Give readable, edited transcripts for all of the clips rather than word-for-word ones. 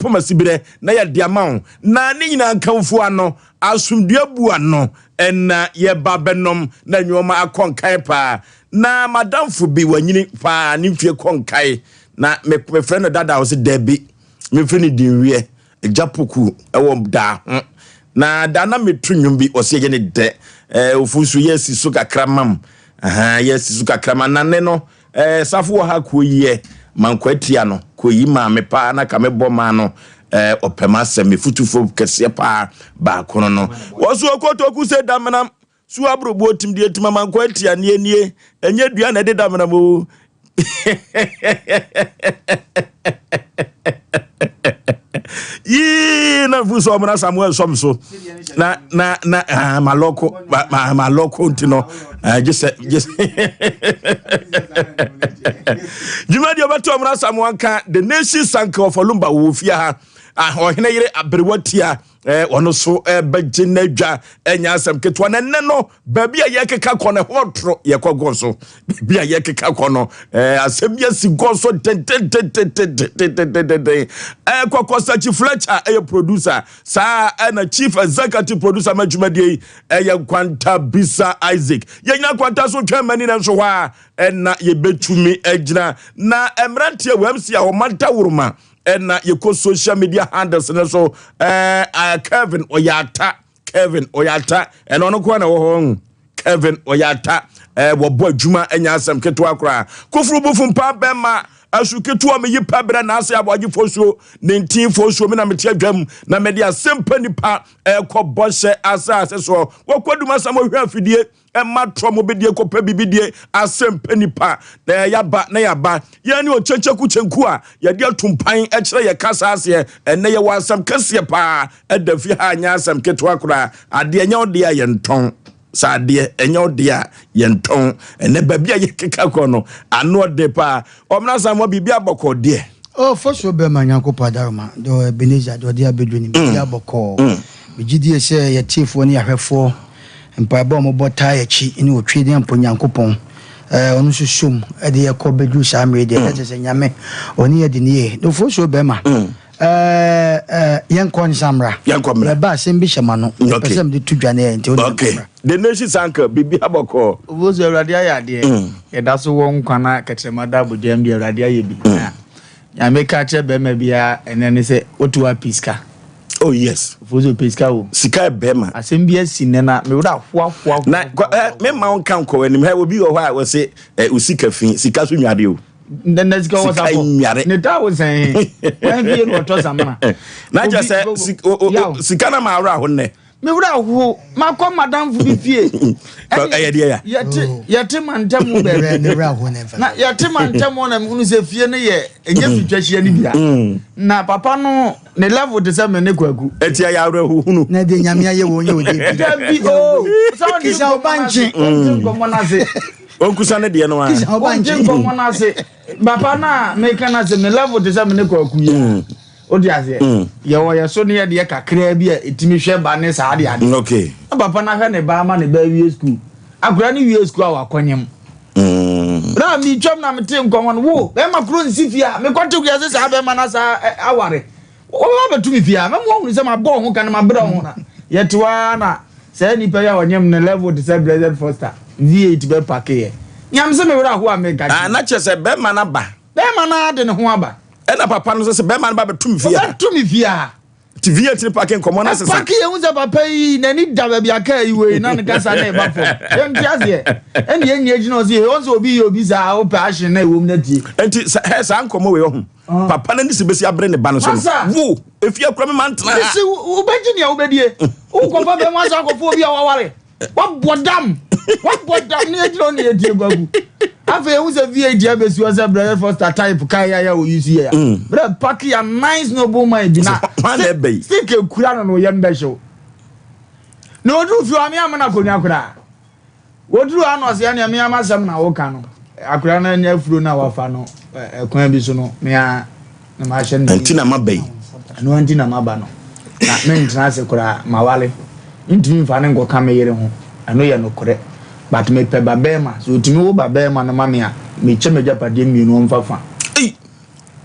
Poma siberɛ na yɛde ama wo, na ne nyinaa nkamfo ano, asomdua bu ano, ɛna yɛba bɛnom na nneɛma akɔ nkan paa. Na madamfo bi wanyini paa, ne mfie kɔ nkae, na mefrɛ no dada, ɔsɛ dabi, mefrɛ no dinwiɛ, agya poku ɛwɔ daa ho. Na da na meto nnwom bi, ɔsɛ yɛ ne dɛ, ɛɛ ofu nso yɛ si so kakra mam, yɛ si so kakra ma na ne no. Safo wɔ ha kuo yi mankɔ atia no kɔ yi maame paa na ka me bɔ maa no. Ɔpɛm asɛm me futufo kɛseɛ paa baako no wɔso okotoku sɛ damanam so aburobo tim deɛ tim mankɔ atia nie nie, ɛnyɛ dua na ɛde damanam o. Yii na fu sɛ ɔmena Samuel sɔm so na ah, malɔko ma malɔko nti no, gye sɛ dwumadi ɔbɛto ɔmena Samuel nka the nation sanka of Olumba wɔ fie ha. Ɔhene yere aberewa tia, ɔno so bɛgye n'adwa, ɛnyɛ asɛm ketewa. Na ɛnɛ no baabi a yɛkeka kɔ no ɛhɔ toro, yɛkɔ gɔ so. Baabi a yɛkeka kɔ no, asɛm bi asi gɔ so dendendendendendendenden. Kɔkɔ Sachi Fletcher ɛyɛ producer saa, ɛna chief executive producer ma dwumadie yi ɛyɛ Nkwanta Bisa Isaac. Yɛnyina Nkwanta so twɛn mani na nso hɔ a ɛna yɛbɛtumi agyina na mmeranteɛ wɔ MC a ɔma daworoma, ɛna yɛkɔ social media handles no so. Kevin Ɔyata, Kevin Ɔyata, ɛna ɔno koa na ɛwɔ hɔ. Kevin Ɔyata, wɔbɔ adwuma, ɛnya asɛm ketewa koraa. Koforo bufu mpa bɛma asu ketewa meyi pɛ berɛ na ase aboagye fosuo ne ntin fosuo mi na mete adwam na mede asɛm pa nipa ɛkɔ bɔhyɛ asase soɔ. Wɔkɔ dum asɛm ɔhwɛ afidie ɛma trɔ mo bɛdie kɔpɛ biribi die, asɛm pɛ nipa na yɛaba na yɛaba yɛn ne ɔkyɛnkyɛku kyɛnku a yɛde ato mpan ɛkyerɛ yɛ kasa aseɛ. Ɛnɛ yɛwɔ asɛm kɛseɛ paa ɛda fi ha, nyɛ asɛm ketewa koraa. Adeɛ ɛnyɛ ɔdeɛ a yɛntɔn sɛ adeɛ ɛnyɛ ɔdeɛ a yɛntɔn. Ɛnɛ baabi a yɛkeka kɔ no ano ɔde paa. Ɔmena san mɔ biribi abɔkɔ deɛ. Oh, fɔso bɛma Nyankopɔn adaroma dɛ Ebenezer de ɔde abɛduru no, biribi abɔkɔɔ. Megye die sɛ yɛtiefoɔ ne yɛahwɛfoɔ mpaebɔ a ɔmobɔ taa yɛkyi ne ɔtwe ne ampo Nyankopɔn, ɔno nso som de yɛkɔ bɛduru saa mmerɛ deɛ, ɛkyɛ sɛ Nyame ɔne yɛ de ne yie. Na ɔfosuo bɛma yɛnkɔ nsamra. Yɛnkɔ mmra. Yɛba asɛm bi hyɛ ma no mepɛ sɛ mede to dwa ne yɛ nti wone yɛnkɔ mmra. The nation sanka biribi abɔkɔɔ. Obosu, Awurade ayɛ adeɛ. Yɛda so wɔ nkwa na kɛtrɛma da abodwam deɛ, Awurade ayɛ bi. Na Nyame ka kyerɛ bɛrima biara ɛnɛ ne sɛ wote wa pii sika. Oh yes. Ofosu pii sika wɔ mu. Sika yɛ bɛrima. Asɛm bi asi nnɛ na mewura hoahoa. Na mema wo nka nkɔ anim hɛ, obi wɔ hɔ a wɔse wo sika fi sika so nware o. Ndɛ sika wɔ Sika sapɔ. nware. Ne ta wo sɛn wɔn fie na ɔtɔ samina. Na kyerɛ sɛ sika na ma awerɛ aho nnɛ. Mewura ho, makɔ madamfo bi fie. Ɛyɛ deɛ ya. Yɛte mantam baabi. Ne werɛ aho ne mfa. Na yɛte mantam hɔ na mehunu sɛ fie no yɛ ɛnyɛ fitwa hyia no bia na papa no ne level te sɛ me ne Kwaku. Ɛti ɛyɛ awerɛhohunu. Na deɛ Nyame ayɛ wɔ nyɛ ɔdeɛ bi. Dabi o, sɛ wonte Kisa wo ba nkɔmmɔ no ase, nkye. wonte nkɔmmɔ no ase. Ɔnkusa ne deɛ no a. Kisa wo ba wonte nkye. nkɔmmɔ no ase. Papa no a meka no ase, me level te sɛ me ne Kwaku yi a wode aseɛ yɛwɔ yɛ so ne yɛdeɛ kakraa bi a ɛtumi hwɛ ba ne saa de ade. Na papa no ahwɛ ne ba ama ne ba awie school, akora no wie school a wakɔnyem. Na metwam na mete nkɔmmɔ no, wo bɛrima koro nsi fie a mekɔte kua sɛ saa bɛrima no saa aware wɔbɛba bɛto me fie a mɛma wahunu sɛ mabɔ ho ka no mabrɛ ho. Na yɛte hɔ ara na saa nnipa yi a ɔnyem ne level te sɛ Blessed Foster V8 bɛpakeɛ. Nyame sɛ mewerɛ aho a meka. Ah, na kyerɛ sɛ bɛrima no aba. Bɛrima no ade ne ho aba. Ɛna papa no sɛ bɛrima no ba bɛto me fie a. Ɔbɛto me fie a. Nti V8 no pake, nkɔmmɔ no asesa. Pake yɛhu sɛ papa yi n'ani da baabi aka yi wei na ne kasa na ɛba fam. Yɛnte aseɛ. Ɛne yɛn nyɛ gyina ɔsɛ ɔn sɛ obi yɛ obi saa wopɛ ahye na ɛwom na tie. Nti saa nkɔmmɔ wei ɔho papa no ani sɛ bɛsi abere ne ba no so no. Masa. Wo ɛfie akora me ma ntena ha. Sisi wobɛgye nea wobɛdie. Wokɔfa bɛn wasa akɔfa obi a waware. Wabɔ dam. Wabɔ dam ne yɛgyina hɔ ne yɛtie Kwaku. Afei ehu sɛ V8 abɛsi hɔ sɛ Brother Foster type kaa yɛ a wɔyi so yɛ a. Brɛ paki ya nice noble man bi na. Hwan na ɛbɛ yi? Stick ekura no na ɔyam bɛhyew. Na oduru fie hɔ a me ama no akonnwa koraa. Woduru hɔ a na ɔsɛ ɛnea me ama asɛm na woka no. Akora no anya afuro no a wafa no ɛkwan bi so no me a na mahyɛ no. Nti na maba yi. Ɛno nti na maba no. Na mentena ase koraa mawale. Ntumi mfa ne nkɔka me yere ho. Ɛno yɛ nokorɛ. But mepɛ ba bɛrima. Sɛ otumi wo ba bɛrima no ma me a, mekyɛ m'agyapadeɛ mmienu ɔmfa fa. Ei!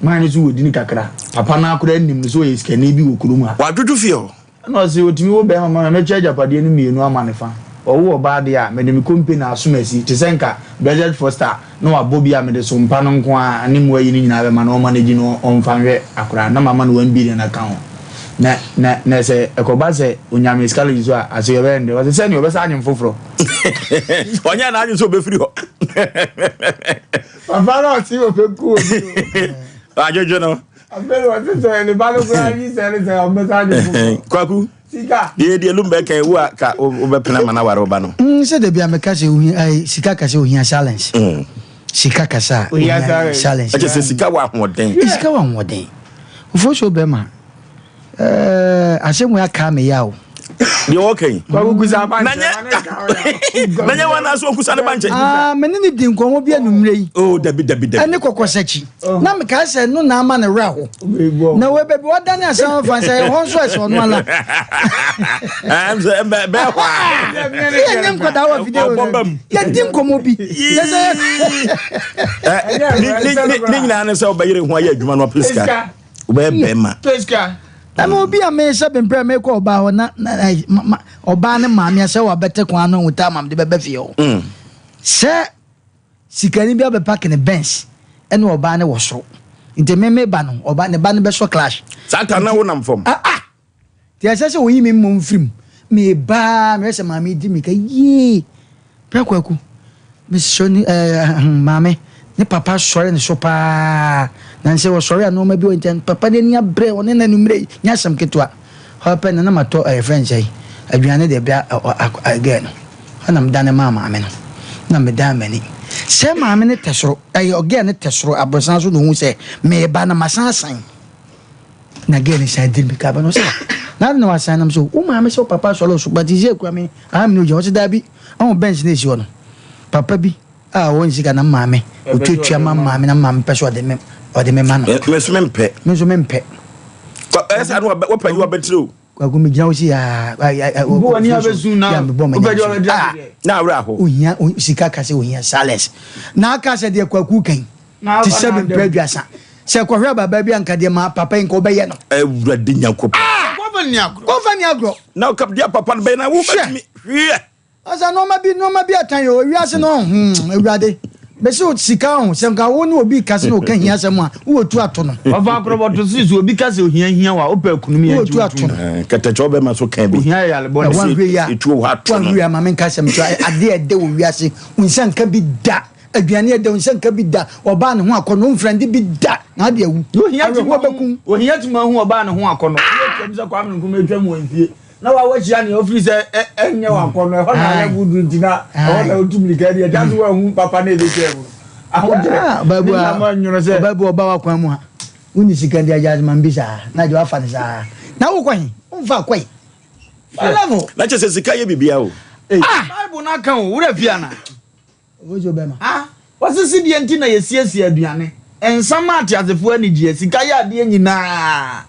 Man no so wɔ dini kakra. Papa no ara koraa nim no sɛ ɔyɛ sikani bi wɔ kurom ha. Wadwodwo fie hɔ. Ɛna ɔse, Ɔtumi wo bɛɛma ma me a, mɛkyɛ agyapadeɛ no mienu ama no fa. Ɔwo ɔbaa deɛ a, mede me kompe na asom asi, te sɛ nka Blessed Foster na wabɔ bi a mede so mpa no nko ara ne mmoa yi no nyinaa bɛma no ɔma no di na ɔmfa nhwɛ akoraa na mama no one billion aka ho. Na, na, na sɛ ɛkɔba sɛ ɔnya miscarriage nso a, ase yɛbɛyɛ no dɛn? Ɔse, Sɛdeɛ ɔbɛsan anyem foforɔ. Ɔnyɛɛ n'adwene sɛ ɔbɛfiri hɔ. Papa no ɔse ɔbɛku obi o. Adwodwo no. Afei na ɔte sɛ ne ba no koraa yi sɛ ne sɛ ɔbɛsa ade foforɔ. Kwaku. Sika. Deɛ deɛ lumba kan ewu a ka wobɛpena ma no aware wo ba no. Sɛ dabi a meka sɛ ohia ɛɛ sika kasa ohia silence. Sika kasa ohia silence. Ɛkyɛ sɛ sika wɔ ahoɔden. Sika wɔ ahoɔden. Ofosuo bɛma. Eh, asɛm wei aka me ya o. Deɛ ɔka yi. Na nyɛ wɔn anaasɛ ɔkusa ne ba nkyɛn. Ah, me ne ne di nkɔmmɔ bi anummerɛ yi. Oh, dabi dabi dabi. Ɛne kɔkɔsakyi. Oh. Na mekae sɛ no na ama ne werɛ ho. Na wei baabi wadane asɛm afa sɛ ɛhɔ nso ɛsɛ ɔno ala. Bɛɛ hɔ a. Sɛ yɛnyɛ nkwadaa wɔ fidie wɔ yɛdi nkɔmmɔ bi. Ne nyinaa ne sɛ wobɛyere ho ayɛ adwuma no apɛ sika. Wobɛyɛ bɛrima. Ɛna obi a mehyɛ bemprɛ mekɔ ɔbaa hɔ na ɔbaa ne maame asɛ wabɛte kwan no nwota ama mede bɛbɛ fie hɔ. Sɛ sikani bi abɛpake ne Benz ɛne ɔbaa ne wɔ soro. Nti me meba no ɔba ne ba no bɛsɔ clash. Saa ta na wonam fam. Ah ah! Nti ɛsɛ sɛ wɔyi me mmom firi mu. Meba a mehwɛ sɛ maame di mirika yie. Bra Kwaku, mesrɛ ne ɛɛ maame, ne papa sɔre ne so paa. Nansɛ ɔsɔre a nneɛma bi wɔ nkyɛn, papa n'ani abrɛ, ɔne no anwummerɛ yi, nyɛ asɛm ketewa. Hɔ pɛ no na matɔ ɛyɛ frɛ no sɛn, aduane de brɛ girl no. Hɔ na medane maa maame no, na medan m'ani. Sɛ maame no tɛ soro, ɛyɛ girl no tɛ soro aborosan so na ɔhu sɛ meba na masan asan. Na girl no san di mirika ba no ɔsɛ na adi na wasan nam so wo maame sɛ wo papa asɔre ɔso but sɛ ekura me aha me no gyina ɔsɛ daabi ɔho bench na esi hɔ no papa bi a ɔwɔ ne sika na maame otuatua ma maame na maame pɛ so ɔde me ɔde me ma no. Me nso me mpɛ. Me nso me mpɛ. Ɛsɛ ano wɔpɛ yi wɔbɛtiri o. Kwaku me gyina wo si aa. Bo wani abɛsu na wopɛ gye wɔbɛtiri ah. Na awura ho. Ohia sika kase ohia silence na aka sɛ deɛ kwaku kan. Te sɛ me mpɛ aduasa. Sɛ kɔhwɛ ababaa bi a nka deɛ ma papa yi nka ɔbɛyɛ no. Awurade Nyankopɔn. Ah! Kɔfa ni agorɔ. Na ɔka deɛ papa no bɛyɛ na wo bɛtumi. Hwɛ. Ɔsɛ nneɛma bi nneɛma bi atan yɛ owiase no hmm awurade. Bɛsi o sika ho sɛ nka wo ne obi kase na ɔka hia asɛm a wowɔ tu ato no. Ɔfa akorɔbɔto si so obi kase ohia hia wa wopɛ akunum yɛ nti wotu no. Kɛtɛkyɛ ɔbɛma so kan bi. Ohia yɛ yale bɔne. Wanhwɛ yi a etuo hɔ ato no. Wanhwɛ yi a maame nka asɛm kyerɛ adeɛ ɛdɛ wɔ wiase wo nsa nka bi da. Aduane a ɛdɛ, wo nsa nka bi da. Ɔbaa ne ho akɔnnɔ, womfira nde bi da, na ade awu. Awerɛhoɔ bɛku wo. Ohia tumi ahu ɔbaa ne ho akɔnnɔ. Na atwam sɛ Kwame Nkrumah atwam wɔ mfie. Na wa wahyia nea ofiri sɛ ɛnyɛ wakɔnnɔ. Ɛhɔ na ayɛ duru nti na ɛhɔ na otu mirika adi. Ɛgya so wahu papa na ebetwa mu no. Ahokyerɛ ne nam anwono sɛ. Ɔbaa bi ɔba w'akwan mu a, wonni sika nti agya ma mbi saa. Na agya wafa no saa. Na wokɔ he? Womfa kɔe. Level. Na kyerɛ sɛ sika yɛ biribiara o. Ah! Bible no aka o, wo werɛ fi anaa? A Wɔsese deɛ nti na yɛsiesie aduane, nsa ma ateasefoɔ anigyeɛ, sika yɛ adeɛ nyinaa.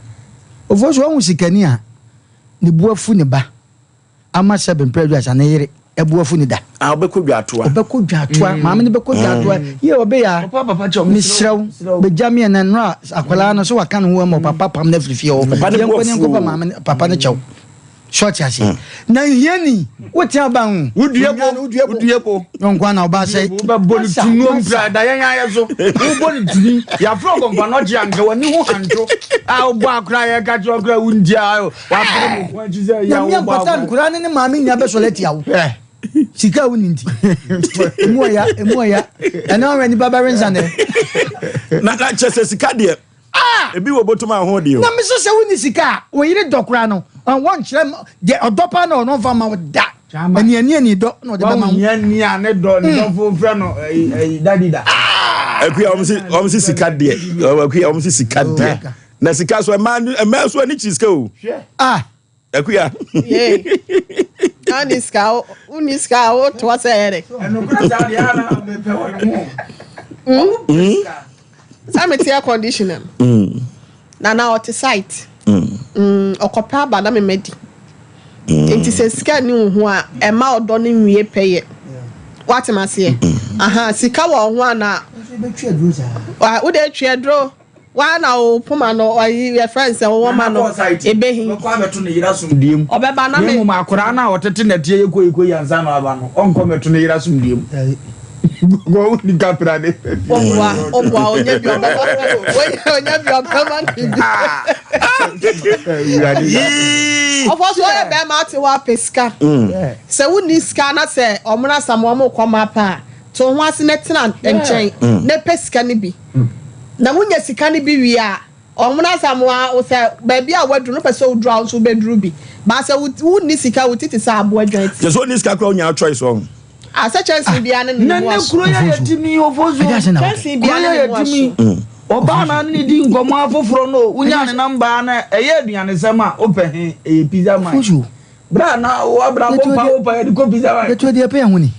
Ofosu wahu sikani a ne bo afu ne ba ama sɛbe mprɛ aduasa ne yere bo afu no da. Ah ɔbɛkɔ dwaatoa. Ɔbɛkɔ dwaatoa maame no bɛkɔ dwaatoa yie ɔbɛya mesrɛ wo bɛgya me ɛnɛ nnora akwadaa no sɛ waka ne ho ama ɔpapa pam no afiri fie hɔ yɛnkɔ ne nkɔpa maame papa no kyɛw. So ɔte aseɛ? Mm. Na hiani wote aba ho. Wodue bo, wodue bo, wodue bo. Yɔnko ana ɔba sɛ. Wobɛbɔ ne tumi mpira da yɛn ayɛ so. Wobɔ ne tumi. Yɛafrɛ ɔkɔmpa no ɔkye anka w'ani ho hantwo. A wobɔ akora yɛka kyerɛ ɔkora wonti a wapere mo ko akyi sɛ yɛ wobɔ akora. Nyame nkora ne ne maame nyina bɛsɔre atia wo. Sika a wonni nti. Emu ɔya, emu ɔya. Ɛna ɔwɛ nipa bɛwe nsa nɛ. Na na kyɛ sɛ sika deɛ Ah! Ebi wɔ botom a ho deɛ o. Na mese sɛ wonni sika a, wo yere dɔ koraa no, wɔnkyerɛ deɛ ɔdɔ paa na ɔno ɔmfa mma wo da. Ani ani ani dɔ na ɔde bɛma wo. Wahu ni a ne dɔ ne dɔfo frɛ no dadi da. Akuya wɔn si wɔn si sika deɛ akuya wɔn si sika deɛ na sika so ɛmaa ɛmaa so ani kyi sika o. Ah. Akuya. Yee. Na ni sika wo ni sika wo to sɛ yɛ dɛ. Ɛnukura saa deɛ ana mepɛ wɔ ne ho. Sɛ mete air conditioner mu. Na na ɔte site. Ɔkɔpɛ aba na mema di. Nti sɛ sika ni wo ho a ɛma ɔdɔ no nwie pɛyɛ. Wate maseɛ? Aha, sika wɔ ho a na. Wode atwi aduro. Waa na wo poma no ɔyi yɛfrɛ no sɛ wo wɔma no ebehi. Ɔbɛkɔ abɛto ne yere asomdue mu. Ɔbɛba na Na me. mmom akoraa no a ɔtete nɛteɛ yɛ koi koi ansa na waba no, ɔnkɔ mmɛto ne yere asomdue mu. Kɔ wo ni kapra ne. Ɔboa ɔboa ɔnyɛ bi ɔbɛma ɔnyɛ bi ɔbɛma ne bi. Awurade. Yii. Ɔfɔ so ɔyɛ bɛrima ate hɔ apɛ sika. Sɛ wonni sika na sɛ ɔmena sam wɔn kɔ ma pɛ a, to ho ase na tena nkyɛn na pɛ sika no bi. Na wonya sika no bi wie a, ɔmena sam wa sɛ baabi a waduru no pɛ sɛ woduru a wo nso wobɛduru bi. Ba sɛ wonni sika wo ti te sɛ aboa dwan ti. Kyɛ sɛ ɔnni sika koraa wonya choice wɔ ho. A sɛ kyɛnsee biara ne ne Na mu ne aso. kuro yɛ yɛtumi ofosuo. Ɛda ase na woka. Kyɛnsee Kuro biara yɛ ne ne mu yɛtumi. aso. Ɔbaa na ne di nkɔmmɔ afoforɔ no wonya ne namba na ɛyɛ aduanesɛm a wopɛ he ɛyɛ pizza man. Ofosuo. Bra na wabrabɔ mpa wopɛ yɛde kɔ pizza man. Yɛto deɛ pɛ ho ni.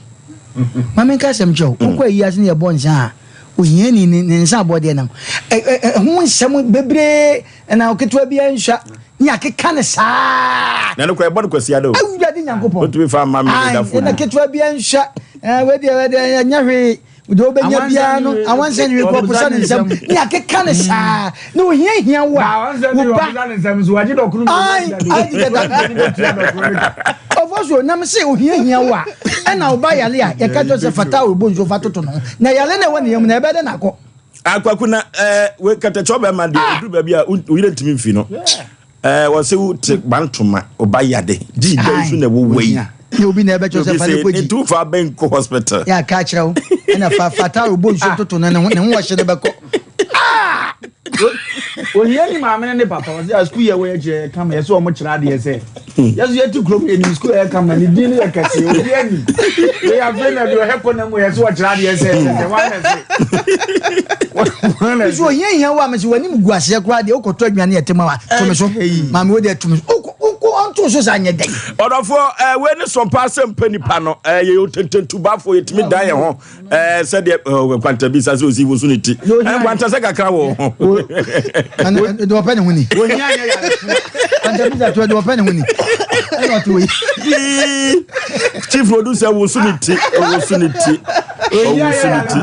Ma menka asɛm kyerɛ wo. Wokɔ ayi ase ne yɛbɔ nsa a, ohiani ne ne nsa abɔ deɛ nam. Ɛho nsɛm bebree na ketewa bi ansua ne akeka ne saa. Na no kora ɛbɔ no kwasi ada o. Awurade Nyankopɔn. Wotumi fa ama me Ai, dafo ɛna bi. ketewa bi ansua. Wei deɛ wei deɛ ɛnyɛ hwee. Deɛ wobɛnya biara no, awansa ne wei kɔ posa ne nsam ne akeka ne saa. Ne ohia hia wo a, wo ba. Ai, ai, dada. Ɔfɔ so nam se ohia hia wo a, ɛna wo ba yale a, yɛka kyerɛ sɛ fata a ɔbɔ nsuo fa toto no ho. Na yale na ɛwɔ ne yam na ɛbɛyɛ dɛ na akɔ. Akwaku na we katakyɛ ɔbɛma deɛ ɛduru baabi a wo yere ntumi mfi no. Wɔ se wo te bantoma ɔba yade gyi da nso na ɛwɔ wei. Ne obi na ɛbɛkyerɛ sɛ fa ne kɔgyi. Ntu fa bɛn kɔ hospital. Yɛ aka akyerɛ wo ɛna fa fata a ɔbɔ nsuo toto no ne ho ne ho wɔhye no bɛkɔ. Ohia ni maame ne ne papa ɔsɛ a sukuu yɛ wɔ yɛ kyerɛ kama yɛ sɛ ɔmo kyerɛ adeɛ sɛ yɛso yɛte kurom yɛ nim sukuu yɛ kama ne din no yɛ kɛse obi anim wei afei na deɛ ɔhɛ kɔ na mu yɛ sɛ ɔkyerɛ adeɛ sɛ sɛ wɔn na se wɔn na Nso se ohia hia wo a mese w'anim gu aseɛ koraa deɛ wokɔtɔ aduane yɛ tema wa to me so maame wo deɛ to me so wokɔ wokɔ ɔnto so saa nyɛ dɛn. Ɔdɔfoɔ wei ne sɔmpa sɛ mpɛ nipa no yɛyɛ otententubafoɔ yɛtumi dan yɛn ho sɛdeɛ nkwanta bi sa sɛ osi woso ne ti nkwanta sɛ kakra wɔ ho. Ɛna deɛ ɔpɛ ne ho ni. Ohia nyɛ yarefo. Kwanta bi sa to deɛ ɔpɛ ne ho ni. Ɛna ɔte wɔ yi. Chief producer woso ne ti woso ne ti Ohia woso yɛ ne ti.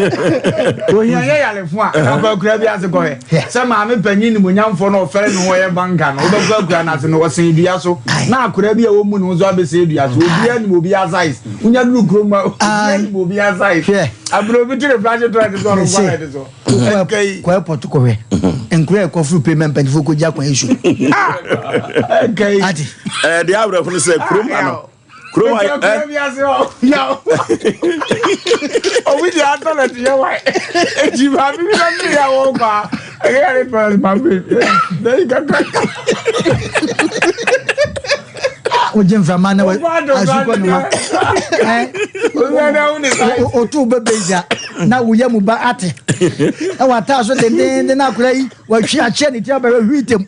yarefo a ohia yɛ yarefo a akɔ akura bi ase kɔhɛ sɛ maame panyin ni monyamfo na ɔfɛre ne ho ɔyɛ banka no wobɛkɔ akura no ase no ɔsen dua so na akora bi a wɔmu ne ho nso abɛsɛ dua so obiara nim obiara size wonya duru kurom a obiara nim obiara size Hwɛ. aburo bi tere flash toilet so ɔno Mese. nkwa light so ɛnka yi Kɔ airport kɔhwɛ. Nkura ɛkɔ furu payment mpanyinfoɔ kɔgya kwan yi so. ɛnka yi Ate. Deɛ awerɛho no sɛ kurom ha no kurom ha akura bi ase hɔ yaw obi di atɔlɛt yɛ wa eti maame bi na mmiri a wɔn kɔ a ɛyɛ yɛrɛ toilet maame na yi kakra. Wogye mframa na Wokɔ adɔ asukɔ ne ho. Ɛ otu bɛ bɛgya na woyɛ mu ba ate. Na wataa so dendenden na akora yi watwi akyɛ ne ti abɛhwɛ hwii tem.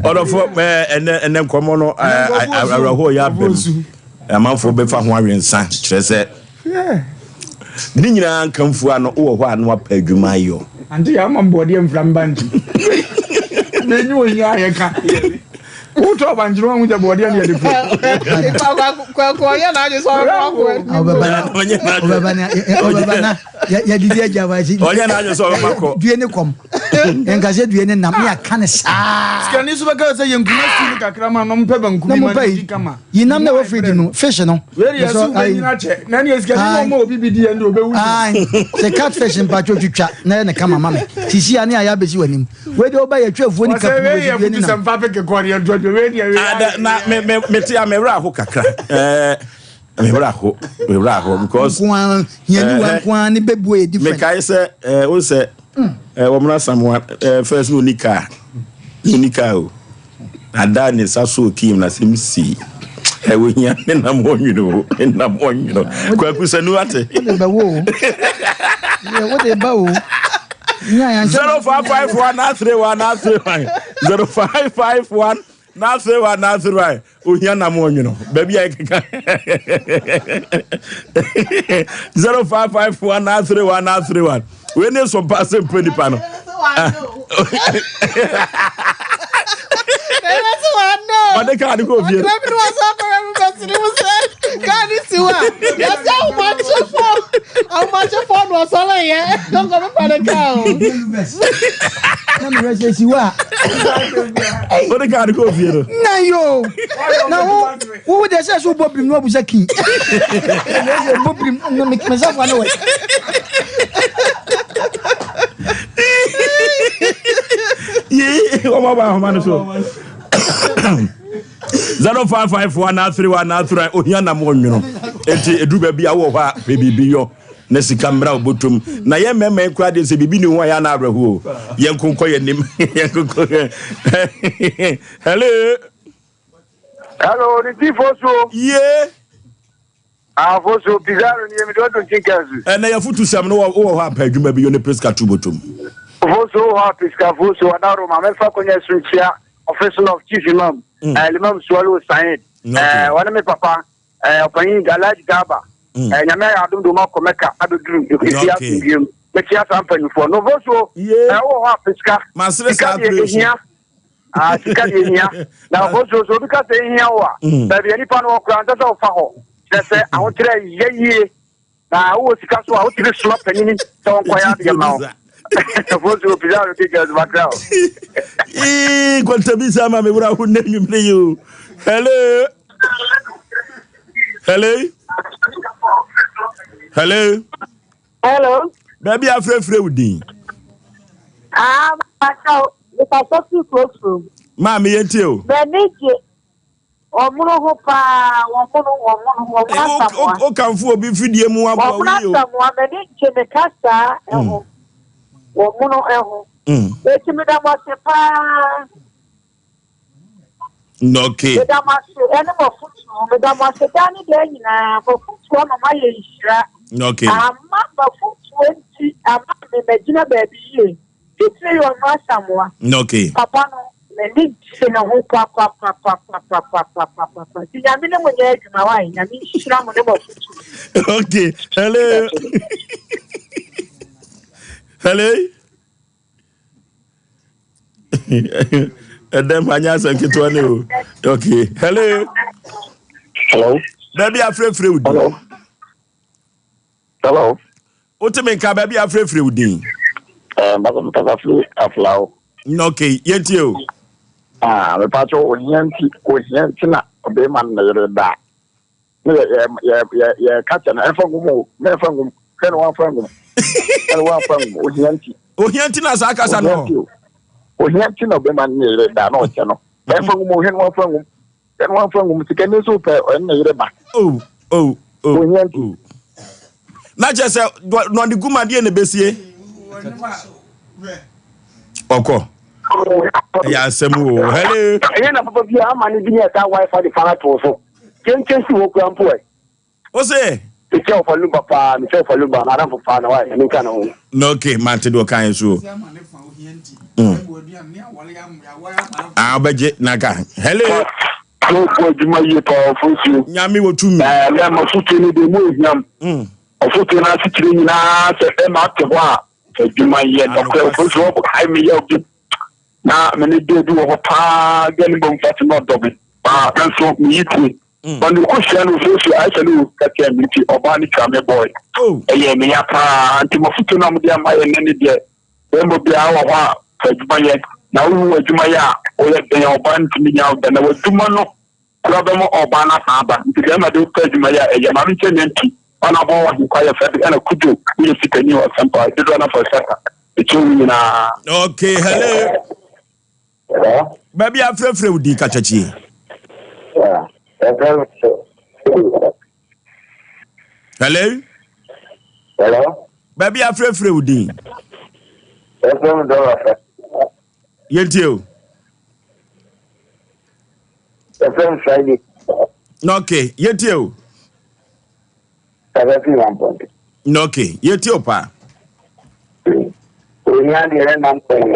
Ɔdɔfoɔ ɛnɛ ɛnɛ nkɔmɔ no awerɛhoɔ yɛ abɛm amanfoɔ bɛfa ho awensa kyerɛ sɛ ne nyinaa nkamfua no wowɔ hɔ a na wapɛ adwuma ayɔ. Ante yɛ ama mbɔdeɛ mfra mba nti menyi ohia a yɛka wotɔ abankyere wahu sɛ bɔdeɛ ne yɛde fo Kwaku ɔyɛ n'adwe sɛ ɔbɛkɔ akɔ anim. Ɔbɛba na ɔbɛba na ɔbɛba na yɛdidi agya wa akyi. Ɔnyɛ n'adwe sɛ ɔbɛba kɔ. Due ne kɔm. Yɛnka sɛ due ne nam ne yɛaka ne saa. Sikani nso bɛka sɛ yɛnkuma si no kakra ma no mpɛ banku Na bi mo ma no pɛ di yi kama. yi nam na ɛwɔ fridge no fish no. Wei deɛ so wobɛnyina kyɛ na neɛ sikani na ɔma obi bi di ɛnde ɔbɛwu. Ayi sɛ catfish mpatwa otwitwa na yɛ ne kama ma me sisi a ne ayɛ abɛsi w'anim wei deɛ woba yɛtwa afuo ne Ɔsɛ kapu wei yɛ wei due ne futu sɛ nam. mfa peke kɔ deɛ ntɔdwe wei deɛ wei Ada na me me me te a me werɛ aho kakra me werɛ aho me werɛ aho because Nko ara hiani wa nko ara ne bɛbuo yɛ different. mekae sɛ wo sɛ wɔmena samoa first na ɔni kaa na ɔni kaa o ada ne nsa so okim na sɛm si ɛwɔ hia ne nam ɔnwene o ne nam ɔnwene kwaku sanu ate Wode bɛwo o. Wode ba o. Nya yankyɛ. 0551 931 931 0551 931 931 ohia nam ɔnwene baabi a ɛkeka 0551 931 931 wei ne sɔmpa sɛ mpɛ nipa no ɔde kaa de kɔ fie Ahomakyefoɔ na ɔsɔre yɛ nkɔ pepa ne kaa o. Na mehwɛ sɛ si hɔ a. Wode kaa de kɔɔ fie no. Na yo na wo wo deɛ sɛ so wobɔ birim na wabu sɛ kin. Sɛ bɔ birim na me safoa ne wɔ. Yee wɔn aba ahoma no so. 0554 anaa 31 anaa 3 ohia nam ɔnwono enti ɛduru baabi a wowɔ hɔ a pɛ biribi yɔ na sika mmra wobɔtom na yɛ mmarima yi koraa deɛ sɛ biribi ne ho a yɛ ana awerɛhoɔ yɛnkonkɔ yɛ nim yɛnkonkɔ. Hello. Hello, ne ti fo so. Ye. Afo so Pizarro ni emi do ntinkazu. Ɛnɛ yɛfotu sɛm no wowɔ hɔ a pɛ adwuma bi yɔ ne Priska tu bɔtom. Fo so hɔ a Priska fo so adaro ma mefa konya sunkyia office of chief imam. Imam Suwalu Said. Wɔne me papa ɔpanyin Alhaji Garba. Nyame ayɛ adom de wɔn akɔ Mecca abɛduru efi asomdwie mu. Mekyia saa mpanyinfoɔ no. Fo so wowɔ hɔ a Priska. Masere Sika saa deɛ pere so. ehia. Ah, sika deɛ ehia. Na fo so so obi ka sɛ ehia wo a, baabi a nipa no wɔ koraa nsɛ sɛ ɔfa hɔ. Kyerɛ sɛ ahokyerɛ yɛ yie. Na wowɔ sika so a wotumi soma panyini sɛ ɔnkɔyɛ adeɛ ma wo. Fo so Pizarro teachers bakra o. Ii, kwantabisa ma me wura ho nnɛ nwummere yi o. Hello. Hello. Hello. Hello. Baabi a afrɛfrɛ wo din. Ah, Pacho, mekasa firi Kurofuro. Maame yɛntie o. M'ani gye ɔmono ho paa, wɔmono, wɔmono, wɔmono Asamoah. Wokamfo obi fidie mu aboa wo yi o. Wɔmono Asamoah, m'ani gye ne kasaa ho, wɔmono ho. Eti meda mo ase paa. Okay. Meda mo ase ɛne mo afotuo. Meda mo ase daa ne daa nyinaa. Mo afotuo ama mayɛ nhyira. Okay. Ama mo afotuo nti ama me magyina baabi yie. Titire yɛ ɔno Asamoah. Okay. Papa no m'ani gye ne ho papapapapapapapapa. Nti Nyame ne mo nyɛ adwuma wae. Nyame nhyira mo ne mo afotuo. Okay. Hello. Hello. Ɛdɛm anyɛ asɛm ketewa ne o. Okay. Hello. Hello. Baabi afrɛfrɛ wo din. Hello. Hello. Wote me nka baabi afrɛfrɛ wo din. Mbasa mekasa firi Aflao. Okay, yɛntie o. Ah, mepa kyɛ ohia nti, ohia nti na ɔbɛrima no ne yere da. Ne yɛ yɛ yɛ yɛ yɛ ka kyɛ no ɛmfa ngum o, na ɛmfa ngum. Hwɛ no wamfa ngum. Hwɛ no wamfa ngum, ohia nti. Ohia nti na saa kasa Ohia no. nti o. Ohia nti na ɔbɛrima no ne yere da na ɔkyɛ no. Ɛmfa ngum o, hwɛ no wamfa ngum. Hwɛ no wamfa ngum, sikani nso pɛ ɔne ne yere ba. Oh, oh, oh. Ohia nti. Oh. Na kyerɛ sɛ na ɔde gum adeɛ na ɛbɛsie. Ɔkɔ. Ɛyɛ asɛm o. Hello. Ɛnyɛ na papa bi a ama ne bi ne ɛsa wifi de fara to so. Kyɛnkyɛn si hɔ kura mpo ɛ. O se. Mekyɛ ɔfa lumba paa, mekyɛ ɔfa lumba, na adamfo paa na wayɛ, menka ne ho. Na okay, mante deɛ ɔka yɛn so. Ah, ɔbɛgye naka. Hello. Mo bɔ adwuma yie paa ɔfosuo. Nyame wɔ tumi. Ɛɛ mɛma fotuo no deɛ mu ehiam. Ɔfotuo no asekyerɛ nyinaa sɛ ɛma ate hɔ a adwuma yɛ nɔkorɛ ɔfosuo ɔkae me yɛ obi na me ne deɛ bi wɔ hɔ paa gɛ ne bɔ mfa se na ɔdɔ me paa me nso meyi tie. Ɔne ɔkɔhyia no ɔfosuo ayɛ sɛ ne ɔka kyerɛ me nti ɔbaa no twa me bɔe. Ɛyɛ me ya paa nti mo fotuo no a mode ama yɛ nnɛ ne deɛ bɛrima biara wɔ hɔ a fa adwuma yɛ na wowu adwuma yɛ a woyɛ dɛn a ɔbaa no ntumi nya wo da na w'adwuma no kora bɛma ɔbaa no asan aba nti bɛrima de wopɛ adwuma yɛ a ɛyɛ maame nkyɛn nea nti ɔna abɔ wɔ ahenkwa yɛ fɛ de ɛna kudwo woyɛ sikani wɔ asɛmpa dodoɔ no afɔ saka ɛkyɛ wo nyinaa. Okay, hello. Hello. Baabi afrɛfrɛ wo din katakyie. Hello. Hello. Baabi afrɛfrɛ wo din. Yɛntie o. Yɛfrɛ Friday. Okay, yɛntie o. Okay, yɛntie o paa. Ohia deɛ ɛnam kwan.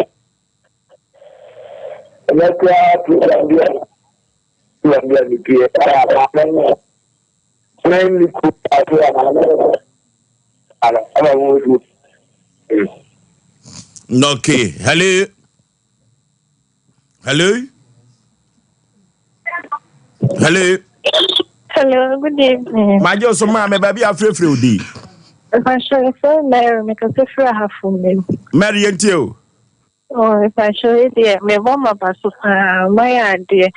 Ɛnɛ koraa program bi a program bi a mepie a maame no na nni ku ase a maame no ano ama mo du. Okay, hello. Hello. Hello. Hello, good evening. Magye so maame baabi afrɛfrɛ wo din. Mepakyɛ yɛfrɛ me Mary, mekasa firi Ahafo Mmam. Mary yɛntie o. Oh, mepakyɛ yi deɛ mebɔ m'aba so paa, mayɛ adeɛ.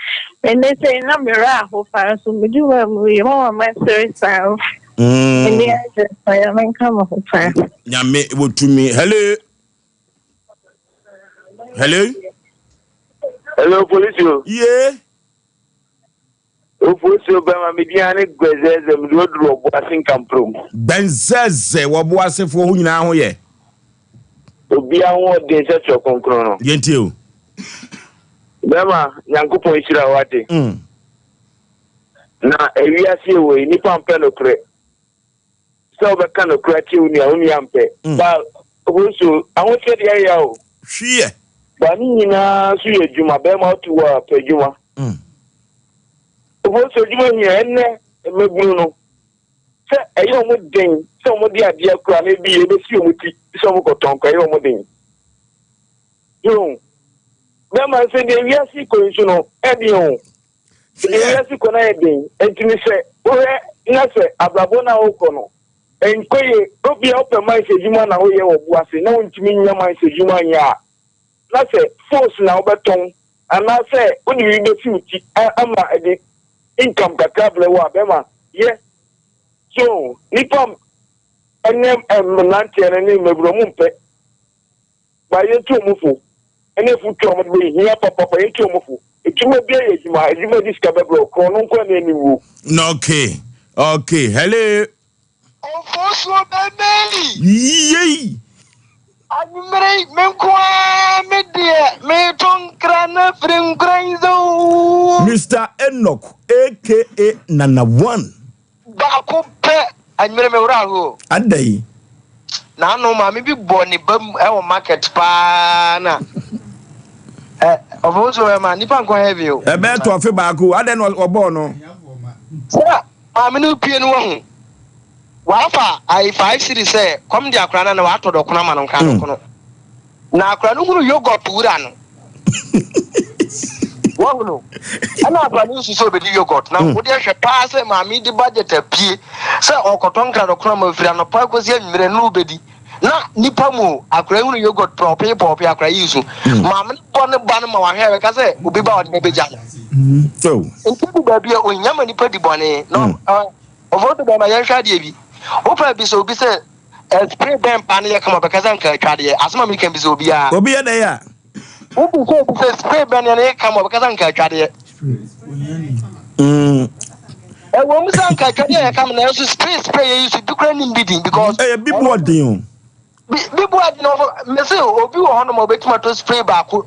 Ɛnɛ sɛ na merɛ aho paa so medi hɔ a mu yɛ mama masere saa. Ɛni agye paa, Nyame nka mo ho paa. Nyame wɔ tumi. Hello. Hello. Hello, police. Yeah. Ofosuo bɛma me din ane Gbɛzɛɛzɛ mede waduru Ɔboase Nkamprom. Gbɛnzɛɛzɛ wɔ Ɔboasefoɔ ho nyinaa ho yɛ. Obia ho ɔden sɛ Twerɛ Kronkron no. Yɛntie o. Bɛma Nyankopɔn nhyira wo wate. Na ewiase yɛwɔ yi nipa mpɛ nokorɛ. Sɛ wobɛka nokorɛ akyerɛ wo nua wo nua mpɛ. Ba Ofosuo ahokyerɛ deɛ ɛyɛ o. Hwiɛ. Ba ne nyinaa nso yɛ adwuma bɛma wote hɔ a pɛ adwuma. Wobɛhu sɛ adwuma hia ɛnnɛ mmabunu no sɛ ɛyɛ wɔn den sɛ wɔde adeɛ akura na ebi ebesi wɔn ti sɛ wɔkɔtɔn kɔ ɛyɛ wɔn den. Yoo, bɛrima sɛ deɛ wiase kɔ nso no ɛden o. Deɛ wiase kɔ no ayɛ den nti sɛ wohwɛ na sɛ abrabɔ no a wokɔ no nkɔ yie obi a wopɛ mines adwuma na woyɛ wɔ bo ase na wontumi nyɛ mines adwuma nyɛ a na sɛ phones na wobɛtɔn anaasɛ wode biribi bɛsi wo ti ama ɛde income kakra abrɛ wo a, bɛrima, yɛ. So nnipa ɛnɛ mmeranteɛ no ne mmabunu ɔmo mpɛ ba yɛntu ɔmo fo ɛne afutuo a ɔmo de bɛyɛ hia papapa yɛntu ɔmo fo. Adwuma bi yɛ adwuma, adwuma de sika bɛbrɛ wo, korɔn no nko na ɛni wuo. Okay, okay, hello. Ofosuo bɛmɛli. Yei. Anwummere yi, me nko ara me deɛ mereto nkra no afiri Nkoranza oo. Mister Enoch aka Nana One. Baako pɛ, anwummere me werɛ aho o. Adɛn? N'ano maame bi bɔ ne ba mu wɔ market paa na ɛ Ofosuo bɛma nipa nkɔ heaven o. Ɛbɛyɛ tɔfe baako o, adɛn na ɔbɔɔ no? Sɛ maame no pue no wahu. Wafa ayi 5 cedis sɛ kɔm de akora no na watɔ dɔkono ama no nka dɔkono. Na akora no hunu yogurt wura no. Wahu no. Ɛna akora no nsu sɛ obedi yogurt. Na wode ahwɛ paa sɛ maame de budget apue sɛ ɔkɔtɔ nkra dɔkono ama firi anɔpa kɔsi anwummerɛ no wobedi. Na nipa mu akora hunu yogurt pɔɔpee pɔɔpee akora yi nsu. Maame no bɔ ne ba no ma wahwɛ bɛka sɛ obi ba ɔde bɛbɛgya no. Nti bi baabi a ohia ma nipa di bɔne. Na Ɔfɔntu bɛma yɛnhwɛ adeɛ bi. Wopɛ bisa obi sɛ spray bɛn paa ne yɛ kama ɔbɛka sɛ nka atwa deɛ. Asɛm a meka bisa obiara. Obi yɛ dɛn a? Wobisa obi sɛ spray bɛn ne yɛ kama ɔbɛka sɛ nka atwa deɛ. Ɛwɔ mu sɛ nka atwa deɛ yɛ kama nanso spray spray yɛ yi so bi kura nim bi din because. Ɛyɛ bi bu ɔden o. Bi bi bu adi na ɔfɔ mese obi wɔ hɔnom a obetumi atɔ spray baako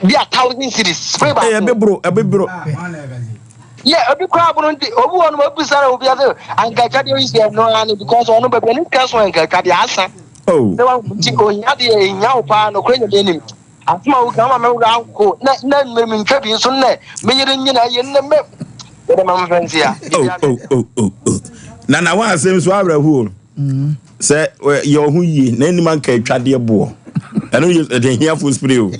bi a 1000 cedis spray baako. Ɛyɛ beboro ɛbeboro. Yɛ obi koraa abono nti obi wɔ hɔnom obi sara obi ase anka atwa deɛ oyi sɛ ɛno ara ne because ɔno baabi a ne sika so anka atwa deɛ asa. Oh. Sɛ wa nti ohia deɛ ehia wo paa nokora nyame anim. Asɛm a woka ama me werɛ aho na na mmerɛ mentwa bi nso nnɛ me yere nyina yɛ nnɛ mɛ yɛde ma mfɛ nsia. Oh oh oh oh oh. Na na wɔn asɛm so awerɛhoɔ. Sɛ yɛ ɔho yie na anim anka atwadeɛ boɔ ɛno yɛ ɛde hiafo spray o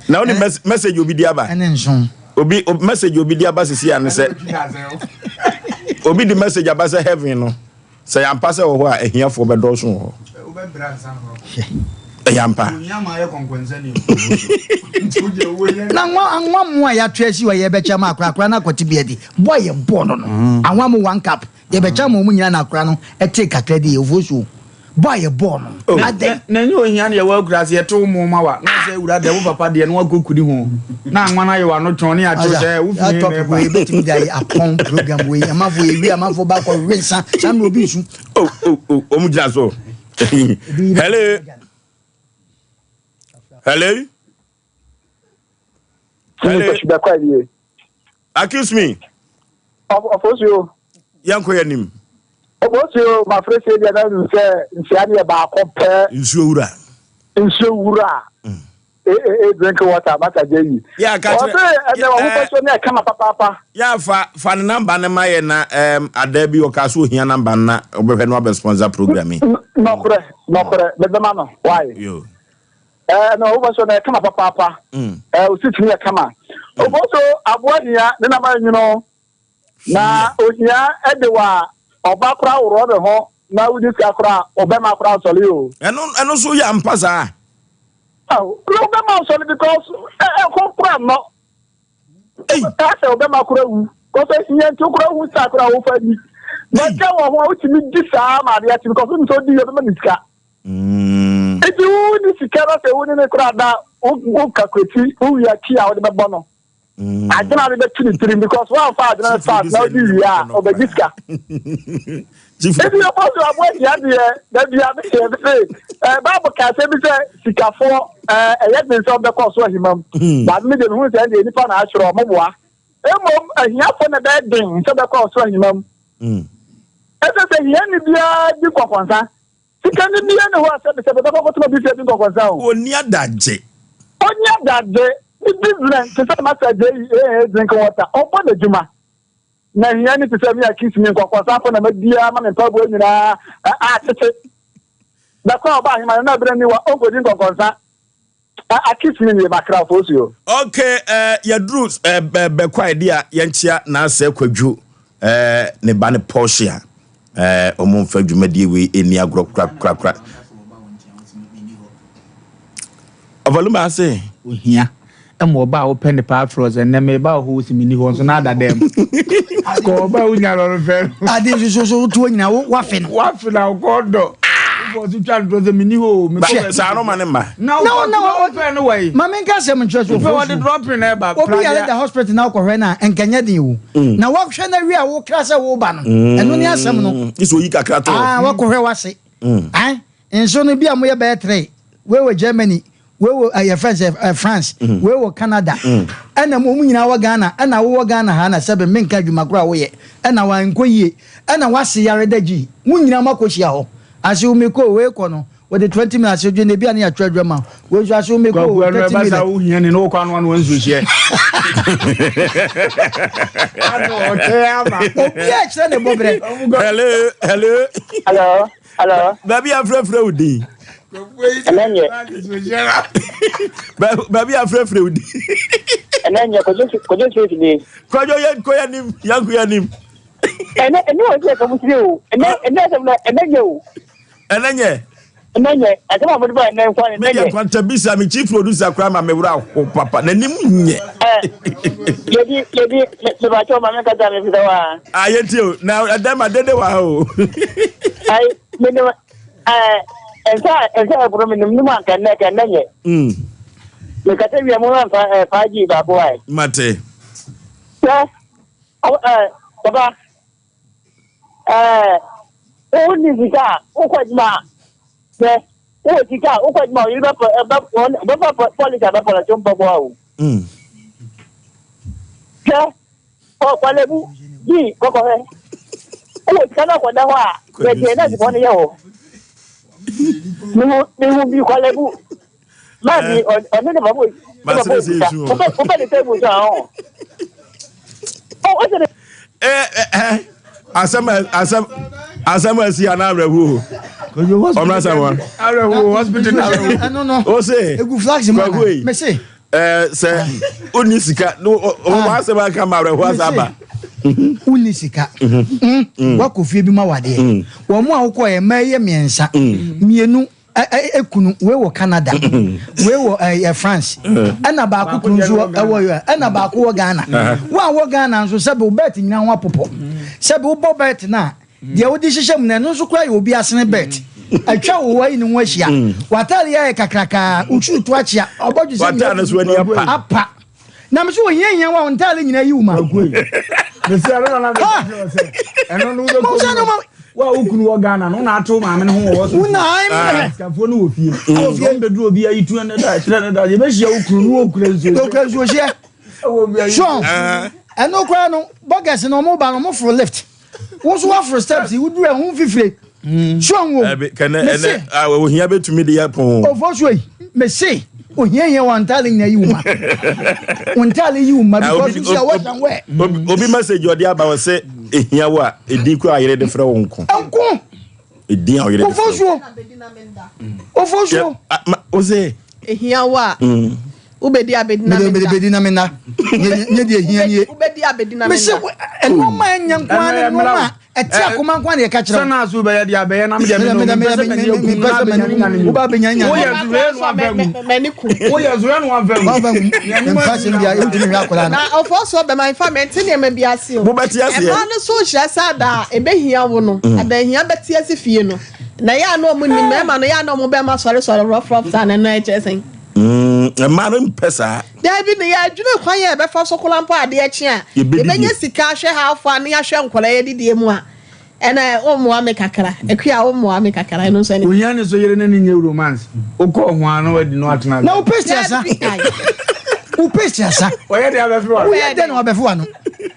na wone message obi di aba obi message obi di aba sisi ano sɛ obi di message aba sɛ heaven no sɛ yɛampa sɛ wɔ hɔ a ahiafoɔ bɛdɔɔso wɔ hɔ ɛyɛ ampa na anwa mo a yɛato asi hɔ yɛbɛkyɛ ma akorakora no akɔte bi adi bɔ a yɛbɔɔ no no anwa mo one cup Yɛbɛkyɛ ama wɔn nyinaa na akora no tee kakra di yɛ ofosuo bɔ a yɛbɔɔ no. Oh. Adɛn? Na ɛnyɛ ohia na yɛwɔ akura ase yɛto mo ma wa na sɛ awura deɛ wo papa deɛ na wakɔ kudi ho na anwa no ayɛ w'ano twɔn ne yɛakyerɛ sɛ wo fie na ɛba. Wei bɛtumi de ayɛ apɔn program wei amanfoɔ yɛwie amanfoɔ ba kɔ we nsa saa mmerɛ obi nsu. Oh oh oh wɔn gyina so. Hello. Hello. Hello. Accuse me. Ɔfosuo. Yɛnkɔ yɛn anim. Ɔfosuo mafrɛ sie deɛ na nim sɛ nsia no yɛ baako pɛ. Nsuo wura. Nsuo wura. Mm. E, e, e drink water masa gye yi. Yɛ aka kyerɛ. Ɔsɛ ɛnɛ wɔn ho bɛsɔ ne ɛkama papaapa. Yɛ fa fa ne namba ne ma yɛ na ɛɛm adaa bi ɔka so ohia namba na ɔbɛhwɛ no abɛ sponsor program yi. Nɔkorɛ nɔkorɛ mɛbɛma no why. Yo. Ɛɛ na ɔwɔ so na ɛkama papaapa. Ɛɛ osi tumi yɛ kama. Ɔbɔ so aboa hia ne nam anwunu na ohia ɛde wa ɔba kora worɔ ne ho. na wodi sika koraa a, ɔbɛma koraa nsɔre o. Ɛno ɛno nso yɛ ampa saa. Aw, na ɔbɛma nsɔre because ɛkɔ koraa nnɔ. Ɔbɛka sɛ ɔbɛma koraa wu. Kɔsɛ hia nti koraa hu saa koraa wofa di. Bɛka wɔ ho a wotumi di saa ma adeɛ akyi because wonim sɛ odi yɛ ɔbɛma ne sika. Nti wo ni sika na sɛ wo ne ne koraa da wo kakureti wo wia kyi a wode bɛbɔ no. Adwene a wode bɛto ne tirim because woamfa adwene no start na wodi wie a ɔbɛgye sika. Nti yɛbɔ so aboa hia deɛ da bia me deɛ me se eh, Bible ka asɛm bi sɛ sikafoɔ eh, ɛyɛ den sɛ ɔbɛkɔ ɔsoro ahemam. But me deɛ mehu sɛ ɛdeɛ nipa na atwerɛ ɔmo boa. Mmom ahiafoɔ na ɛbɛyɛ den sɛ ɔbɛkɔ ɔsoro ahemam. Ɛsɛ sɛ hiani biara di nkɔkɔnsa. Sikani biara nni hɔ a sɛbesɛbe ɔbɛkɔ akɔtena obi fie adi nkɔkɔnsa o. Onni adagye. Onni adagye. Ne business te sɛ Master J E A drinking water. Ɔbɔ n'adwuma. Na hiani te sɛ me a kiss me nkɔkɔnsa mpo na madi ara ma me mpaboa nyinaa akyekye. Da koro a ɔbaa ahemman no na bere nni hɔ a ɔnkɔdi nkɔnkɔnsa. Akis me nie makra fosuo. Ok eh, yɛduru eh, bɛkwae de a yɛnkyea Naasɛ Kwadwo eh, ne ba ne Portia eh, ɔmo mfa dwumadie wei ɛni agorɔ korakorakora. Ɔvaluma ase. Ohia ma ɔba a wopɛ ne paa frɛ wo sɛ nnɛ meba wɔ hɔ wo si menni hɔ nso na ada dɛm kɔ ɔba a wonya no no fɛ no. Ade nso so so wotoɔ nyina wo wafe no. Wafe na wokɔ dɔ. Wofɔ so twa ntorɔ sɛ menni hɔ o. Hwɛ saa no ma ne mma. Na wokɔ na wofɛ no wɔ yi. Ma menka asɛm nkyerɛ so Wofɛ wɔde dropping na ɛba. Obi yare da hospital na wokɔhwɛ no a nkɛnyɛ den o. Na woahwɛ no awie a wokra sɛ woba no ɛno ne asɛm no. Gye sɛ oyi kakra to hɔ. Ah wakɔhwɛ wase. Ae nso no bi a moyɛ bɛyɛ tre wei wɔ Germany wei wɔ eh, yɛfrɛ sɛ eh, France mm. wei wɔ Canada mm. ɛna mo nyinaa wɔ Ghana ɛna wowɔ Ghana ha na sɛbe menka adwuma koraa woyɛ ɛna wankɔ yie ɛna wase yare da gyi mo nyinaa moakɔhyia hɔ ase wo mekɔ wei kɔ no wɔde 20 minutes ase dwene bi a ne yɛatwerɛ adwuma ma wei nso ase wo mekɔ 30 minutes wo hia ne ne wokɔ ano ano nsuo hyeɛ obi a kyerɛ ne bɔberɛ hello hello hello Hello. Baabi afrɛfrɛ wo din. Ɛnɛ nyɛ. Baabi afrɛfrɛ wo din. Ɛnɛ nyɛ kɔjɔ kɔjɔ street ni. Kɔjɔ yɛn kɔ yɛn nim yɛn kɔ yɛn nim. Ɛnɛ ɛnɛ wɔ sɛ kɔmu tiri o. Ɛnɛ ɛnɛ sɛ ɛnɛ nyɛ o. Ɛnɛ nyɛ. Ɛnɛ nyɛ asɛm a mo de ba ɛnɛ nkwa ɛnɛ nyɛ. Meyɛ nkwantabisa me chief producer koraa ma me wura ho papa n'anim nyɛ. Ɛ yɛdi yɛdi mebakyɛw ma menkasa me fisɛ wa. Ah yɛntie o na ɛdɛm ma dede wɔ ha o. Ayi menim ɛɛ nsa nsa ɛboro menim ne mu anka nnɛ ka nnɛ nyɛ. Mm. Mekasa wia mo mfa ɛɛ 5G baako wa. Mate. Sɛ ɔ ɛɛ papa ɛɛ wonni sika a wokɔ adwuma a sɛ wowɔ sika a wokɔ adwuma a oyere bɛpɔ ɛbɛ ɔbɛfa pɔlisi abɛpɔlisi mpɔboa o. Hwɛ ɔkwalebu bi kɔkɔhwɛ wowɔ sika no akɔda hɔ a yɛdeɛ nɛɛsefoɔ no yɛ hɔ mehu mehu bi kwalebu maa bi ɔne ne papa ne papa sika wopɛ ne table so a ɔ ɔsɛ ne. asɛm asɛm asɛm asi ana awerɛhoɔ ɔmra sɛ wa awerɛhoɔ hospital na awerɛhoɔ ɛno no o se egu flags mu kwaku yi mese sɛ wonni sika wɔ asɛm aka ma awerɛhoɔ asa aba wonni sika wakɔ fie bi ma wadeɛ wɔn mu a wokɔɛ mmaa yɛ mmiɛnsa mmienu ekunu wei wɔ Canada wei wɔ ɛyɛ France ɛna baako kunu nso ɛwɔ yɛ ɛna baako wɔ Ghana wo a wɔ Ghana nso sɛbi wo bɛt nyinaa ho apopɔ sɛbi wobɔ bɛt na deɛ wode hyehyɛ mu na ɛno nso koraa yɛ obi asene bɛt atwa wo ayi ne ho ahyia w'ataade yɛ kakrakaa wotwi to akyea ɔbɔdwe sɛ apa na me so ohia hia wa ntaade nyinaa yi wo ma. Mesi ɛno na na sɛ ɛno no wobɛkɔ mu wa wo kunu wɔ Ghana no na ato maame no ho wɔ hɔ na ah, sikafoɔ no wɔ fie wɔ fie mbɛduru obi ayi 200 dollars 300 dollars yɛbɛhyia wo kunu no wɔ kura nsuo wɔ kura nsuo hyɛ sure ɛno koraa no bɔgɛs no ɔmo ba no ɔmo foro lift wo nso woaforo steps yi woduru ɛho mfifire so nwo kɛnɛ ɛnɛ ohia bɛtumi de yɛ pon ofo so yi mese ohia hia wɔn ntaale nyina yi wo ma wɔn ntaale yi wo ma because you see a wash and wear obi message ɔde aba wɔ sɛ ehia wo a edin kura ayere de frɛ wo nko nko edin a ɔyere de frɛ wo ofo so ofo so o se ehia wo a mm. Wobɛdi abɛdi na Mede meda. bɛdi na mena. Nyɛ deɛ hia nie. Wobɛdi abɛdi na Mese meda. nneɛma a ɛnyɛ nko ara ne nneɛma a ɛte akoma nko ara na yɛka kyerɛ wo. Sɛ na so bɛyɛ deɛ abɛyɛ na medeɛ mepɛ sɛ m'ani akum mepɛ sɛ m'ani kum. Woba abɛnya nya. Woyɛ so wei no wamfa ngu. M'ani kum. Woyɛ so wei no wamfa ngu. Wamfa ngu. Mfa asɛm bi a ɛntumi nhwɛ akwadaa no. Na ɔfɔ so bɛma nfa mɛnte nneɛma bi ase o. Mobɛte aseɛ. Ɛmaa no so kyerɛ sɛ ada a ɛbɛhia wo no, ada ahia bɛte ase fie no. Na yɛ a na ɔmo nim mmarima no yɛ a na ɔmo bɛma sɔresɔre rɔfrɔf saa na ɛno ɛkyerɛ sɛn? Mmaa no mpɛ saa. Dabi no yɛadwene kwan a yɛbɛfa so koraa mpo adeɛ kye a yɛbɛnya sika ahwɛ how far na yɛahwɛ nkwadaa yi adidie mu a ɛna wommoa me kakra Akua wommoa me kakra ɛno nso ɛne. Ohia ne so yere ne ne nyɛ romance wokɔ ho a na wadi no atena. Na wo paste asa. Wo paste asa. Ɔyɛ deɛ abɛfe wa. Woyɛ dɛ na wabɛfe wa no.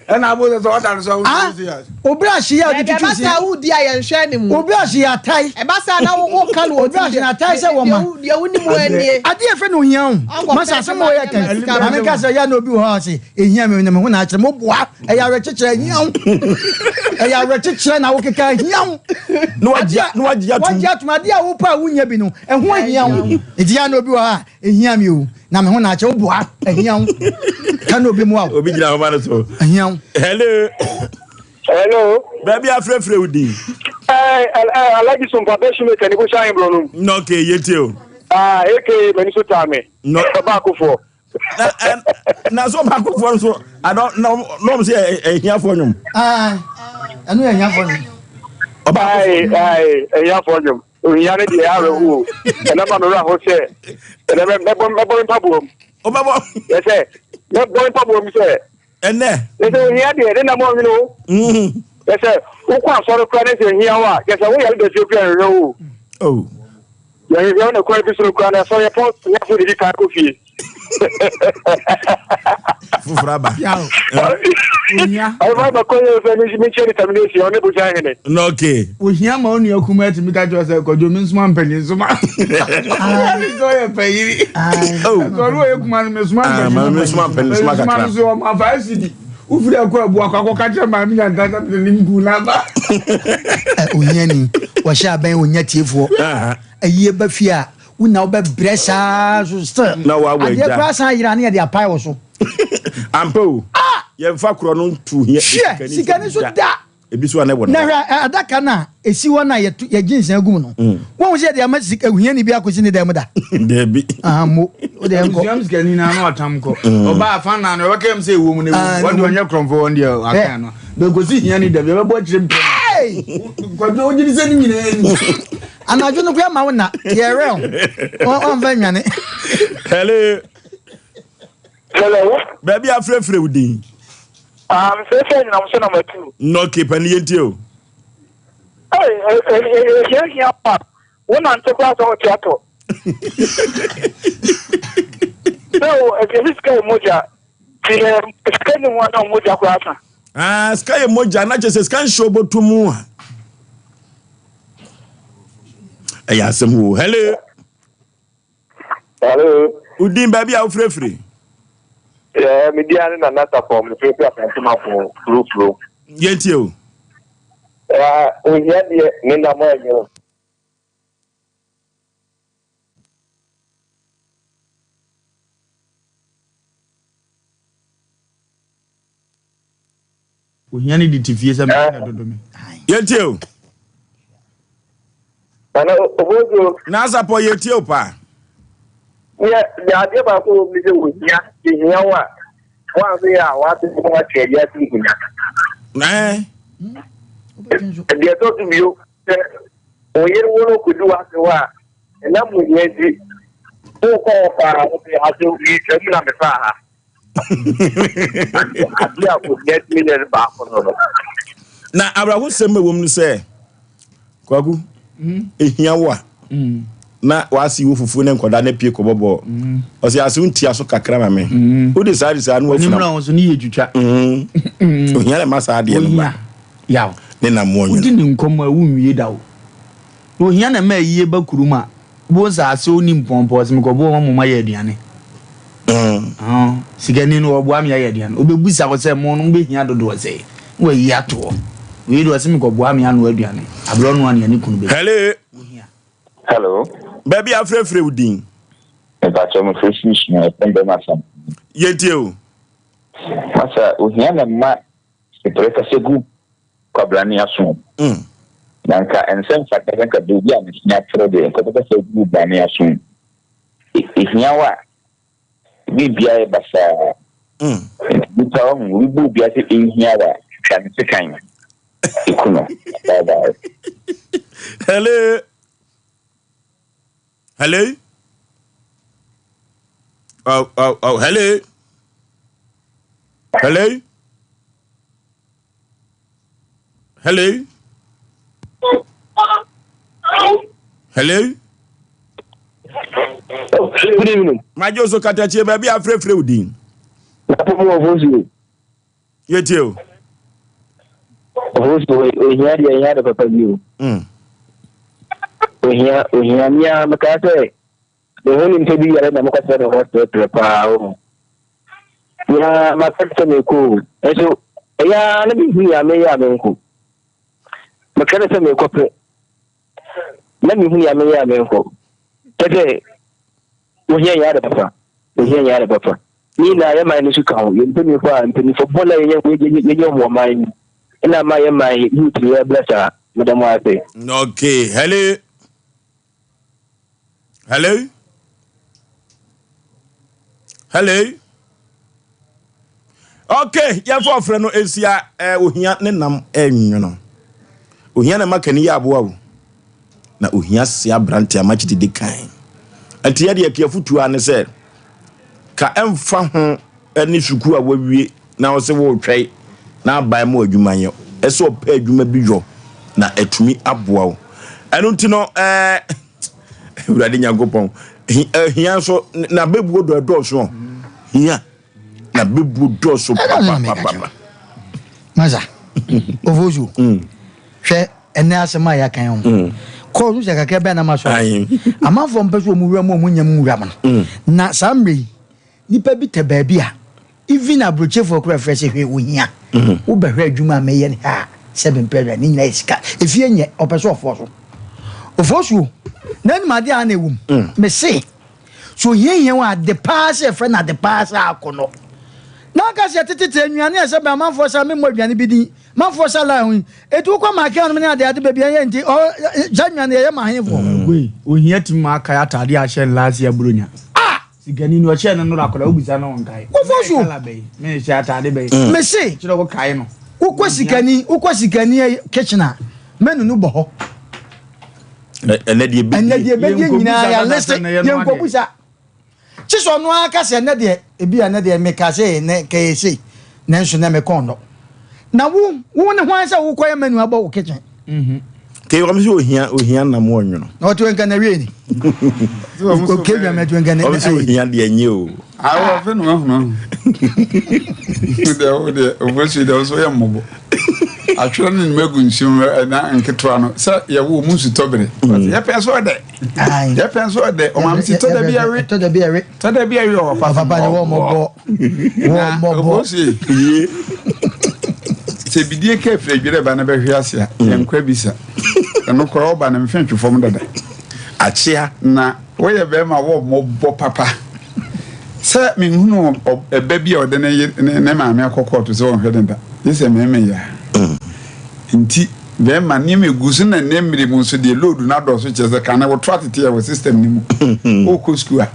Ɛna abo sɛ sɛ ɔda no sɛ wo serious. Obi ahye yɛ ɔde tutu si. Ɛba saa wodi a yɛnhwɛ ne mu. Obi ahye yɛ atae. Ɛba saa na wo ka no Obi ahye na atae sɛ wɔma. Deɛ wonim wɔ nie. Adeɛ efe no ohia o. Masa asɛm wɔ yɛ kan. Maame ka sɛ ya na obi wɔ hɔ ase ehia mi na me ho na akyerɛ mo boa. Ɛyɛ awerɛkyekyerɛ ehia o. Ɛyɛ awerɛkyekyerɛ na wokeka ehia o. Na wagye na wagye atum. Wagye atum adeɛ a wopɛ a wonya bi no ɛho ehia o. Nti ya na obi wɔ hɔ a ehia mi o na me ho na akyerɛ wo boa ehia o. Ka na obi mua o. Obi gyina homa no so. Ehia o. Hello. Hello. Baabi afrɛfrɛ wo din. Ɛɛ ɛɛ Alhaji Sompa Bɛhyi mi kɛni Busa Ahemborɔ no. Na okay yɛtie o. Ah aka m'ani so taa me. No. Ɔbaakofoɔ. Na na so ɔbaakofoɔ nso adɔ na na wɔn sɛ ɛhiafoɔ nnwom. Ah ɛno yɛ ɛhiafoɔ nnwom. Ɔbaakofoɔ. Ayi ayi ɛhiafoɔ nnwom. Ohia no deɛ awerɛho o. Ɛnɛ ma me werɛ ho sɛ ɛnɛ mɛbɔ mɛbɔ me mpaboa mu. Ɔbɛbɔ. Yɛ sɛ mɛbɔ me mpaboa mu sɛ. Ɛnɛ. Yɛ sɛ ohia deɛ ne nam ɔnwene o. Yɛ sɛ wokɔ asɔre koraa ne sɛ ohia wo a yɛ sɛ woyare da fie koraa yɛhwehwɛ wo o. Yɛhwehwɛ wo na kwan bi so no koraa na ɛsɔre yɛpɔn hiafo de di kan kɔ fie. Foforɔ aba. Ohia. Ɔba bɛkɔ yɛ sɛ mekyɛ determination ɔne bosan hene. Na okay. Ohia ma onua kuma atumi ka kyerɛ sɛ kwadwo me nsoma mpanyin nsoma. Ɛne sɛ ɔyɛ panyini. Sɛ ɔno ɔyɛ kuma no mesoma mpanyin. Mesoma mpanyin nsoma kakra. Mesoma no so ɔma fa asidi. Wofiri akɔ abu akɔ akɔka kyerɛ maame nyanka sɛ mede ne nku no aba. Ohia ni wɔhyɛ abɛn onya tiefoɔ. Ayie ba fie a Wo na wobɛbrɛ saa so still. Na wawa Adeɛ agya. koraa san yera ne yɛde apae wo so. Ampa o. Ah! Yɛmfa korɔ no nto hia Hwɛ, sikani sikani so so da. da. Ebi so a na ɛwɔ ne Na hɔ. hwɛ ɛ, adaka no a ɛsi hɔ no a yɛto yɛgye nsa gu mu no. Woahu sɛ yɛde ama sika hiani bi akɔsi ne dan mu da? Dabi. Aha mo, wo deɛ nkɔ. Abusuam sikani na ano atam kɔ. Ɔbaa afa na no ɛbɛka m sɛ ɛwɔ mu no Ah, ɛwɔ mu. Wɔn deɛ ɛwɔ mu. ɔnyɛ korɔmfo wɔn deɛ Hwɛ. aka no. Bɛkɔsi hiani da bi ɛbɛbɔ akyerɛ mpɛ. Hey! Kwadwo wogye di sɛ ne nyinaa ni. Anadwo no koraa ma wo na yɛrɛ o. Ɔmfa nnwane. Hello. Hello. Baabi afrɛfrɛ wo din. Ah, mfrɛfrɛ nyinam so na matu. Nɔke pani yɛntie o. Hey, ehia hia pa. Wo nante koraa sɛ wote atɔ. Sɛ o, ɛsɛ sika yɛ mogya. Ti sika ni ho na mogya koraa sa. Ah, sika yɛ mogya na kyerɛ sɛ sika nhyɛ oboto mu a. Ɛyɛ asɛm o. Hello. Hello. Udin baabi a wofirefiri. Yeah, me dia ne Nana Sapɔ, me firifiri Asantemafo furofuro. Yɛntie o. Ah, ohia deɛ ne nam ɛnyɛ. Ohia ne de te fie sɛ mɛ na dodo me. Yɛntie o. Nana Obozo. N'asapɔ yɛtie o paa. Yɛ deɛ adeɛ baako wɔ mu ne sɛ ohia ehia wo a wɔanso yɛ a wɔate ho akyɛ yɛ ase hia. Ɛɛ. Deɛ ɛtɔ so bio sɛ wo yere wo no kɔdi w'ase hɔ a ɛnam ohia nti wokɔ hɔ paa wode ase metwa mu na mefaa ha. Adeɛ a ohia tumi yɛ no baako no no. Na awerɛhosɛm a ɛwɔ mu no sɛ, Kwaku, ehia wo a, na w'ase wo fufuo ne nkɔda ne pie kɔbɔ bɔɔl. Ɔsɛ ase wo ntia so kakra ma me. Wode saa de saa no W'anim wafuna. na wo nso ne yɛ twitwa. Ohia na ɛma saa adeɛ no ba. Ohia yaw. Ne nam wɔn Wodi nwene. ne nkɔmmɔ a wonwie da o. Na ohia na ɛma ayie ba kurom a wobɛhu sɛ ase ɔnni mpɔmpɔ ɔse mekɔboa wɔn ma wɔayɛ aduane. Sikani no ɔboa me ayɛ aduane. Ɔbɛbusa wo sɛ mo no mobɛhia dodoɔ sɛn na wayi ato hɔ. Wei deɛ ɔse mekɔboa me anoa aduane. Aberɛ ɔnoa nea ne kunu bɛdi. Hello. Ohia. Hello. Baabi a afrɛfrɛ wo din. Mepakyɛw mefrɛ firi sua ɛfɛm bɛma asam. Yɛntie o. Masa ohia na mma mepere kasa gu kwabrane aso. Mm. Na nka ɛnsɛ mfata sɛ nka baabi a mesua akyerɛ deɛ nka ɔbɛkasa gu brane aso. Ehia wo a biribiara yɛ basaa. Mm. Nti nipa ɔho obi bu obi ase ehia wo a twa ne sekan eku no. Bye bye. Hello. Hello. Oh, oh, oh, hello. Hello. Hello. Hello. Good evening. Majo so katachie baabi afrɛfrɛ wo din. Napo mu ɔfosuo. Yɛtie o. Ɔfosuo ohia deɛ ohia de papa bi o. Mm. Ohia ohia mia mekaa sɛ mehu nipa bi yare na mekɔsrɛ ne hɔ srɛsrɛ paa o. Mia maka sɛ mekɔ o. Nso ɛyɛ a na mehu nea meyɛ a menkɔ. Meka ne sɛ mekɔ pɛ na mehu nea meyɛ a menkɔ. Kyɛ sɛ ohia yɛ ade papa. Ohia yɛ ade papa. Ne nyinaa yɛ man no so ka ho. Yɛn mpanyinfo a mpanyinfo bɔne a yɛnyɛ yɛnyɛ wɔn wɔ man mu. Ɛna ama yɛ man youth yɛ brɛ saa. Meda mo ase. Okay, hello. Hello. Hello. Okay, yɛmfa ɔfrɛ no nsia eh, ohia ne nam nwono. Ohia na ɛma kani yɛ aboa o. Na ohia se aberante ama kyididi kan. Nti yɛde akuafotuo a ne sɛ ka ɛmfa ho ne sukuu a wawie na ɔsɛ wɔretwɛn na aban mu adwuma yɛ ɛsɛ ɔpɛ adwuma bi yɔ na atumi aboa wo. Ɛno nti no ɛɛ Awurade Nyankopɔn hia nso na bɛbuo dɔ ɛdɔɔso hia na bɛbuo dɔɔso papapapa. Masa ofosu hwɛ ɛnɛ asɛm a yɛaka ho kɔɔ so sɛ kakra bɛn na ma so amanfoɔ mpɛ so wɔn wura mu wɔn nyam nwura mu no na saa mmerɛ yi nipa bi tɛ baabi a even aburokyefoɔ kora frɛ sɛ hwɛ ohia wobɛhwɛ adwuma a mɛyɛ no ha sɛ mempɛ ne nyinaa yɛ sika efie nyɛ ɔpɛ so ɔfoɔ so ɔfoɔ so na anim adeɛ a na ɛwɔ mu mese so ohia hia wɔ ade paa sɛ ɛfrɛ no ade paa sɛ akɔnɔ na aka sɛ tetete nnuane a ɛsɛ bɛn amanfoɔ sɛ memmɔ aduane bi din manfoɔ sɛ line ho yi ɛti wokɔ maakea nom ne ade ade baabi ɛyɛ nti saa nnuane yɛyɛ ma ahefoɔ. Wei ohia tumi ma akae ataade a ahyɛ no last year buronya. Ah! Sikani no ɔhyɛ no nnora akwadaa wobisa no ɔnkae. Wofɔ so. Kala bɛyi mehyɛ ataade bɛyi. Mese. Kyerɛ wo kae no. Wokɔ sikani wokɔ sikani kitchen a menu no bɔ hɔ. Ɛnɛ deɛ bɛdie. Ɛnɛ deɛ bɛdie nyinaa yɛ list yɛnkɔbusa. Kye sɛ ɔno ara ka sɛ ɛnɛ deɛ ebi a ɛnɛ deɛ meka sɛ ɛnɛ kɛyɛ sei nanso nɛ mekɔn dɔ. Na wo wo ne hwan sɛ wokɔyɛ menu abɔ wo kitchen. Ke wɔn sɛ ohia ohia nam wɔnwono. Na ɔte nka na wie ni. Ke dwa mɛ nka na. Wɔn sɛ ohia deɛ nye o. Awɔ fɛ no ahunu. Deɛ wo deɛ ofosu deɛ ɔso yɛ mmɔbɔ. Atwerɛ no nnum agu nsuo mu ɛna nketewa no sɛ yɛwo mu nsutɔ bere. Yɛpɛ nso ɔdɛ. Yɛpɛ nso ɔdɛ. Ɔmaame si tɔ da bi ɛwe. Tɔ da bi ɛwe. Tɔ da bi ɛwe ɔwɔ pa. Ɔpapa de wɔ mmɔbɔ. Wɔ mmɔbɔ. Yie. Sɛ bidie ka afiri adwerɛ ba no bɛhwe ase a yɛnkɔ abisa. Ɛno koraa ɔba no mfe ntwe fam dada. Akyea. Na woyɛ bɛrima wɔ mmɔbɔ papa. Sɛ menhunu ɛba bi a ɔde ne ne maame akɔ kɔɔto sɛ ɔnhwɛ ne ba. Gye sɛ mɛmɛ ya. Nti bɛrima nneɛma egu so na nnɛ mmere mu nso deɛ load no adɔɔso kyerɛ sɛ kane woto atete wɔ system no mu. Wokɔ sukuu a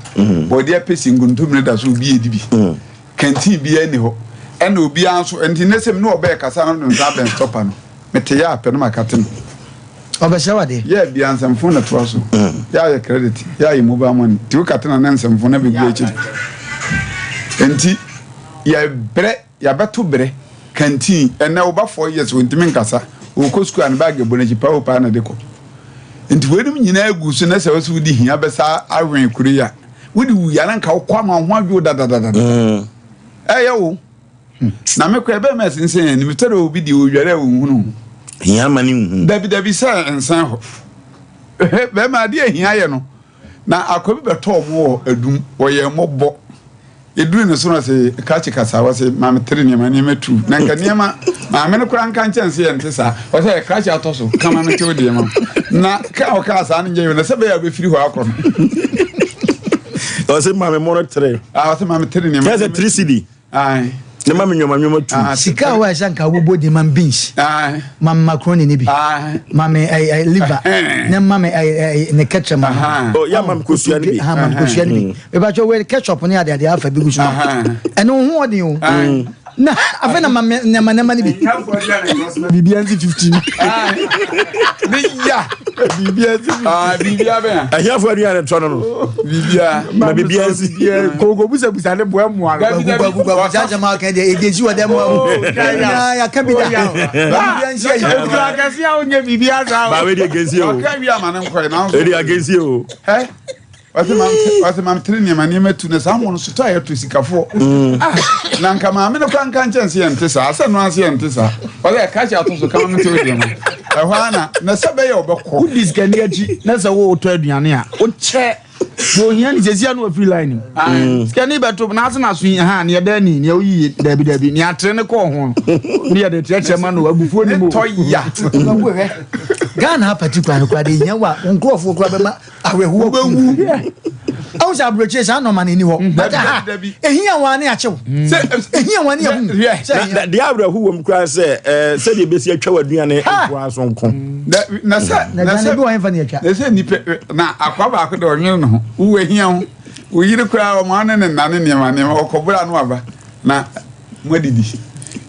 wɔde apɛsi nkontommire da so obi edi bi. Canteen biara nni hɔ. Ɛna obiara nso nti nnɛ sɛ me ne ɔbɛɛ kasa no de nsa abɛn stopper no. Mete yɛ apɛ no makate no. Ɔbɛsrɛ wo adeɛ. Yɛ bia nsɛmfo na ɛtoa so. Yɛ ayɛ credit, yɛ ayɛ mobile money. Nti wokate na ne nsɛmfo no bɛgu akyiri. Nti yɛbrɛ, yɛabɛto brɛ. Canteen, ɛnɛ wo ba 4 years ɔntumi nkasa. Ɔkɔ sukuu a ne bag bɔ n'akyi paa o paa na ɛde kɔ. Nti weinom nyinaa gu so na sɛ wo sɛ wode hia bɛsa awɛn kuro yi a, wode wuyi a na nka wokɔ ama wo ho adwo dadadada. Ɛyɛ wo. Na me kɔ ɛbɛn ma ɛsensɛn anim tɛ dɛ obi deɛ odware a onhunu ho. Hia ma ne nhu. Dabi dabi sɛ nsan hɔ. Bɛrima adeɛ hia yɛ no na akwa bi bɛtɔ ɔmo wɔ adum wɔyɛ mmɔbɔ. Eduru ne so na sɛ krakye kasa wɔsɛ maame tere nneɛma nneɛma tu na nka nneɛma maame no koraa nka nkyɛn sɛ yɛnte saa wɔsɛ krakye atɔ so kama me tew deɛ ma na ka ɔkaa saa no nyɛ yɛ na sɛ bɛyɛ a bɛfiri hɔ akɔ no. Ɔsɛ maame mo no tere. Ah, ɔsɛ maame tere nneɛma. Kyerɛ sɛ 3 cedi. Aye. Ne ma me nneɛma nneɛma tu. Ah, Sika a wɔayɛ sɛ nka wobɔ di ma me beans. Aye. Ma me macaroni ne bi. Aye. Ma me ɛɛ ɛɛ liver. Ne ma me ɛɛ ɛɛ ne ketchup ma. Aha. Oh, ya ma me kosua ne bi. Ha ma me kosua ne bi. Mebatwa wei ketchup ne ade ade afa bi gu so. Aha. Ɛno ho ɔden o. Aye. Na afei na ma me nneɛma nneɛma ne bi. Biribiara nsi 15. Ne ya. Biribiara nsi 15. Ah, biribiara bɛn a. Ahiafo aduane tɔ no no. Biribiara. Ma biribiara nsi. Kogo busabusa ne boa mmoa no. Dabi, dabi. Gugu gugu saa asɛm a ɔka deɛ ɛgye si wɔ dɛm mu. Na yɛaka bi da. Biribiara nsi ayi. Ekura kɛse a wonyɛ biribiara saa. Ba we di against you. Ɔka wi ama ne nkɔe nanso. Edi against you. Ɛ ɔsɛ maame ɔsɛ maame tere nneɛma nneɛma tu na saa mo no so tɔ a yɛto sikafoɔ. Ah, na nka maame no kora nka nkyɛn sɛ yɛnte saa sɛ no ase yɛnte saa ɔsɛ ɛka kyɛ ato so kama no sɛ ɔdeɛ ma ɛhɔ ara na na sɛ bɛyɛ ɔbɛkɔ. Wodi sikani akyi na sɛ wotɔ aduane a wokyɛ deɛ ohia ne sɛsi ano afiri line mu. Sikani bɛto n'ase na so yi ha neɛ dɛ ni neɛ oyi dabi dabi neɛ atere ne kɔɔ ho no ne yɛde kyerɛkyerɛ ma no abufuo ne mu. Ne tɔ ya. Ghana ha particular no koraa de hia wa nkurɔfoɔ koraa bɛma awerɛhoɔ Wobɛwu. Ahu sɛ aburokyire saa nɔɔma no ɛni hɔ. But Dabi, ha dabi. ɛhia wɔn ane akyew. Ɛhia wɔn ane ahu. Hwɛ. Sɛ Na ɛhia. na deɛ awerɛho wɔ mu koraa sɛ ɛɛ sɛdeɛ ebesi atwa w'aduane nko ara so nko. Na sɛ Na na aduane sɛ bi wɔ hemfa ne atwa. na sɛ nipa na akwa baako de ɔnwene ne ho wo ahia ho wo yere koraa ɔma ne ne nna ne nneɛma nneɛma ɔkɔbra no aba na moadidi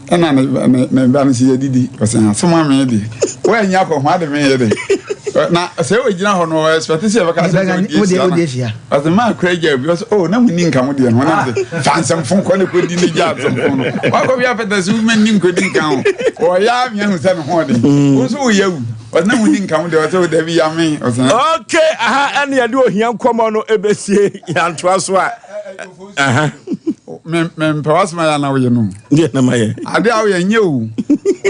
ɛna ne ne ne ba no sɛ yɛdidi ɔsɛ asɛm a meyɛ deɛ woannya akɔ ho ade meyɛ de na sɛ wɔgyina hɔ no ɔɛspɛte sɛ yɛbɛka sɛ sɛ Wode wode wode ahyia. ɔsɛ maa kora gya bi ɔsɛ oh na monni nka mo deɛ no ɔnam sɛ fa nsɛmfo kɔ ne kɔdi ne gya nsɛmfo no wakɔ bi apɛtɛ sɛ woma nni nkɔdi nka ho ɔyɛ a meahu sɛ ne ho ɔden wo nso woyɛ awu ɔsɛ na monni nka ho deɛ ɔsɛ wo dabi yame ɔsɛ Okay, aha ɛne yɛde ohia nkɔmmɔ no ɛbɛsie yɛantoa so a. Aha. Mempɛ w'asɛm ayɛ na woyɛ no. Deɛ na mayɛ. Adeɛ a woyɛ nyɛ o.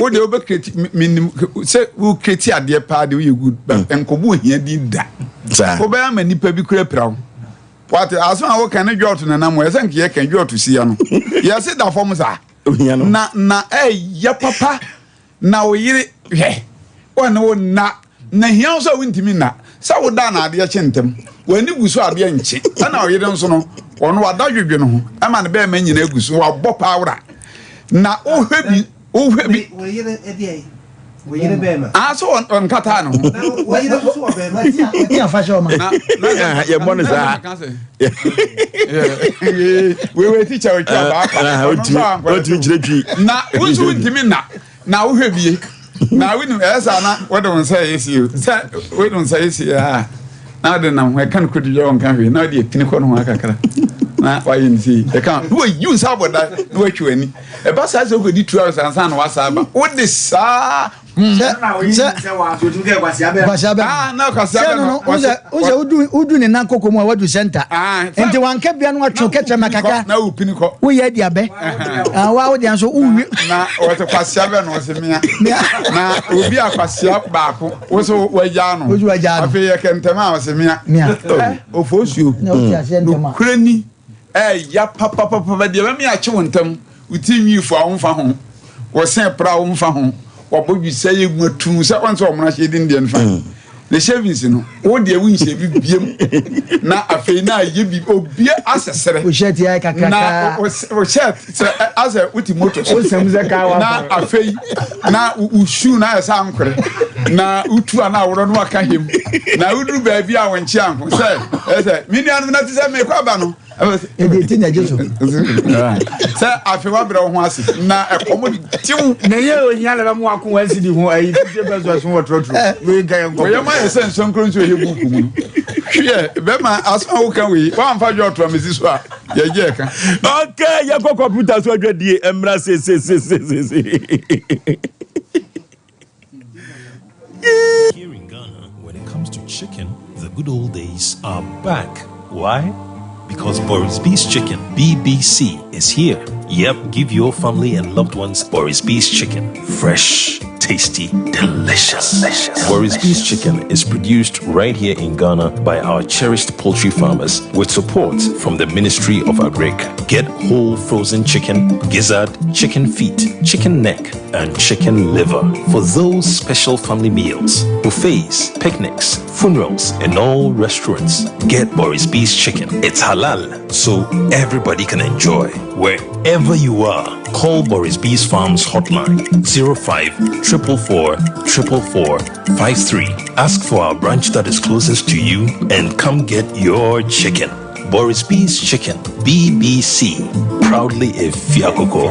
Wo deɛ wobɛkreti menim sɛ wokreti adeɛ paa deɛ woyɛ good but nkɔbɔ ohia din da. Saa. Wobɛyɛ ama nipa bi kura pira wo. Wate asɛm a woka ne dwɔɔto nanam hɔ ɛsɛ nka yɛka dwɔɔto sia no. Yɛse da fam saa. Ohia no. Na na ɛyɛ papa Na wo yere hwɛ, ɔne wo nna, na hia wo sɛ wontumi nna, sɛ woda na adeɛ kye ntɛm, w'ani gu so adeɛ nkye, ɛna wo yere nso no, ɔno wada dwedwe no ho, ɛma ne bɛɛma nyina gu so, wabɔ pawra, na wohwɛ bi, wohwɛ bi. Wo yere ɛdeɛ, wo yere bɛɛma. Ah, so ɔnkataa ne ho. Wo yere nso wɔ bɛɛma. Ɔte afa hyɛ ɔma. Na, na, Yɛbɔ ne saa. Wewe teacher otwa baako. Otumi kyerɛ twi. Na wo nso wontumi nna na wohwɛ bie na wonim ɛyɛ saa na wode wo nsa yɛ sie sɛ wode wo nsa yɛ sie a na wode nam ho ɛka no kɔdi dwa wɔnka hwee na wode apini kɔ no ho akakra na wayɛ ne sei ɛka na wayi wo nsa abɔ da na watwi w'ani ɛba saa sɛ wokɔdi 2 hours ansa na wasa aba wode saa sɛ no wosɛ wodu ne nan koko mu a wadu sɛnta nti wanka bia no watwe kɛkyɛ ma kakra woyɛ adi abɛ wa wode nso wowie na wɔsɛ kwasea bɛ no wɔsɛ mea na obi a kwasea baako wo so wagyaa no afei yɛ kɛntɛm a wɔsɛ mea ofosuo nokorɛ ni ɛya papapapa deɛ bɛme akye wo ntam Wo ti nwi fua wo mfa ho, wo se pra wo mfa ho, wabɔ dwisa yɛ gu atum sɛ ɔn sɛ ɔmono ahyɛ din deɛ no fa. Mm. Ne shavings no, wo deɛ wo nhyɛ bi biem na afei na ayɛ bi obie asɛsrɛ. Wo shirt yɛ kakraka. Na wo shirt sɛ asɛ wo ti moto so. Wo nsɛm sɛ kaa wa. Na afei na wo shoe na ayɛ sɛ ankorɛ na wotu a na aworɔ no aka hem na woduru baabi a wo nkye anko sɛ ɛsɛ me nuanom na te sɛ mekɔ aba no. Ɛdi ti na ɛgye so. Sɛ afei wabrɛ wo ho ase na ɛkɔm tew. Na yɛ ohia na bɛmo ako wɔn si di ho ayi fifty pesos ho wɔ trɔtrɔ. Wei nka yɛn nkɔmɔ. Wɔyɛ ma yɛ sɛ nsɔnkoro nso ɛyɛ buuku mu no. Hwɛ bɛma asɛm a woka wei woamfa dwa ɔtoa mesi so a yɛgye ɛka. Okay, yɛkɔ kɔmputa so adwadie mmra sesesesese. Here in Ghana, when it comes to chicken, the good old days are back. Why? Because Boris B's Chicken, BBC, is here. Yep, give your family and loved ones Boris B's Chicken. Fresh, tasty, delicious. Boris B's chicken is produced right here in Ghana by our cherished poultry farmers with support from the Ministry of Agric. Get whole frozen chicken, gizzard, chicken feet, chicken neck, and chicken liver for those special family meals, buffets, picnics, funerals, and all restaurants. Get Boris B's chicken. It's halal, so everybody can enjoy. Wherever you are, call Boris B's Farms hotline 05 444 444 53. Ask for our branch that is closest to you and come get your chicken. Boris B's Chicken, BBC. Proudly a Fiakoko.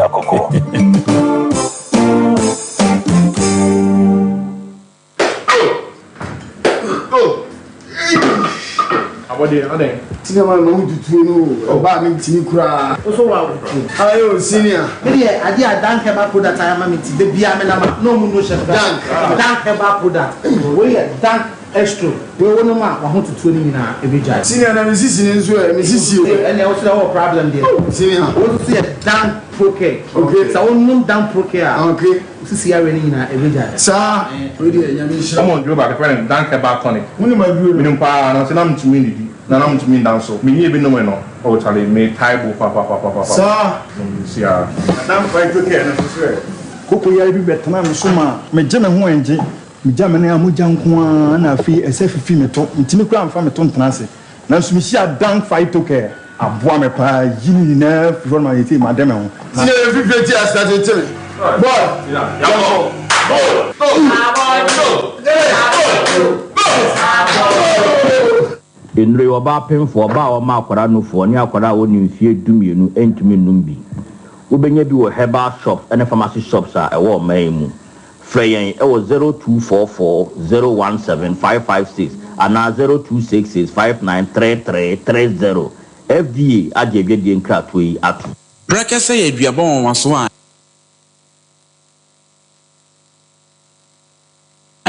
Abɔdeɛ adɛn. Senior man ma wo tutuo no o ɔbaa me ntimi koraa. Wo so wa wo tuo. Aye o senior. Me deɛ adeɛ a dank herbal product ayɛ ama me nti da biara me nam a na ɔmo no hyɛ me Dank. Dank herbal product wei yɛ dank extro wei wo nom a wahotutuo no nyinaa ɛbɛgyae. Senior na me sisi no nso ɛ me sisi o. Ɛnneɛ wo so deɛ wowɔ problem deɛ. Senior. Wo nso yɛ dank procare. Okay. Sɛ wo nom dank procare a. Okay. Wo sisi yareɛ no nyinaa ɛbɛgyae. Saa. Wei deɛ Nyame nhyira wo. Wɔn duro baako yɛfrɛ no dank herbal tonic. Wo nim aduro no? Menim paa nanso na mentumi nnidi na na mentumi nda nso. Menyɛɛ bi nomee no oh charlie metae bo papapapapa. Saa. Nom nsi ara. Na dank phytocare no nso so ɛ? Koko yare bi bɛtenaa me so maa megye me ho ɛngye. Megya me nan a mogya nko ara na afei ɛsɛ fifi me to. Mentumi koraa mfa me to ntena ase. Nanso mehyiaa Dan Phytocare. Aboa me paa yi ne nyinaa firi hɔ no ma seesei made me ho. Na. Senior yɛ fifire ti ase tete me. Boy, yɛnkɔ. Nnuro yi, ɔbaa pemfoɔ, ɔbaa a ɔma akwadaa nufoɔ, ne akwadaa a ɔnni mfeɛ dumienu ntumi nnom bi. Wobɛnya bi wɔ herbal shops ne pharmacy shops a ɛwɔ ɔman yi mu. Frɛ yɛn wɔ 0244 017 556 anaa 0266 5933 30. FDA agye adwadie nkratoɔ yi atom. Prɛkɛsɛ yɛ aduaba nwanwaso a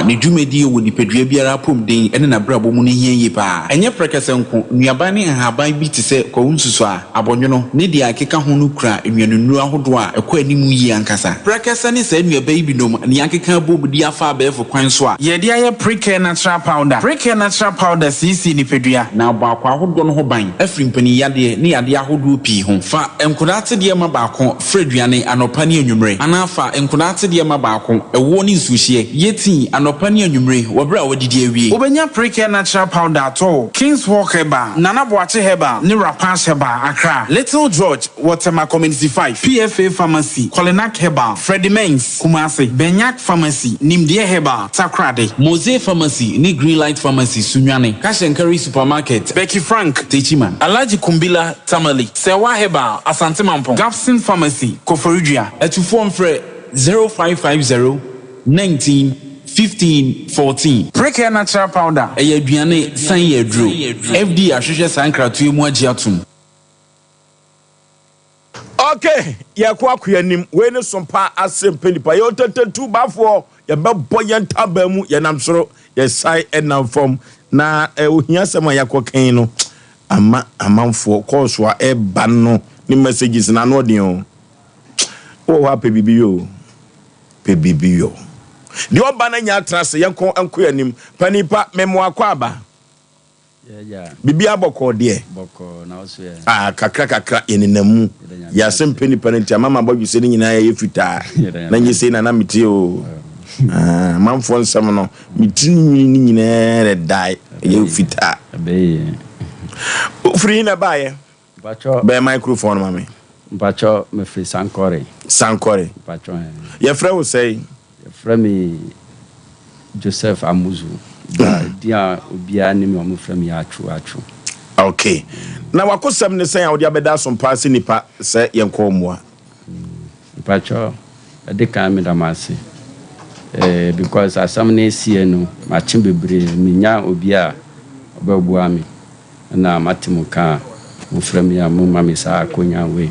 ne dwumadie wɔ nipadua biara apɔmuden ne n'abrabɔ mu no hia yie pa ara. Ɛnyɛ prɛkɛsɛ nko, nnuaban ne nhaban bi te sɛ kwawu nsusuaa, abɔnwono, ne deɛ ɛkeka ho no kura nnuanennuro ahodoɔ a ɛkɔ anim yie ankasa. Prɛkɛsɛ ne saa nnuaba yi binom na yɛakeka abom de afa abɛɛfo kwan so a. Yɛde ayɛ Precare Natural Powder. Precare Natural Powder siesie nipadua. Na abɔ akwaa ahodoɔ no ho ban afiri mpaninyadeɛ ne yadeɛ ahodoɔ pii ho. Fa nkwadaa atedeɛ ma baako fra aduane anɔpa ne anwummere, anaa fa nkwadaa atedeɛ ma baako, ɛwoɔ ne nsuohyeɛ, yɛ tii anɔpa ne anwummere wɔ berɛ a woadidi awie. Wobɛnya Precare Natural Powder atɔ wɔ King's Walk Herbal, Nana Boakye Herbal ne Rapash Herbal, Accra, Little George wɔ Tema Community 5, PFA Pharmacy, Kolinak Herbal, Freddie Mens, Kumasi, Benyak Pharmacy, Nimdeɛ Herbal, Takoradi. Mose Pharmacy ne Greenlight Pharmacy, Sunyani, Cash and Carry Supermarket, Becky Frank, Techiman. Alhaji Kumbila, Tamale, Serwaa Herbal, Asante Mampong, Gapson Pharmacy, Koforidua. Atufoɔ mfrɛ 0550 19 15 14. Precare Natural Powder. Ɛyɛ aduane san yɛ aduro. FDA ahwehwɛ saa nkratoɔ yi mu agye atom. Ok yɛkɔ ako anim wei ne sompa ase mpɛ nipa yɛ otetetu bafoɔ yɛbɛbɔ yɛn ntaban mu yɛnam soro yɛsan ɛnam fam na ohia sɛm a yɛakɔ kan no ama amanfoɔ kɔɔso a ɛba no ne messages na ano ɔden o wɔ hɔ a pɛ biribi yɛ o pɛ biribi yɔ deɛ ɔba no anya atena ase yɛnkɔ nkɔ yɛn anim panipa memoa kɔ aba Biribiara bɔkɔɔ deɛ? Ah, kakra kakra yɛnenam mu. Yɛn ase mpɛ nipa no nti ama m'abɔdwesɛ no nyinaa yɛ fitaa. Na nyɛ sei na na mete o. Ah, amanfoɔ nsɛm no, me tiri nwini no nyinaa rɛdae, ɛyɛ fitaa. Wofiri he na ɛbaeɛ? Bɛn microphone no ma me. Mpakyɛ mefiri Sankore. Sankore. Mpakyɛ ɛɛ. Yɛfrɛ wo sɛn? Yɛfrɛ me Joseph Amuzu. Ba din a obiara nim me wɔn frɛ me Atwo Atwo. Okay. Na w'akosɛm ne sɛn a wode abɛda asompa ase nipa sɛ yɛnkɔ mmoa? Mpakyɛ ɛde kan meda mo ase eh, because asɛm no esie no makye bebree mennya obi a ɔbɛboa me. Nna matse mo kã a, mofrɛ me a momma me saa akonya wei.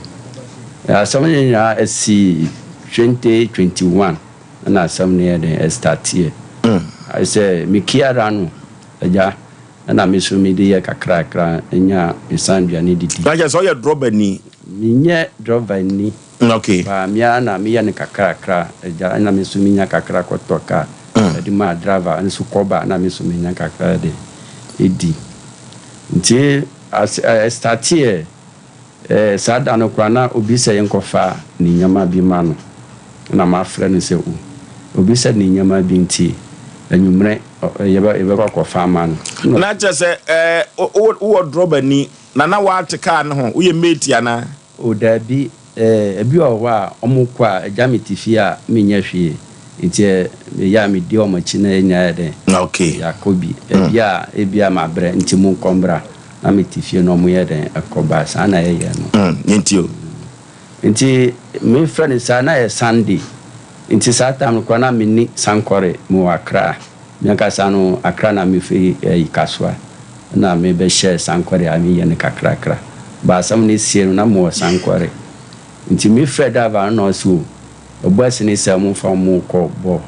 Asɛm no nyinaa esii 2021 na asɛm no yɛ dɛn ɛstarteɛ. Ayɛ sɛ me kiara no agya na me so mede yɛ kakrakra nya me san aduane didi. Na kyerɛ sɛ ɔyɛ drɔbani. Menyɛ drɔva ni. Okay. But me ara na meyɛ no kakrakra agya ɛna me nso menya kakra kɔtɔ car ɛde ma driver nso kɔba na me nso menya kakra de ɛdi. Nti as ɛstarteɛ eh, saa da no koraa na obi sɛ yɛnkɔfa ne nneɛma bi ma no ɛna mafrɛ no sɛ o obi sɛ ne nneɛma bi nti anwummerɛ yɛbɛ yɛbɛkɔ akɔfa ama no. Na kyerɛ sɛ eh, wowɔ drɔba ni Na na woate kaa no ho? Woyɛ mate anaa? O daabi, eh, ebi wɔ hɔ a ɔmo kɔ a agya me te fie a menyɛ hwee, nti eh, meyɛ a medi ɔmo akyi na yɛn nyinaa yɛ dɛn? Okay. Yɛakɔ bi. Ebi a ebia mabrɛ nti monkɔ mbra, na mete fie na ɔmo yɛ dɛn? Ɛkɔ ba. Saa na yɛyɛ no. Mm, yɛntie o. Nti mefrɛ no saa na yɛ Sunday, nti saa time no koraa na menni Sankore, mewɔ Accra. Me ankasa no Accra na mefiri ɛyi Kasoa na me bɛ hyɛɛ Sankore a me yɛ no kakrakra but asɛm no sie no na me wɔ Sankore nti me frɛ driver no na ɔse o boys no sɛ ɔmo fa ɔmo kɔ bɔ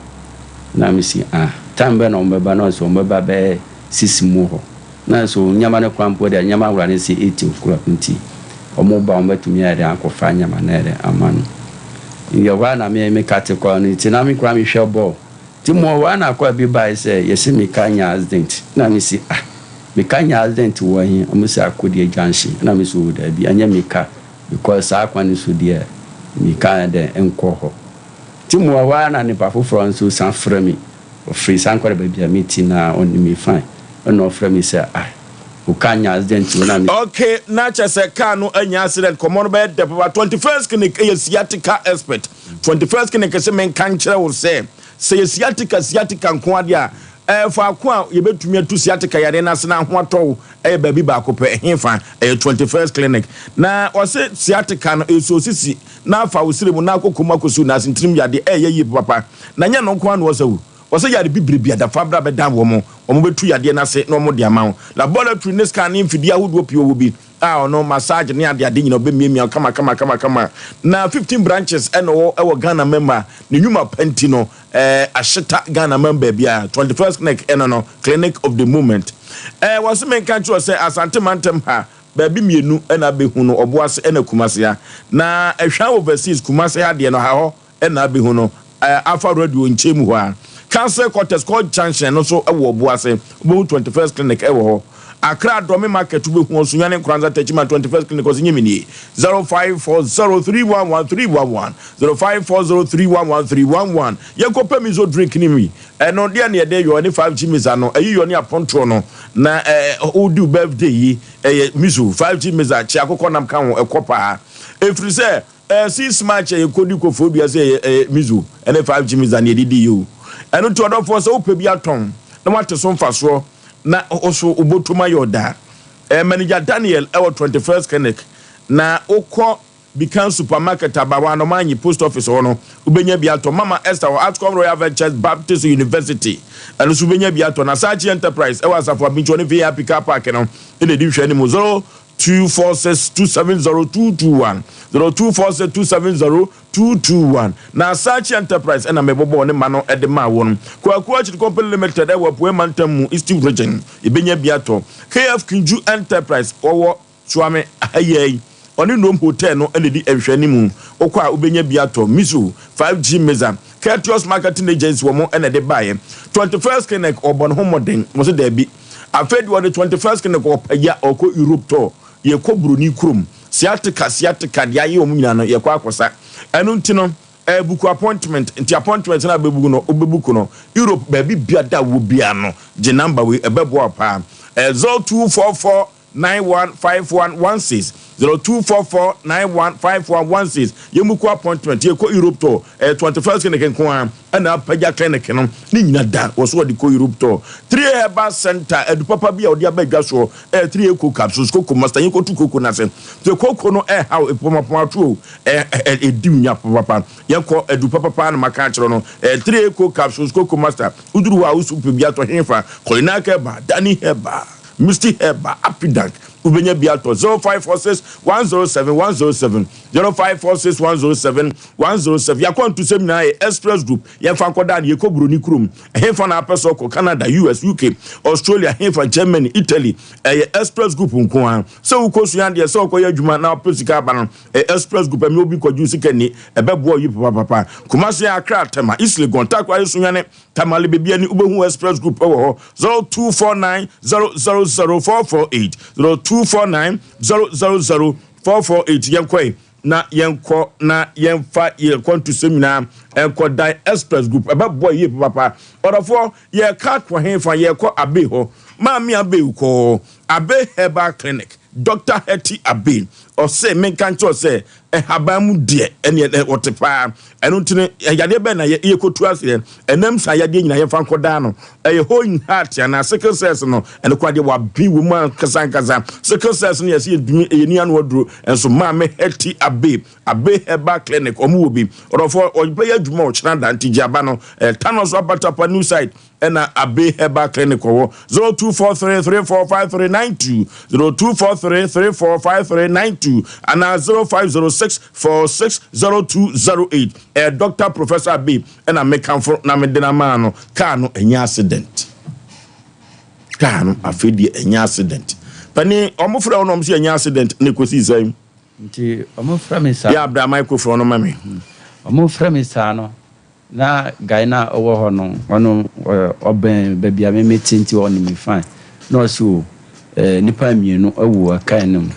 na me si ah time bɛn na ɔmo bɛba na ɔse ɔmo bɛba bɛyɛ six mu hɔ na nso nneɛma no koraa mpo deɛ nneɛma wura no se eight o'clock nti ɔmo ba ɔmo bɛtumi ayɛ dɛn akɔfa nneɛma no ayɛ dɛn ama no nti ɛhɔ a na me me kate kɔ no nti na me koraa me hwɛ bɔɔl. Ntsi mowɔ hɔ a na akɔr bi bae sɛ yɛse meka nya accident na mese ah meka nya accident wɔ he? Ɔmo se Akodie junction na mese oh daabi ɛnyɛ meka because saa kwan no so deɛ meka dɛ nkɔ hɔ. Ntsi mowɔ hɔ a na nipa foforɔ nso san frɛ me ɔfiri Sankore baabi a mete no a ɔnim me fine ɛna ɔfrɛ me sɛ ah woka nya accident o na mese. Ok na kyerɛ sɛ car no anya accident kɔmɔ no bɛyɛ dɛ papa 21st clinic yɛ sciatica expert 21st clinic se menka nkyerɛ wo sɛ Sɛ yɛ sciatica sciatica nko ara deɛ a, ɛɛ faako a yɛbɛtumi atu sciatica yareɛ no ase na ho atɔ wo yɛ baabi baako pɛ. Ɛhefa? Ɛyɛ 21st Clinic. Na wɔse sciatica no, ɛsɔ sisi na afa wo srɛ mu na akɔ kɔn mu akɔsi wo nan ase ntirim yadeɛ. Ɛyɛ yie papapa. Na nyɛ ɛno nko ara na wɔsa o. Wɔsɛ yare bibire bi a, dafa bra bɛdan wɔn. Wɔbɛtu yadeɛ no ase na wɔde ama wo. Laboratory ne scan ne mfidie ahodoɔ pii wɔ hɔ bi. a ɔno massage ne ade ade nyina ɔbɛmiamia wo kama kama kama kama na 15 branches ɛna ɔwɔ ɛwɔ Ghana man mu a ne nnwuma pa nti no ɛɛ ahyeta Ghana man baabi a 21st clinic ɛno no clinic of the moment ɛɛ wɔse menka nkyerɛ sɛ Asante mantam ha baabi mmienu ɛna abɛhu no Ɔboase ɛna Kumase ha na ɛhwan overseas Kumase ha deɛ no ha hɔ na abehu no afa radio nkyɛn mu hɔ a. Council Quarters kɔ junction no so wɔ Obuasi, wobɛhu 21st Clinic wɔ hɔ. Accra Dome Market wobɛhu hɔ, Sunyani Nkoranza Techiman 21st Clinic ɔse nye me nie 0540311311 0540311311 Yɛnkɔ pɛ miso drink no mi, ɛno deɛ na yɛde yɔ ɛne 5G misa no, ɛyi yɔ ne apontoɔ no na wodi wo birthday yi ɛyɛ miso 5G misa kye akokɔ nam ka ho ɛkɔ paa ɛfiri sɛ Ɛɛ since March a yɛkɔdi Kofoɔ dua sɛ ɛyɛ ɛyɛ mizo ɛne 5G miza ne yɛde di yi o. Ɛno nti ɔdɔfoɔ sɛ wopɛ bi atɔn na wate so mfasoɔ na wo so wobɔtom ayɛ ɔda a, ɛɛ Manager Daniel ɛwɔ 21st Clinic na wokɔ Bikan Supermarket Abawa Anomanyi Post Office hɔ no wobɛnya bi atɔ. Mama Esther wɔ Artscom Royal Ventures Baptist University ɛno nso wobɛnya bi atɔ. Nasachi Enterprise ɛwɔ Asafo Abinkyɛ ne VIP Car Park no ɛna ɛdi nhwɛanimu 0 246 270 221 0246 270 221 Na Asaakye Enterprise na mebobɔɔ ne mma no de maa wɔn. Kwaku Akyiri Company Limited wɔ Apuei Mantam mu, Eastern Region, yɛbɛnya bi atɔ. KF Kinju Enterprise wɔwɔ Suame ha yi ara yi, ɔne Nnom Hotel no na ɛdi nhwɛanimu. Wokɔ a wobɛnya bi atɔ. Miso, 5G Meza, Kertios Marketing Agency wɔn na ɛde baeɛ. 21st Clinic wɔbɔ ne ho mmɔden, wɔse daabi. Afei deɛ ɔde 21st clinic ɔpagya ɔkɔ Europe tɔ yɛkɔ buroni kurom sciatica sciatica deɛ ayɛ wɔn nyinaa no yɛkɔ akɔsa ɛno nti no ɛɛ buku appointment nti appointment na abɛbuku no wobɛbuku no Europe baabi bia da wɔ bia no gye number wei ɛbɛboa wo paa ɛɛ 0244 915116 0244 915116 yɛmbuku appointment yɛkɔ Europe tɔ ɛyɛ 21st clinic nko ara ɛna apagya clinic no ne nyina da wɔ so wɔde kɔ Europe tɔ 3A herbal center adu papa bi a wɔde aba adwa soɔ ɛyɛ 3A co capsules koko master yɛn kɔtu koko no ase sɛ koko no ɛhaw epɔmapɔmato o ɛdi nya papapa yɛkɔ adu papa paa na maka akyerɛ no ɛyɛ 3A co capsules koko master woduru hɔ a wosu pɛ bi atɔ hefa kɔlinak herbal dani herbal Misty Herbal, Apidank, wobɛnya bi atɔ 0546 107 107. 0546 107 107. Yɛakɔ ntusɛm nyinaa yɛ Express Group. Yɛmfa nkɔda no yɛkɔ Buroni kurom. Ɛhefa na apɛ sɛ ɔkɔ Canada, US, UK, Australia, hefa Germany, Italy. Ɛyɛ Express Group nko ara. Sɛ wokɔ sua adeɛ, sɛ wokɔyɛ adwuma na wopɛ sika aba no, ɛyɛ Express Group. Ɛmɛ obi kɔgye wo sika ni, ɛbɛboa yi papapapa. Kumasi, Accra, Tema, East Legon, Takoradi, Sunyani, Tamale, baabi ani wobɛhu Express Group ɛwɔ hɔ. 0249 000 448 0249 000 448. Yɛnkɔe na yɛnkɔ na yɛmfa yɛn kɔntusɛm nyinaa ɛnkɔ dan Express Group, ɛbɛboa yie papapa. Ɔdɔfoɔ, yɛka kɔ hefa? Yɛkɔ Abe hɔ, Maame Abe kɔɔ Abe Herbal Clinic. Dr Hetty Abe ɔsɛ menka nkyerɛ sɛ ɛhaban mu deɛ ɛneɛ ɔte paa. Ɛno nti no, yadeɛ bɛn na yɛkɔtu aseɛ ɛnam saa yadeɛ nyinaa yɛmfa nkɔdaa no? Ɛyɛ hole in heart anaa sickle cells no, ɛno koraa deɛ wabe wɔ mu ankasa ankasa. Sickle cells no yɛsɛ yɛdumi ɛyɛ ni ano aduro nso. Maame Hetty Abe, Abe Herbal Clinic, ɔmo wɔ bi. Ɔdɔfoɔ, ɔbɛyɛ adwuma ɔkyena da nti gye aba no Tano so Abatapa new site ɛna Abe Herbal Clinic wɔ. 0243345392, 0243345392 anaa 0506460208. Ɛyɛ Doctor Professor Abe ɛna mekamfo na mede no maa no. Kaa no ɛnyɛ accident, kaa no afei deɛ ɛnyɛ accident. Pani ɔmo frɛ wo na ɔmo sɛ ɛnyɛ accident ne kɔsii sɛn? Nti ɔmo frɛ me saa. Yɛ abra microphone no ma me. Ɔmo frɛ me saa no, na guy na ɔwɔ hɔ no, ɔno ɔbɛn baabi a meme te, nti ɔne me fine na ɔsi o nipa mmienu awu kaa no mu,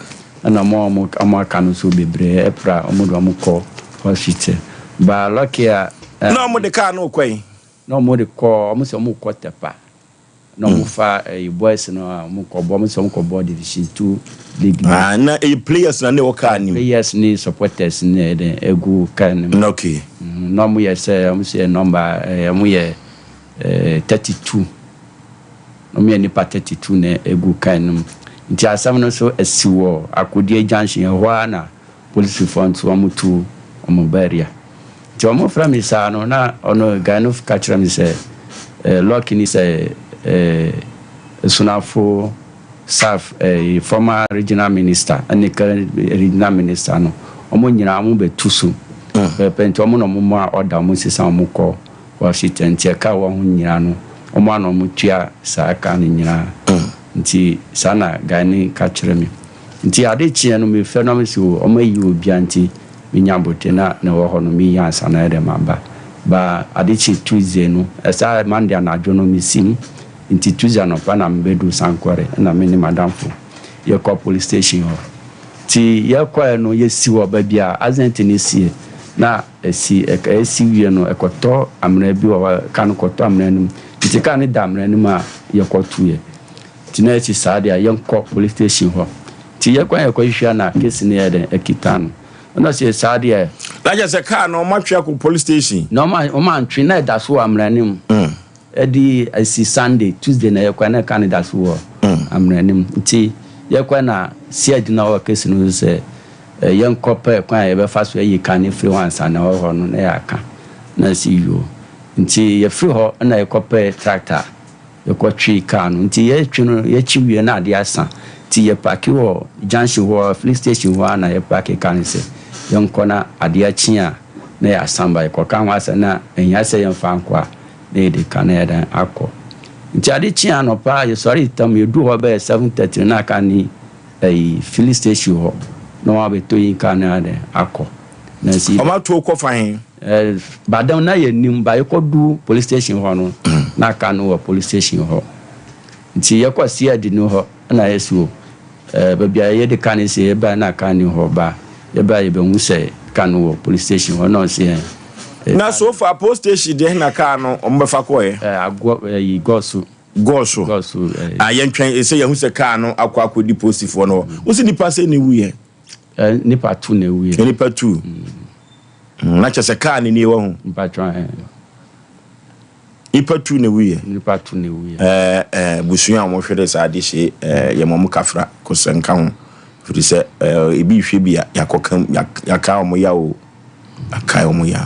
ɛna ɔmo aka no so bebree ɛpra, ɔmo de ɔmo kɔ hospital ba lucky a. Na ɔmo de kaa no kɔ yi? Na ɔmo de kɔ, ɔmo sɛ ɔmo kɔ Tepa na ɔmo fa ɛyi boys no a ɔmo kɔ bɔ, ɔmo sɛ ɔmo kɔ bɔ Division Two league. Ah, na ɛyɛ players na ne wɔ kaa nim? Players ne supporters ne ɛdɛ egu kaa no mu. Na ɔmo yɛ sɛ ɔmo sɛ number ɔmo yɛ 32, ɔmo yɛ nipa 32 na egu kaa no mu. Nti asɛm no nso esi wɔ Akodie Junction ɛhɔ a na polisifoɔ nso ɔmo tu ɔmo barrier. Nti ɔmo frɛ me saa no, na ɔno guy no ka kyerɛ me sɛ lucky ni sɛ Asunafo South former regional minister ɛne current regional minister no, ɔmo nyinaa ɔmo bɛtu so pɛpɛ. Nti ɔmo na ɔmo mu a ɔda ɔmo sisa ɔmo kɔ hospital, nti ɛka wɔ ho nyinaa no, ɔmo ana ɔmo tua saa ka no nyinaa. Nti saa na guy ne ka kyerɛ me. Nti ade kyeɛ no, mefɛ no si ɔmo ayi obia, nti menya abote na na ɛwɔ hɔ no meyi ansa na ɛdɛ ma ba ba. Ade kye Tuesday no, ɛsaa Monday anadwo no mesim, nti Tuesday anɔpa na mebɛdu Sankɔre, ɛna me ne madamfo yɛkɔ police station hɔ. Nti yɛkɔɛ no, yɛsi wɔ baabi a accident no sie na ɛsi ɛsi wie no, ɛkɔtɔ amena bi wɔ hɔ, ka no kɔtɔ amena no mu. Nti kaa no da amena no mu a yɛkɔtoyɛ. Nti na yɛsi saa deɛ, yɛnkɔ police station hɔ. Nti yɛkɔ yɛkɔhwehwɛ na case no yɛ dɛn ɛkita no, ɛna sɛ saa deɛ. Na kyerɛ sɛ kaa no ɔmo atwe akɔ police station? Na ɔmo antwe, na ɛda so wɔ amena no mu. Ɛde asi Sunday, Tuesday na yɛkɔ na ɛka no da so wɔ amena no mu. Nti yɛkɔ na CID na ɔwɔ case no sɛ yɛnkɔ pɛ kwan a yɛbɛfa so ayi ka no firi hɔ ansa na ɛwɔ hɔ no na yɛaka na si yuo. Nti yɛfiri hɔ na yɛkɔ pɛ tractor, yɛkɔtwe kaa no. Nti yɛtwe no, yɛkyi wie na adeɛ asa, nti yɛpark wɔ junction hɔ, filling station hɔ a na yɛpark kaa no sɛ yɛnkɔ na adeɛ akyi a na yɛasan ba yɛkɔka ho asɛ na ɛhia sɛ yɛmfa nkɔ a na yɛde ka na yɛdan akɔ. Nti ade kye anɔpa yɛsɔre tam, yɛdu hɔ bɛyɛ 7:30 na aka ne ɛyi filling station hɔ na wɔn abɛtɔ yi kaa no adɛn akɔ na si. Ɔmo ato kɔ fa he? Badam na yɛ nim ba yɛkɔdu police station hɔ no na aka no wɔ police station hɔ. Nti yɛkɔ CID no hɔ ɛna yɛsi o baabi a yɛde ka no sɛ yɛbaa na aka ne hɔ ba, yɛbaa yɛbɛhu sɛ ka no wɔ police station hɔ na ɔsi yɛn. Na so far police station deɛ na kaa no ɔmo bɛfa kɔɛ? Agɔ ɛyi Gɔso. Gɔso. Gɔso ɛɛ. A yɛntwɛn ɛsɛ yɛhu sɛ kaa no akɔ akɔdi polisifoɔ no hɔ. Wosi nipa sɛ ne wuyɛ? Nipa tu na ewuyɛ. Nipa tu na kyerɛ sɛ kaa ne nie wɔ ho. Mpatwa ɛɛ. Nipa tu na ewuyɛ. Nipa tu na ewuyɛ. ɛɛ ɛɛ busua a wɔhwere saa de hyɛ yɛ mɔm kafra kɔsɛ nka ho firi sɛ ebi hwɛ bi a yakɔka yaka wɔn ya o, aka wɔn ya.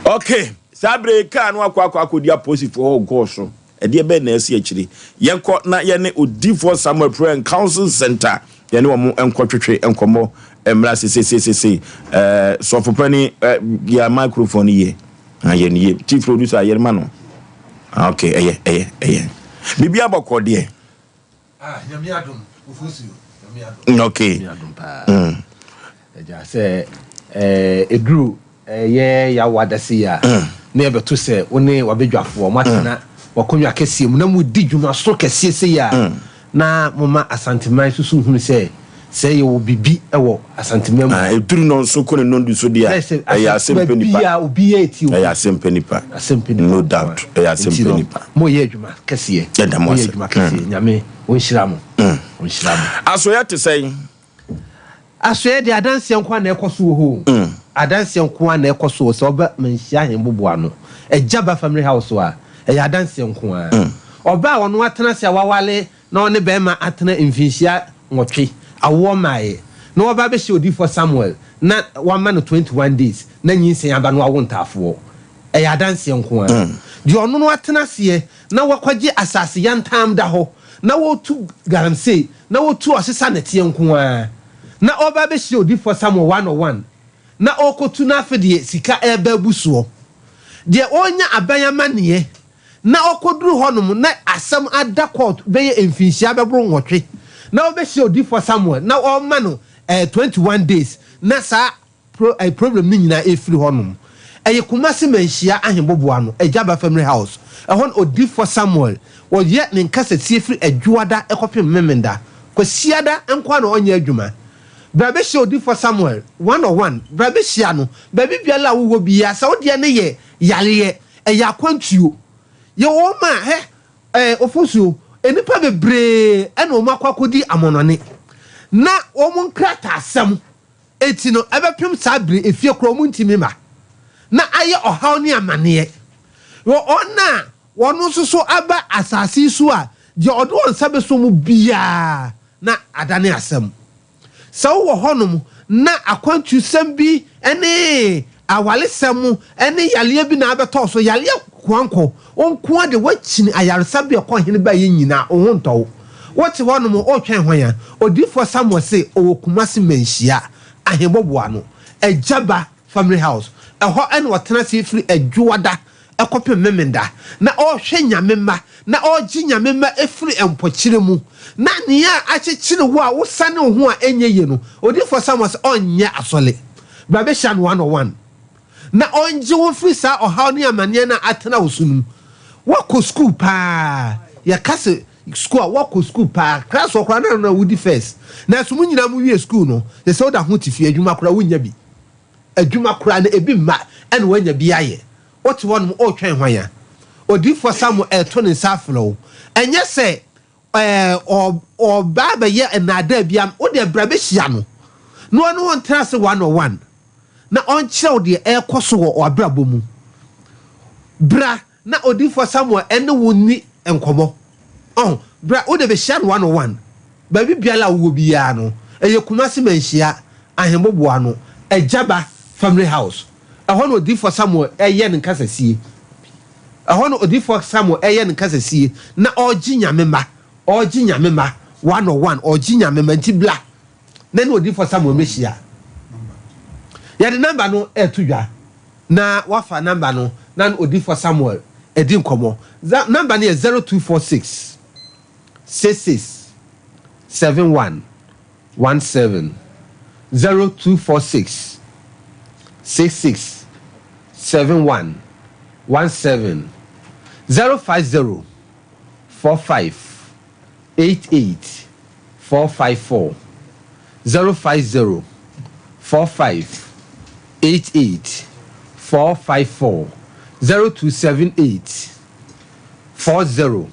Okay, saa bere kaa no akɔ akɔdi apolisifoɔ hɔ gɔɔ so. Ɛdeɛ bɛyɛ na ɛsi akyire, yɛnkɔ na yɛne Odiifoɔ Samuel Prayer and Council Center, yɛne wɔn nkɔtwetwe nkɔmmɔ. mmra sesesesesei. Ɛɛ sɔfopani ɛ yɛ microphone yie. Ah yɛ no yie. Chief producer yɛ ma no. Ah okay ɛyɛ ɛyɛ ɛyɛ. Biribi abɔkɔ deɛ. Ah nyame adom ofosuo nyame adom. Okay. Nyame adom paa. Mm. Ɛgya sɛ ɛɛ eduru ɛyɛ yawo adase yi a mm. na yɛbɛto sɛ wo ne wabadwafoɔ moatena mm. wakonnwa kɛseɛ mu na modi dwumaso kɛseɛ sɛ yi a mm. Na momma Asanteman susu nhunu sɛ, sɛ yɛwɔ biribi wɔ Asanteman mu a. Ɛduru nnɔnson kɔ ne nnɔndu so deɛ a, ɛyɛ asɛm pɛ nipa. Baabi a obiara retie obi. Ɛyɛ asɛm pɛ nipa. Asɛm pɛ nipa. No doubt, ɛyɛ asɛm pɛ nipa. Nti no, moyɛ adwuma kɛseɛ. Yɛda mo ase. Moyɛ adwuma kɛseɛ. Nyame ɔnhyira mo. Ɔnhyira mo. Asoeɛ te sɛn? Asoeɛ deɛ adanseɛ nko ara na ɛkɔ so wɔ hɔ o. Adanseɛ nko ara na ɛkɔ so wɔ sɛ ɔba Manhyia Ahenboboa ano, Agya ba Family House a, ɛyɛ adanseɛ nko ara. Ɔbaa a ɔno atena ase a waware na ɔne barima atena mfinhyia nwɔtwe, awoɔ mmaeɛ, na waba abɛhyia odiyifoɔ Samuel na wama no 21 days na nyinsɛn aba na wawo ntaafoɔ. Ɛyɛ adanseɛ nko ara. Deɛ ɔno no atena aseɛ na wakɔgye asase yantamm da hɔ na wɔretu galamsey na wɔtu ɔsesa nɛteɛ nko ara na ɔreba abɛhyia odiyifoɔ Samuel one on one na ɔrekɔtu no afe deɛ sika reba abu soɔ. Deɛ ɔrenya aban amaneɛ na ɔkɔduru hɔnom na asɛm ada court bɛyɛ mfinhyia bɛboro nwɔtwe na ɔbɛhyia odiyifoɔ Samuel na ɔrema no eh, 21 days na saa Pro eh problem no nyinaa ɛfiri hɔ nom. Ɛyɛ Kumasi Manhyia Ahemboboa no, Agyaba Family House. Ɛhɔ na Odiyifoɔ Samuel, ɔyɛ ne nkasatie firi Adwoada kɔpem Memenda. Kwasiada nko ara na ɔnyɛ adwuma. Bra bɛhyia Odiyifoɔ Samuel, one on one, bra bɛhyia no, baabi biara a wowɔ biara, sɛ wo deɛ no yɛ yareɛ, ɛyɛ akwantuo, yɛwɔ wɔn a, hɛ, eh, Ofosuo, nnipa bebree na wɔn akɔ akɔdi amɔnɔne, na wɔn nkrataasɛm Enti no, ɛbɛpem saa bere efie koraa wɔn ntumi mma, na ayɛ ɔhaw ne amaneɛ. Wɔ wɔn a wɔn nso so aba asase yi so a, deɛ ɔde wɔn nsa bɛsɔ mu biara na adane asɛm. Sɛ wowɔ hɔnom na akwantusɛm bi ne awaresɛm ne yareɛ bi na abɛtɔ wo so, yareɛ koankɔ, wo nko ara de woakyini ayaresabea kɔ hene baeɛ nyinaa, wo ho ntɔ wo. Wote hɔnom woretwɛn hwan a? Odiyifoɔ Samuel se ɔwɔ Kumasi Manhyia, Ahemboboano, Agyaba Family House. Ɛhɔ na ɔtena ase firi Adwoada kɔpem Memenda, na ɔrehwɛ Nyame mma, na ɔregye Nyame mma afiri mpɔkyerɛ mu. Na nea akyekyere wo a wosane wo ho a ɛnyɛ yie no, Odiyifoɔ Samuel se ɔnyɛ asɔre. Bra bɛhyia no one on one. na ɔngye wo mfiri saa ɔhaw ne amaneɛ no a atena wo so no mu. Woakɔ sukuu paa, yɛka sɛ sukuu a, woakɔ sukuu paa, class hɔ koraa na na wodi first, nanso mo nyinaa mowie sukuu no, kyerɛ sɛ woda ho te fie, adwuma koraa wonnya bi. Adwuma koraa no ebi mma ɛna woanya bi ayɛ. Wote hɔnom woretwɛn hwan a? Odiyifoɔ Samuel reto ne nsa afrɛ wo. Ɛnyɛ sɛ ɛɛ ɔreba abɛyɛ nnaadaa bi ama wo deɛ bra bɛhyia no na ɔne wo ntena ase one on one na ɔnkyerɛ wo deɛ ɛrekɔ so wɔ w'abrabɔ mu. Bra na odiyifoɔ Samuel ɛne wo nni nkɔmmɔ. Ɔho, bra wo deɛ bɛhyia no one on one. Baabi biara a wowɔ biara no, ɛyɛ Kumasi Manhyia, Ahemboboano, Agyaba Family House. Ɛhɔ na odiyifoɔ Samuel ɛyɛ ne nkasasie. Ɛhɔ na odiyifoɔ Samuel ɛyɛ ne nkasasie na ɔregye Nyame mma, ɔregye Nyame mma one on one, ɔregye Nyame mma nti bla na ne odiyifoɔ Samuel mmɛhyia. Yɛde number no ɛreto dwa na wafa number no na ne odiyifoɔ Samuel adi nkɔmmɔ. Number no yɛ 0246 66 71 17 0246 66 71 17 050 45 88 454 050 45 88 454 0278 40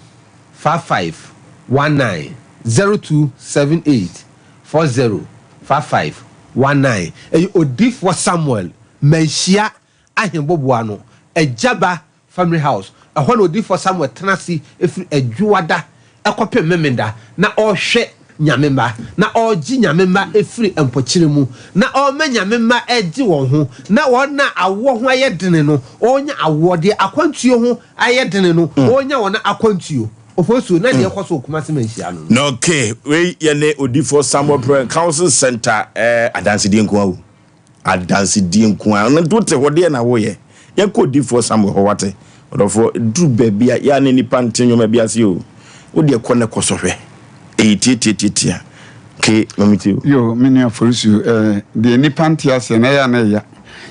55 19 0278 40 55 19 Ɛyɛ Odiyifoɔ Samuel Manhyia Ahemboboa no, Agyaba Family House. Ɛhɔ na Odiyifoɔ Samuel tena ase firi Adwoada kɔpem Memenda na ɔrehwɛ Nyame mma, na ɔregye Nyame mma firi mpɔkyerɛ mu, na ɔrema Nyame mma gye wɔn ho, na wɔn a awoɔ ho ayɛ dene no, ɔrenya awoɔ, deɛ akwantuo ho ayɛ dene no, ɔrenya wɔn akwantuo. Ofosuo, na deɛ ɛkɔ so wɔ Kumasi Manhyia no no. Na okay, wei yɛ ne Odifoɔ Samuel Prayer and Counseling Center eh, adansedie nko ara o. Adansedie nko ara. Ɔno nti wote hɔ deɛ na woyɛ. Yɛnkɔ Odifoɔ Samuel hɔ wate. Ɔdɔfoɔ, duru baabi a yɛ a na nnipa nte nneɛma bi ase o. Wo deɛ kɔ na kɔ sɔhwɛ. Ɛyɛ tiatiatiatia. Ke, ma me tie o. Yo, me nua Fosuo, eh, deɛ nnipa nte aseɛ no ɛyɛ a na ɛya.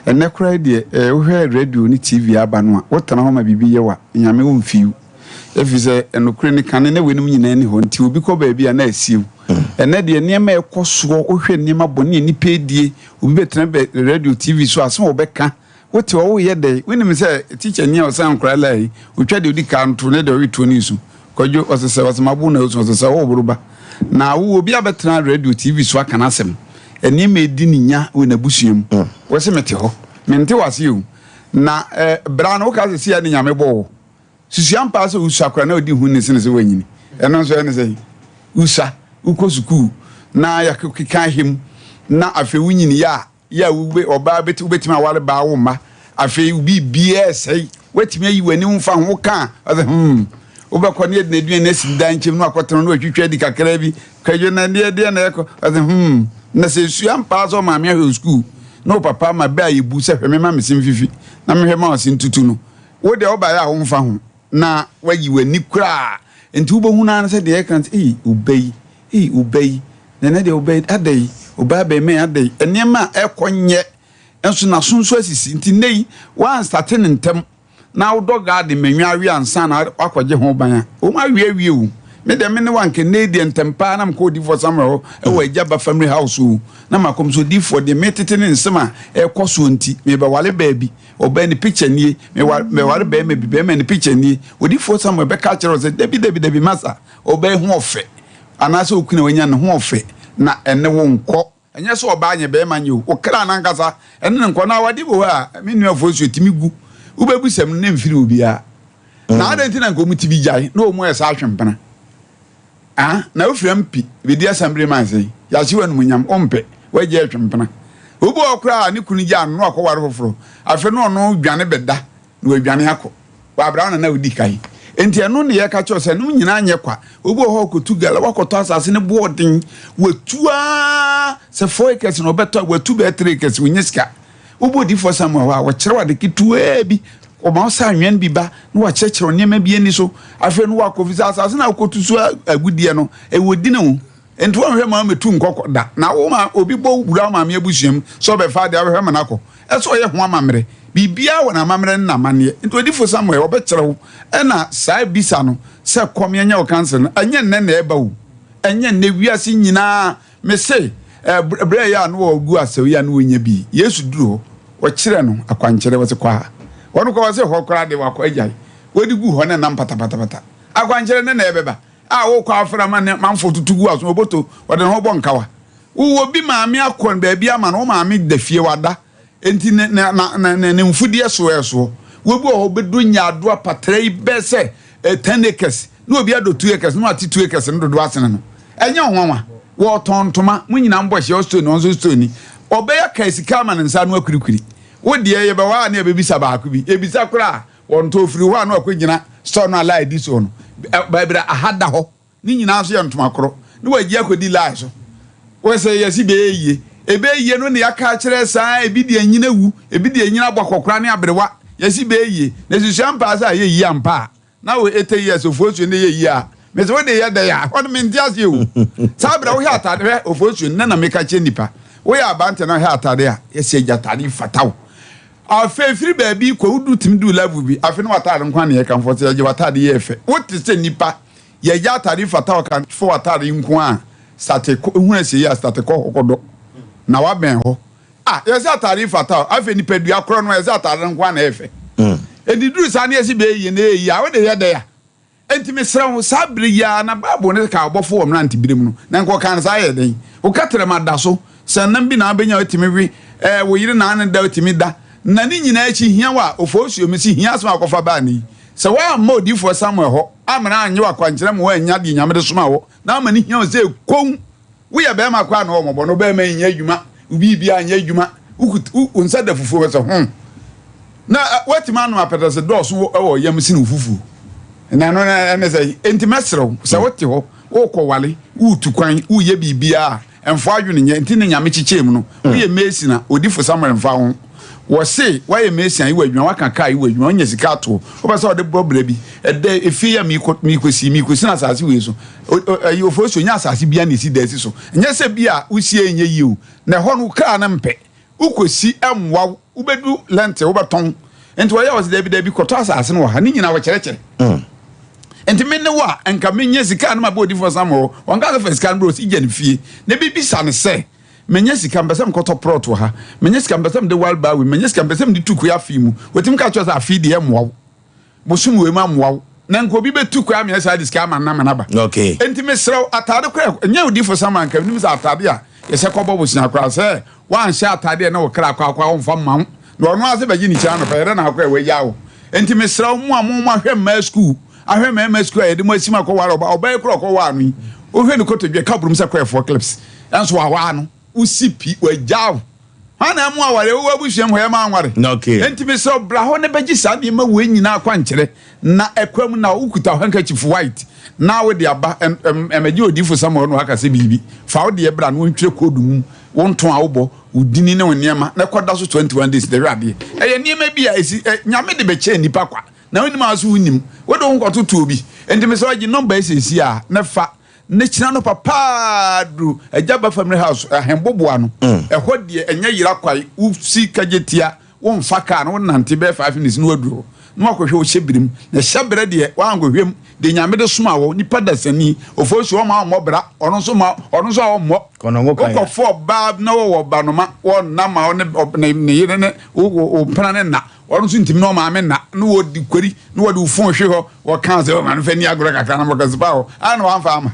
Ɛnnɛ koraa yi deɛ, eh, wohwɛ radio ne TV aba no a, wotena hɔ ma biribi yɛ wo a, Nyame womfi wo. Efisɛ nokorɛ ni, kane na weinom nyinaa nni hɔ, nti obi kɔ baabi a na asiw. Ɛnnɛ deɛ nneɛma a ɛkɔ soɔ, wohwɛ nneɛma bɔne a nnipa redie, obi bɛtena bɛ radio, TV so a, asɛm a ɔbɛka, wote hɔ woreyɛ dɛn? Wonim sɛ tikyani a ɔsan nkwadaa laa yi, ɔtwa deɛ ɔdi kan to ne deɛ ɔwe tuo ne nsu. Kwadwo, ɔsesɛ, ɔsɛ mabo na ɔsu, ɔsesɛ woworo ba. Na wo, obi abɛtena radio, TV so aka n'asɛm, nneɛma a ɛdi ne nya wɔ n'abusua mu, wose mete hɔ, mente w'aseɛ o. Na eh, bra no woka sɛ sia ne Nyame bɔɔ wo. Susua mpaa sɛ wosua koraa na wodi ho ni sene sɛ woanyini. Ɛno nso ɛne sɛn? Wosua, wokɔ sukuu na yɛkeka ahɛ mu na afei wonyini yɛ a yɛ a wube ɔbaa bɛti wobɛtumi aware baa wo mma afei wo biribiara ɛsɛe woatumi ayi w'ani wo mfa ho woka a ɔsɛ hmm wobɛkɔ ne yɛde n'aduane asi dan nkyɛm na wakɔtena na watwitwa adi kakraa bi kwadwo na deɛ deɛ na ɛkɔ ɔsɛ hmm na sɛ esua mpaa sɛ ɔmaame ahwɛ sukuu na ɔpapa ma bɛ a yɛbu sɛ hwɛ me ma me se mfifi na mehwɛ ma ɔse ntutu no Wo deɛ wobaeɛ a womfa ho na woayi w'ani koraa nti wobɛhunu ara ne sɛ deɛ ɛka no sɛ ei ɔba yi ei ɔba yi na ɛnɛ deɛ ɔba yi adɛn yi ɔba abɛɛma yi adɛn yi nneɛma a ɛkɔ nyɛ nso n'aso nso asisi nti nnɛ yi woanstate no ntɛm na wodɔ garden manwa awe ansa na wakɔgye ho ban a wɔn awe awie o me deɛ me ne wanka nnɛ yi deɛ ntɛm paa na mekɔ odifoɔ Samuel hɔ ɛwɔ agya ba family house o na makɔm so odifoɔ deɛ metete ne nsɛm a ɛkɔ soɔ nti mebɛwale baabi Ɔbaa ne picture nie, meware meware bɛrima bi, bɛrima ne picture nie. Odifoɔ Samuel bɛka akyerɛ wo sɛ, dabi dabi dabi masa, ɔbaa yi ho ɔfɛ, anaasɛ okunu a wanya no ho ɔfɛ, na ɛne wo nkɔ. Ɛnyɛ sɛ ɔbaa nyɛ bɛrima nyɛ o, wo kra no ankasa ɛne no nkɔ. Na awadeɛ bi wɔ hɔ a, me nua Fosuo, ɛtumi gu. Wobɛbisam no na ɛmfiri obiara. Na adɛn nti na nka wɔn ti bi gyae na wɔn ayɛ saa ahwempena? Ah, na wofiri ampi bedi asɛmbere man sɛn? Yɛahye w'anumunyam, wompɛ, woagye atwe mpena. Obi wɔ hɔ koraa a ne kunu gyaa no na wakɔware foforɔ, afei na ɔno dwane bɛda na wadwane akɔ. Wabra wo na na wodi kan. Enti ɛno na yɛka kyerɛ wo sɛ ɛnom nyinaa nyɛ kwa. Obi wɔ hɔ a ɔkɔtu gala, wakɔtɔ asase no boɔ den, watu ara sɛ 4 acres na ɔbɛtɔ a, watu bɛyɛ 3 acres, ɔnya sika. Wobɔ odiyifoɔ Samuel hɔ a, ɔkyerɛ wo ade ketewaa bi, ɔma wo sɛ anwea no bi ba na wakyerɛkyerɛ wo nneɛma bi ani so. Afei no wakɔ fi sɛ asase no a wokɔtu so agudeɛ no, ɛwɔ dini o. Nti wɔnhwɛ ma wɔmmɛtu nkɔkɔ da. Na wo ma obi bɔ wura wo maame abusua mu sɛ ɔbɛfa adeɛ a, wobɛhwɛ ma no akɔ. Ɛsɛ ɔyɛ ho amammerɛ. Biribiara wɔ n'amammerɛ ne n'amanneɛ. Nti odiyifoɔ Samuel, ɔbɛkyerɛ wo. Ɛna saa bisa no sɛ kɔ meɛnyɛ wo council no, ɛnyɛ nnɛ na ɛba o. Ɛnyɛ nnɛ, wiase nyinaa Mese, eh, berɛ yɛ a na wɔgu asau yi a na wɔnya bi. Yesu duru hɔ, wɔkyerɛ no akwankyerɛ, wɔse kɔ ha. Wɔn kɔ wɔse hɔ koraa de wakɔ agyae. Wɔde gu hɔ na nam patapatapata. Akwankyerɛ ne na ɛbɛba. A wokɔ afra ma ne manfo tutu gu aso oboto, wɔde ne ho bɔ nkawa. Wowɔ bi maame akɔ baabi ama no, wo maame da fie wada. Enti ne, ne, na, na, ne, ne mfudeɛ so ɛsoɔ. Wobi wɔ hɔ bɛdɔ nyaadoa patra yi bɛɛ sɛ eh, 10 acres, na obi adɔ 2 acres, na wate 2 acres no dodoɔ asene no. Ɛnyɛ nwanwa. Wɔtɔn ntoma, mo nyinaa mbɔ hyɛ ɔstone, ɔnso stone ni. Ɔbɛyɛ kaa sika ama ne nsa ano akurikuri. Wo deɛ yɛbɛwɔ a na yɛbɛbisa baako bi. Yɛbisa koraa a, wɔntɔ ofiri hɔ a na wakɔgyina store no a line di soɔ no. Baabi a aha da hɔ. Ne nyinaa nso yɛ ntoma korɔ. Ne wagye akɔdi line so. Wɔ sɛ yɛsi bɛyɛ yie. Ɛbɛyɛ yie no na yɛaka akyerɛ saa ebi deɛ anyini awu, ebi deɛ anyini abɔ akɔkora ne aberewa. Yɛsi bɛyɛ yie. Na susua mpaa sɛ ayɛ yie ampa a, na wɔ 80 years ofosuo no yɛ yie a, mese wode yɛ dɛn a? Ɛhɔ no mente aseɛ o. Saa berɛ wohwɛ atade hwɛ ofosuo nnɛ na meka kyerɛ nnipa. Woyɛ abante na wohwɛ atade a, yɛsi agya atade yi fata wo. Afei firi baabi kɔ wodu tumi du level bi, afei ne w'atade nko ara na yɛkamfo sɛ yɛgye w'atade yɛ fɛ. Wote sɛ nnipa Yɛgya atade fata ɔka fo atade nko a sate kɔ ehunu asie a sate kɔ hɔ kɔdɔ na wabɛn hɔ a yɛsɛ atade fata o afei nipadua korɔ no yɛsɛ atade nko a na ɛyɛ fɛ enti duru saa ne yɛsi bɛyɛ yie na ɛyɛ yie a wode yɛ dɛ a enti mesrɛ wo saa bere yi ara na Bible no ka ɔbɔfo wɔ mmerante bere mu no na nka ɔka no saa yɛ dɛn wo kɛtrɛma da so sɛ nam bi na abɛnya watumi we ɛɛ wo yere na ne da watumi da na ne nyinaa akyi hia wo a ofosuo mesi hia asɛm akɔfa baa ne yi Sɛ woamma odiyifoɔ Samuel hɔ ammena annye wo akwankyerɛ ma woannya deɛ Nyame de somaa wo, na ama no hia wo sɛ komm, woyɛ barima koraa na ɔwɔ mmɔbɔ no, barima yi nyɛ adwuma, wo biribiara nyɛ adwuma, wokut, wo, wo nsa da fufuo hɔ sɛ ho, na woatumi anom apɛtɛse dɔɔso wɔ, wɔ yam sene wo fufuo. Na ɛno na ɛne sɛ enti mɛsrɛ wo sɛ wote hɔ wokɔ wale wotu kwan woyɛ biribiara a ɛmfa adwene nyɛ nti ne nyame kyekyɛɛ mu no woyɛ mason a odifo Samuel mfa ho wɔse woayɛ mason a yi wɔ adwuma waka kaa yi wɔ adwuma wonya sika ato wopɛ sɛ ɔde bɔ bra bi ɛdɛ efie yi a meekɔsi meekɔsi no asase wei so ɛyi ofosuo nyɛ asase bia na ɛsi da asi so nyɛ sɛ bi a wosie nyɛ yie o na ɛhɔ no kaa no mpɛ Wokɔsi mmoa wo, wobɛdu lɛnte wobɛtɔn. Nti wɔyɛ wɔ sɛ dabi dabi kɔtɔ asase no wɔ ha ne nyinaa wɔkyerɛkyerɛ. Mm. Nti me ne wo a nka menyɛ sika no ma bɛ odifoɔ Samuel hɔ. Wɔnka sɛ fa sika no brɛ ɔsi gya ne fie. Na bibisa no sɛ menya sika mpɛ sɛ mekɔtɔ prɔt wɔ ha. Menya sika mpɛ sɛ mede wal baa wei. Menya sika mpɛ sɛ mede tu kua afei mu. Wɔtumi ka kyerɛ sɛ afei deɛ mmoa wo. Bosom wei ma mmoa wo. Na nka obi bɛtu kwan amea saa de sika ama no ama no aba. Okay. Enti mesrɛ wo, ataade koraa, ɛnyɛ odiyifo Samuel anka menim sɛ ataade a yɛhyɛ kɔbɔ bosea koraa, sɛ woanhyɛ ataade a ɛne wo kra kɔ akɔ a ɔmfa mma wo. Na ɔno ara sɛ bɛgye ne kyiri anɔpa, yɛdɛ na akɔ a wagyaa wo. Enti mesrɛ wo, mo a mo ahwɛ mmaa sukuu, ahwɛ mmarima sukuu a yɛde mo asim akɔware ɔbaa, ɔbaa yi koraa ɔkɔwaa no yi, wohwɛ ne kotodwe, ɛka burum sɛ kɔɛfoɔ clips, ɛnso wawaa no. Wosi pi, wagyaa wo. Hwan na ɛmo aware? Wowɔ abusua mu hɔ, yɛma anware. Okay. Enti mesrɛ wo, bra hɔ na bɛgye saa nneɛma wei nyinaa akwankyerɛ na ɛkwa mu na wokuta wo handkerchief white na wode aba ɛmɛgye odiyifo Samuel na waka sɛ biribi. Fa wo deɛ bra na wɔntwerɛ code mu wo nto a wobɔ, wo dini ne wo nneɛma na ɛkɔda so 21 days na hwɛ adeɛ. Ɛyɛ nneɛma bi a ɛsi ɛ, Nyame de bɛkyɛ nnipa kwa na wonim a so wonim. Wode wo ho kɔtoto obi. Enti mesrɛ wo gye nɔmba yi seesei a na fa Ne kyena anɔpa paa duru Agya Ba Family House ahemboboa no. Ɛhɔ deɛ ɛnyɛ yera kwae, wosi kagyetia, womfa kaa no, wonante bɛyɛ 5 minutes na woaduru hɔ. Na woakɔhwɛ wo hyɛberem. Na hyɛberɛ deɛ woankɔhwɛ mu, deɛ Nyame de somaa wɔ, nipa dasani, Ofosu ɔmma ɔmmɔ bra, ɔno nso ma, ɔno nso a ɔmmɔ. Wokɔfa ɔbaa na wɔwɔ ɔbanoma, wɔnna ma wo ne ne yere ne wo wo mpena ne nna. Ɔno nso ntumi ne ɔmaame nna na wɔdi kwari na wɔde wo fon hwe hɔ wɔka sɛ ɔma no fa ni agorɔ kakra na mɔka spa hɔ a na wamfa ama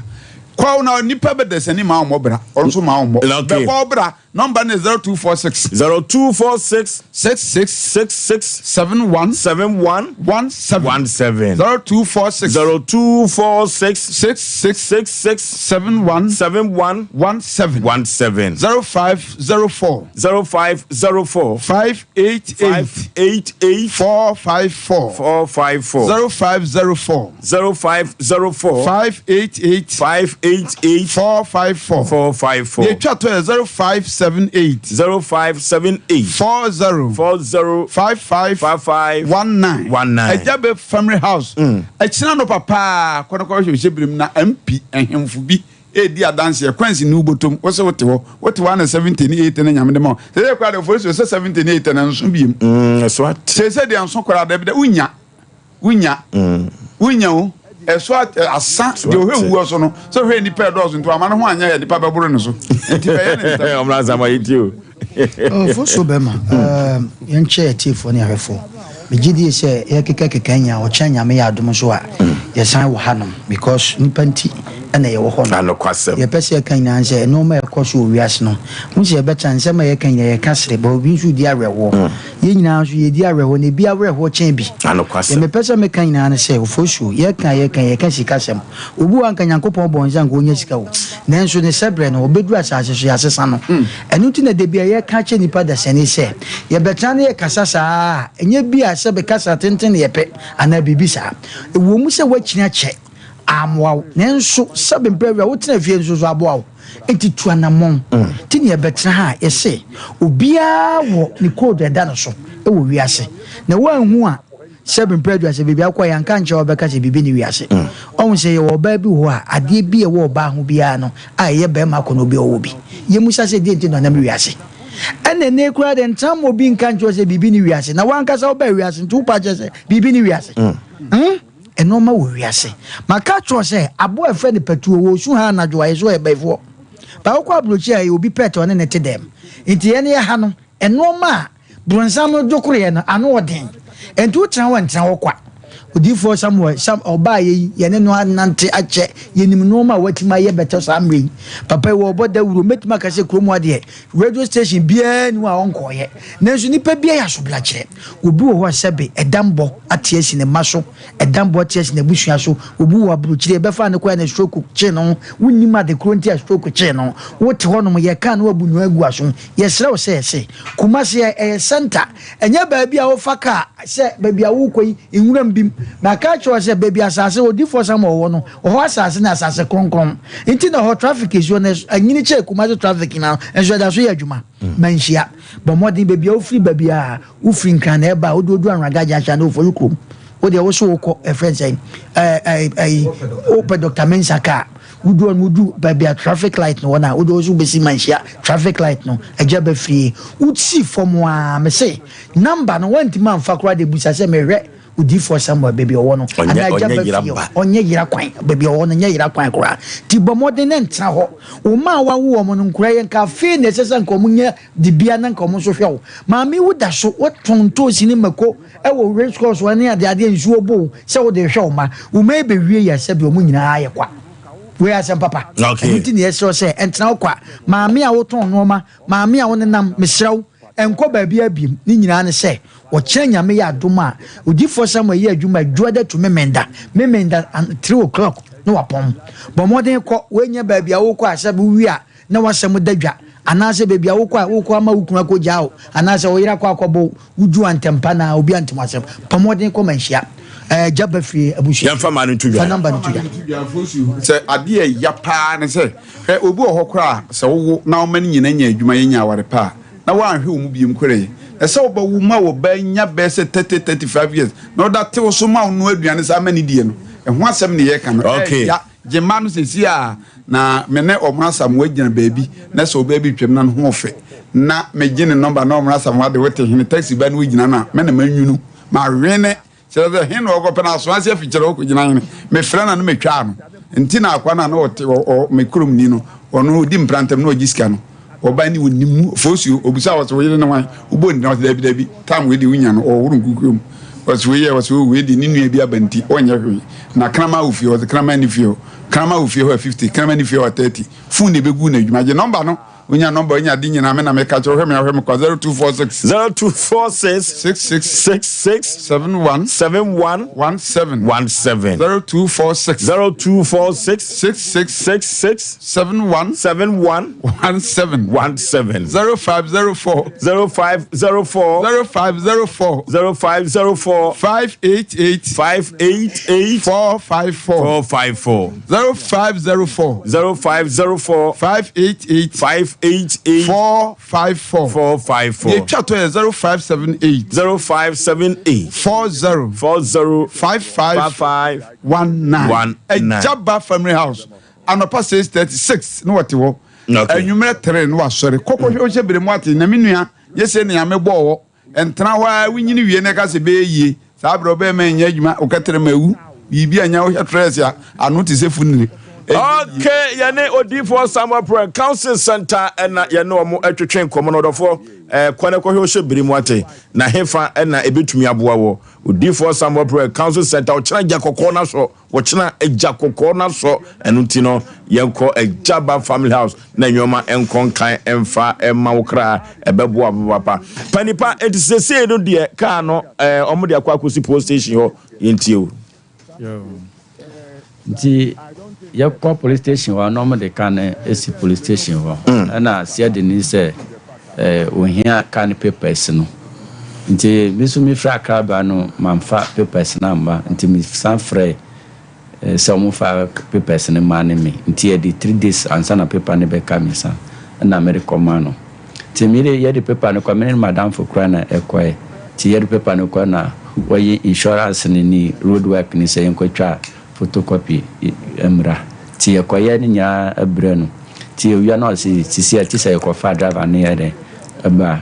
kɔw na nipa bɛdasani ma ɔmmɔ bra ɔno nso ma ɔmmɔ bɛbɔ bra nɔmba no 0246 0246 66 66 71 71 17 17 0246 0246 66 66 71 71 17 17 0504 0504 588 588 454 454 0504 0504 588 588 454 454 Deɛ ɛtwa to yɛ 0578 0578 40 40 55 55 19 19. Agya bɛ family house ɛkyina no papaa kɔ no kɔhwɛ hyɛ birim na MP ahemfo bi redi adanseɛ kwansi ne wobotom wo se wote hɔ wote hɔ ana 70 ne 80 ne nyame de ma wo sɛ sɛ koraa de ofori so sɛ 70 ne 80 na nso biem ɛso ate sɛ sɛ deɛ nso koraa dabi da wonya wonya wonya o ɛso asa deɛ ɔhwɛ wuo so no sɛ ɔhwɛ nipa ɛdɔɔso nti wama ne ho anyɛ yɛ nipa bɛboro ne so nti bɛyɛ ne ntɛm ɔmra nsama yɛ ti o Ɔfo so bɛma yɛnkyɛ atiefoɔ ne ahwɛfoɔ. Megye die sɛ yɛkekakeka nya ɔkyena Nyame yɛ adom nso a yɛsan wɔ hanom because nipa nti na yɛwɔ hɔ nom. Anokwasɛm. Deɛ yɛpɛ sɛ yɛka nyinaa ne sɛ nnoɔma a ɛkɔ so wɔ wiase no, wohu sɛ yɛbɛtena nsɛm a yɛka nyinaa yɛka sere but obi nso redi awerɛhoɔ. Yɛn nyinaa nso yɛdi awerɛhoɔ na ebi awerɛhoɔ kyɛn bi. Deɛ Anokwasɛm. mepɛ sɛ meka nyinaa ne sɛ Ofosuo, yɛka a yɛka yi yɛka sikasɛm. Obi wɔ hɔ a anka Nyankopɔn bɔɔ no sɛ anka ɔnya sika o, nanso ne sɛberɛ no, ɔbɛduru asase so, yɛasesa no. Ɛno nti na da bi a yɛka kyerɛ nnipa dasani sɛ, yɛbɛtena na yɛkasa saa a, ɛnyɛ bi a sɛbe kasa tenten na yɛpɛ anaa biribi saa. Ɛwɔ mu sɛ woakyini akyɛ, ammoa wo, nanso sɛbe mprɛ bi a wotena fie nso so aboa wo. Enti tu anammɔn. Nti na yɛbɛtena ha a, yɛse obiara wɔ ne code a ɛda no so wɔ wiase. Na woanhu a, Sɛ mprɛ aduasa baabi akɔ a yɛanka ankyerɛ wo bɛka sɛ biribi nni wiase. Ɔhu sɛ yɛwɔ ɔbaa bi wɔ hɔ a adeɛ bi a ɛwɔ ɔbaa ho biara no a ɛyɛ barima akɔnnɔ obi a ɔwɔ bi. Yɛmmisa sɛ deɛ nti na ɔnam wiase. Ɛna ɛnnɛ yi koraa deɛ ntra mma obi nka nkyerɛ wo sɛ biribi nni wiase na w'ankasa wobaa wiase nti wopɛ akyerɛ sɛ biribi nni wiase. Hmm? Nnoɔma wɔ wiase. Maka akyerɛ wo sɛ aboa a ɛfrɛ no patuo wɔ osu ha anadwo a yɛsɛ ɔyɛ bayifoɔ. Ba wokɔ aburokyire a ɛyɛ obi pet a ɔne no te dɛm. Nti yɛn yɛ ha no nnoɔma a Bronsam no dwokoroeɛ no, ano wɔ den. Enti wotena hɔ ntena hɔ kwa. Odiyifoɔ Samuel, Sam, ɔbaeɛ yi, yɛne no anante akyɛ. Yɛnim nnoɔma a watumi ayɛ bɛtɔ saa mmerɛ yi. Papa yi, wɔrebɔ dawuro. Mɛtumi aka sɛ kurom ha deɛ, radio station biara nni hɔ a ɔnkɔeɛ. Nanso nnipa biara yɛ asobrakyerɛ. Obi wɔ hɔ a sɛbe ɛdambɔ ate asi ne mma so, ɛdambɔ ate asi n'abusua so. Obi wɔ aburokyire, yɛbɛfaa no kɔeɛ na stroke kyee no. Wonnim ade korɔ nti a stroke kyee no. Wote hɔnom, yɛkaa no abu nnwan agu aso. Yɛsrɛ wo sɛ se Kumasi ɛ, ɛyɛ center, ɛnyɛ baabi a wofa car sɛ baabi a worekɔ yi nwuram bi mu. Maka akyerɛ wo sɛ baabi asase odiyifoɔ Samuel wɔ no, ɔhɔ asase no yɛ asase kronkron. Nti na hɔ traffic esi hɔ no, anyini kyɛɛ Kumasi traffic nyinaa no, nso ɛda so yɛ adwuma. Manhyia. Bɔ mmɔden baabi a wofiri ba biara, wofiri Nkran na ɛba a, wode odu Anwraga Junction anaa Ofori kurom. Wo deɛ wo so wokɔ ɛfrɛ no sɛn ɛɛ ɛɛ ɛyi wopɛ Dr. Mensah car. Wodu hɔ no wodu baabi a traffic light no wɔ no a, wode wo so wobɛsi Manhyia traffic light no, agya ba fie. Wosi fam a, mese number no woantumi amfa koraa de bisa sɛ mehwɛ Odiyifoɔ Samuel baabi a ɔwɔ no, Ɔnyɛ anaa agya ɔnyɛ ba yera fie hɔ. ba. Ɔnyɛ yera kwan, baabi a ɔwɔ no nyɛ yera kwan koraa. Nti bɔ mmɔden na ntena hɔ. Wo mma a woawo wɔn no, nkwadaa yi, nka afei na ɛsɛ sɛ nka wɔnya dibea na nka wɔn nso hwɛ wo. Maame wo da so, wotɔn ntoosi ne mako wɔ race course hɔ ne adeadeɛ, nsuo bɔ wo sɛ wode rehwɛ wo mma. Wo mma yi bɛwie yɛ sɛdeɛ wɔn nyinaa ayɛ kwa. Wei yɛ asɛm papa. Okay. Ɛno nti na yɛsrɛ wo sɛ ntena hɔ kwa. Maame a wotɔn nnoɔma, maame a wonenam, mesrɛ wo, nkɔ baabiara biom. Ne nyinaa ne sɛ, ɔkyena Nyame yɛ adom a, Odiyifoɔ Samuel yɛ adwuma Dwoada to Memenda, Memenda 3 o'clock na wapɔn. Bɔ mmɔden kɔ, wei nyɛ baabi a wokɔ a sɛ wowie a na w'asɛm da dwa, anaasɛ baabi a wokɔ a wokɔ ama wo kunu akɔgyaa wo, anaasɛ wo yere akɔ akɔbɔ wo, wodu a ntɛmpa na obi ante mo asɛm. Bɔ mmɔden kɔ manhyia. Ɛɛ gya ba fie abusua. Yɛmfa maa no nto dwa. Fa namba no to dwa. Sɛ adeɛ a ɛya paa ne sɛ, hwɛ obi wɔ hɔ koraa a, sɛ wowo na woma no nyina nya adwuma yɛ nya aware pa a, na woanhwɛ wɔn mu biom koraa. Ɛsɛ sɛ wobɛwo ma wo ba nya bɛyɛ sɛ 30, 35 years na ɔda te wo so ma wo noa aduane saa ma no die no. Ɛho asɛm ne yɛreka no. Okay. Ɛya. Gye mma no seesei a na me ne Ɔmena Asamoah gyina baabi na sɛ ɔbaa bi retwam na ne ho ɔfɛ na megye ne nɔmba na Ɔmena Asamoah de wote hene taxi ba ne wogyina no a me na manwunu mawene kyerɛ sɛ he na ɔkɔpɛ no aso ase afi kyerɛ ɔkɔgyina hene mefrɛ no na metwaa no nti na akwa no a na ɔte ɔ me kurom ni no ɔno ɔdi mprantam na ɔgye sika no ɔba ne ɔnim mu fosuo ɔbusa wɔ sɛ wo yere ne hwan wobɔ ne ɔsɛ dabi dabi tam wei de wonya no ɔhoro nkukuo mu ɔsɛ wei yɛ ɔsɛ o wei de ne nua bi aba nti ɔnyɛ hwee na kraman wɔ fie ɔsɛ kraman ne fie hɔ kraman wɔ fie hɔ a 50 kraman ne fie hɔ a 30 fon na ɛbɛgu no adwuma gye nɔmba no Wonya nɔmba onya ade nyinaa me na meka kyerɛ wohwɛ me ahwɛ me kwa 0246 0246 66 66 71 71 17 17 0246 0246 66 66 71 71 17 17 0504 0504 0504 0504 588 588 454 454 0504 0504 588 588 454 454 Deɛ ɛtwa to yɛ 0578 0578 40 40 55 55 19 19. Agya ba family house anɔpa 6:36 na wɔte hɔ Okay. anwummerɛ 3 na wasɔre kɔkɔ hwɛ wohyɛ bere mu ate na me nua nyɛ sɛ nea mebɔɔ hɔ Ɛntena hɔ ara, wonyini wie na ɛka sɛ ɛbɛyɛ yie. Saa berɛ ɔbarima nyɛ adwuma, wo kɛtrɛma awu, biribi anyɛ wo, wohwɛ trɛs a, ano te sɛ funire. Okay, yɛne odiifoɔ Samuel Prɛ Council Center ɛna yɛne wɔn ɛtwetwe nkɔmɔ no ɔdɔfoɔ ɛɛ kɔ ne kɔhwɛ ɔhyɛ biri mu ate na hefa ɛna ebetumi aboa wɔ odiifoɔ Samuel Prɛ Council Center ɔkyerɛ gya kɔkɔɔ n'asɔ Wɔkyena agya kɔkɔɔ no asɔ, ɛno nti no yɛnkɔ Agya Ba Family House na nneɛma nkɔ nkan mfa mma wo kra, ɛbɛboa wo papaapa. Panipa, enti seesei no deɛ kaa no ɛɛ wɔn de akɔ akɔsi police station hɔ, yɛntie wo. Yoo. Nti yɛkɔ police station hɔ a na wɔn de kaa no asi police station hɔ, ɛna aseɛ de ni sɛ eh, ohia car no papers no. Nti me nso mefiri Accra ba no mamfa papers no amma, nti mesan frɛɛ eh, sɛ wɔmfa papers no mma ne me. Nti yɛde 3 days ansa na paper no bɛka me nsa, ɛna mede kɔma no. Nti mede yɛde paper no kɔ, me ne madamfo koraa na ɛkɔɛ. Nti yɛde paper no kɔ na wɔyi insurance no ne road work no sɛ yɛnkɔtwa photocopy mmra. Nti yɛkɔyɛ ne nyinaa brɛ no. Nti owia na ɔse sisi a ɛte sɛ yɛkɔfa driver no yɛ dɛn ɛba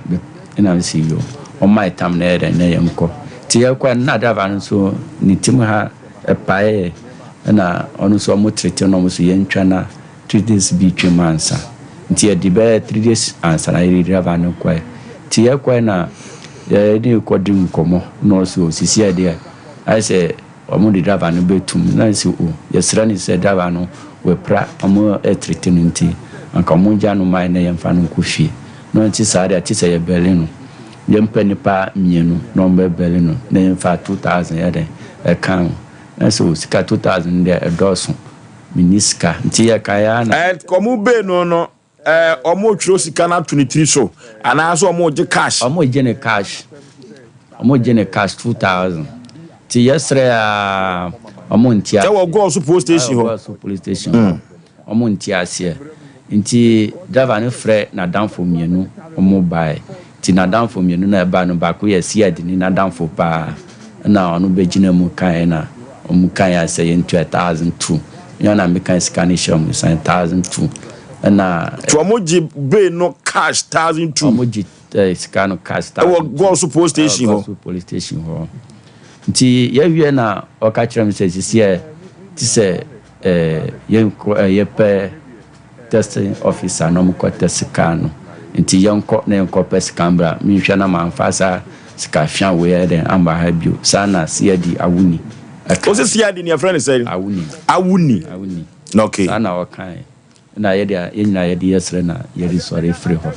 ɛna mese yo ɔma yɛ tam na yɛ dɛn na yɛnkɔ. Nti yɛkɔɛ no na driver no nso ne tim ha ɛpaeɛ ɛna ɔno nso ɔmo tete no ɔmo so yɛntwa na 3 days bi twam ansa. Nti yɛde bɛyɛ 3 days ansa na yɛde driver no kɔɛ. Nti yɛkɔɛ na yɛde kɔdi nkɔmmɔ na ɔse o sisi a deɛ ayɛ sɛ ɔmo de driver no bɛtum na nsi o yɛsrɛ no sɛ driver no wapira ɔmo ɛtiriti no nti anka ɔmo gya no ma na yɛmfa no nkɔ fie na ɔnte saa deɛ te sɛ yɛbɛle no yɛmpɛ nipa mmienu na ɔmo bɛbɛle no na yɛmfa 2000 yɛ dɛn ɛka ho na sɛ o sika 2000 deɛ ɛdɔɔso menni sika nti yɛka yɛ ana. Ɛ ɔmo bee no no ɛɛ ɔmo twerɛ sika no ato ne tiri so anaasɛ ɔmo gye cash. Ɔmo gye ne cash, ɔmo gye ne cash 2000. Nti yɛsrɛ aa ɔmo nte aseɛ. Ɛwɔ Gɔɔso police station hɔ. Ɛwɔ Gɔɔso police station hɔ. Ɔmo nte aseɛ. Nti driver no frɛ n'adamfo mienu ɔmo baɛ. Nti n'adamfo mienu no a ɛbaɛ no baako yɛ CID ni n'adamfo paa ɛna ɔno bɛgyina mu kaeɛ na ɔmo kaeɛ a sɛ yɛntua 1002. Nyɛ na meka sika no hyɛ ɔmo nsa 1002 ɛna. Nti ɔmo gye bail no cash 1002. Ɔmo gye sika no cash 1002. Ɛwɔ Gɔɔso police station hɔ. Ɛwɔ Gɔɔso police station hɔ. Nti yɛwie na ɔka kyerɛ me sɛ sisiɛ te sɛ yɛnkɔ yɛpɛ testing officer na ɔmokɔ test car no nti yɛnkɔ na yɛnkɔ pɛ sika mbra menhwɛ na mamfa saa sika fia wei ayɛ dɛn amba ha bio saa na CID Awuni ɛka. Wose CID no yɛfrɛ no sɛn? Awuni. Awuni. Awuni. Okay. Saa na ɔkae. Na yɛde a yɛn nyinaa yɛde yɛsrɛ na yɛde sɔre firi hɔ.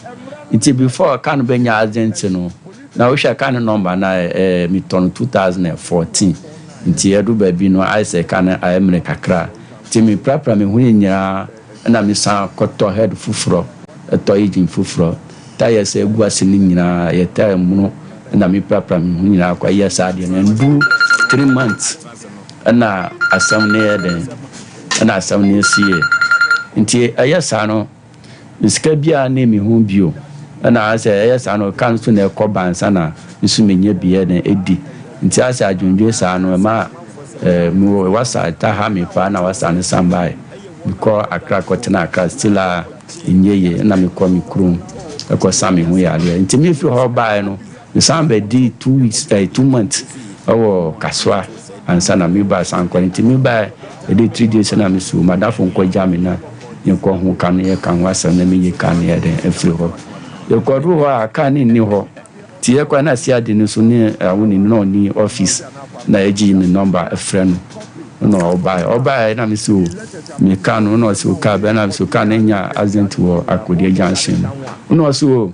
Nti before car no bɛnya accident no, na wohwɛ car no number no a ɛɛ metɔ no 2014. Nti ɛdu baabi no ayɛ sɛ car no ayɛ mmerɛ kakra. Nti meprapra me ho nyinaa ɛna mesan kɔtɔ head foforɔ, ɛtɔ engine foforɔ. Tyres a ɛgu ase no nyinaa yɛ tyre mono ɛna meprapra me ho nyinaa kɔ yɛ saa adeɛ no. Ɛndu 3 months ɛna asɛm no yɛ dɛn ɛna asɛm no siiɛ. Nti ɛyɛ saa no, sika biara ne me ho bio. Ɛna asɛ ɛyɛ saa no, car no nso na ɛkɔ ba ansa na nso menya bi yɛ dɛn ɛdi. Nti asɛ adwendwen saa no ɛma eh, mewɔ wasa ɛta ha me paa na wasa no san baeɛ. Mekɔ Accra kɔtena Accra still a ɛnyɛ yie ɛna mekɔ me kurom ɛkɔ sa me ho yareɛ. Nti mefiri hɔ baeɛ no, mesan bɛdi 2 weeks eh, 2 months ɛwɔ Kasoa ansa na meba san kɔ. Nti mebaeɛ ɛde 3 days na meso madafo nkɔgya me na yɛnkɔ ho ka no yɛka ho asɛm na menye ka no yɛ dɛn afiri hɔ. Yɛkɔduru hɔ a kaa no nni hɔ. Nti yɛkɔ na CID no so ne awoni no na ɔni office na yɛgye ne number ɛfrɛ no na ɔbaeɛ. Ɔbaeɛ na mese o me car no na ɔse o car bɛn na mese o car no anya accident wɔ Akodeɛ junction no na ɔse o.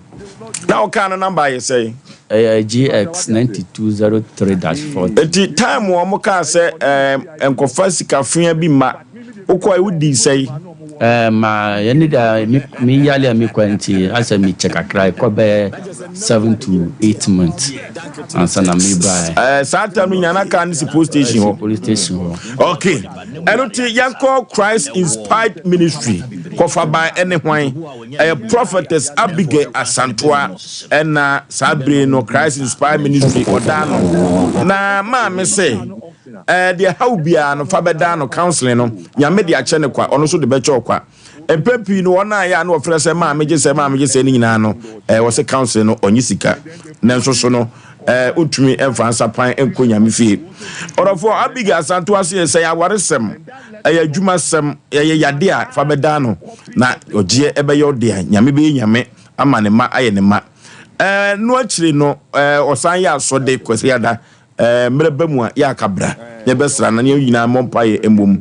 Na wo car no number yɛ sɛn? Ɛyɛ GX 9203-40. Nti time a wɔn kaa sɛ ɛɛ nkɔfa sika fea bi mma wokɔɛ wodii sɛn? Ɛɛ ma yɛne da me me yale a mekɔ nti asɛ mekyɛ kakra ɛkɔ bɛyɛ 7 to 8 months ansa na mebaeɛ. Ɛɛ saa time no nyinaa na car no si police station hɔ. Police station hɔ. Okay, ɛno ti yɛnkɔ Christ Inspired Ministry kɔfaban ɛne hwan? Ɛyɛ Prophetess Abigail Asantoa ɛna saa bere no Christ Inspired Ministry ɔdaa no na maame sɛ ɛɛ deɛ haw biara no fa bɛdaa no counseling no Nyame de akyɛ ne kwa, ɔno nso de bɛkyɛ ɔkwa. Mpɛn pii no wɔn a yɛ a na wɔfrɛ sɛ maame gye sɛ maame gye sɛ ne nyinaa no ɛɛ wɔsɛ counseling no ɔnye sika nanso so no ɛɛ ntumi mfa nsapan nkɔ Nyame fie. Ɔdɔfoɔ Abigail Asantoa se sɛ yɛ awaresɛm, ɛyɛ adwumasɛm, ɛyɛ yade a fa bɛdaa no na ɔgyeɛ ɛbɛyɛ ɔdea. Nyame bɛyɛ Nyame ama ne mma ayɛ ne mma. Ɛɛ no akyire no ɛɛ ɔsan yɛ asɔde Kwasiada ɛɛ mmerɛ ba mu a yɛ aka bra na yɛbɛsra no na yɛn nyinaa mmɔ mpaeɛ mmom.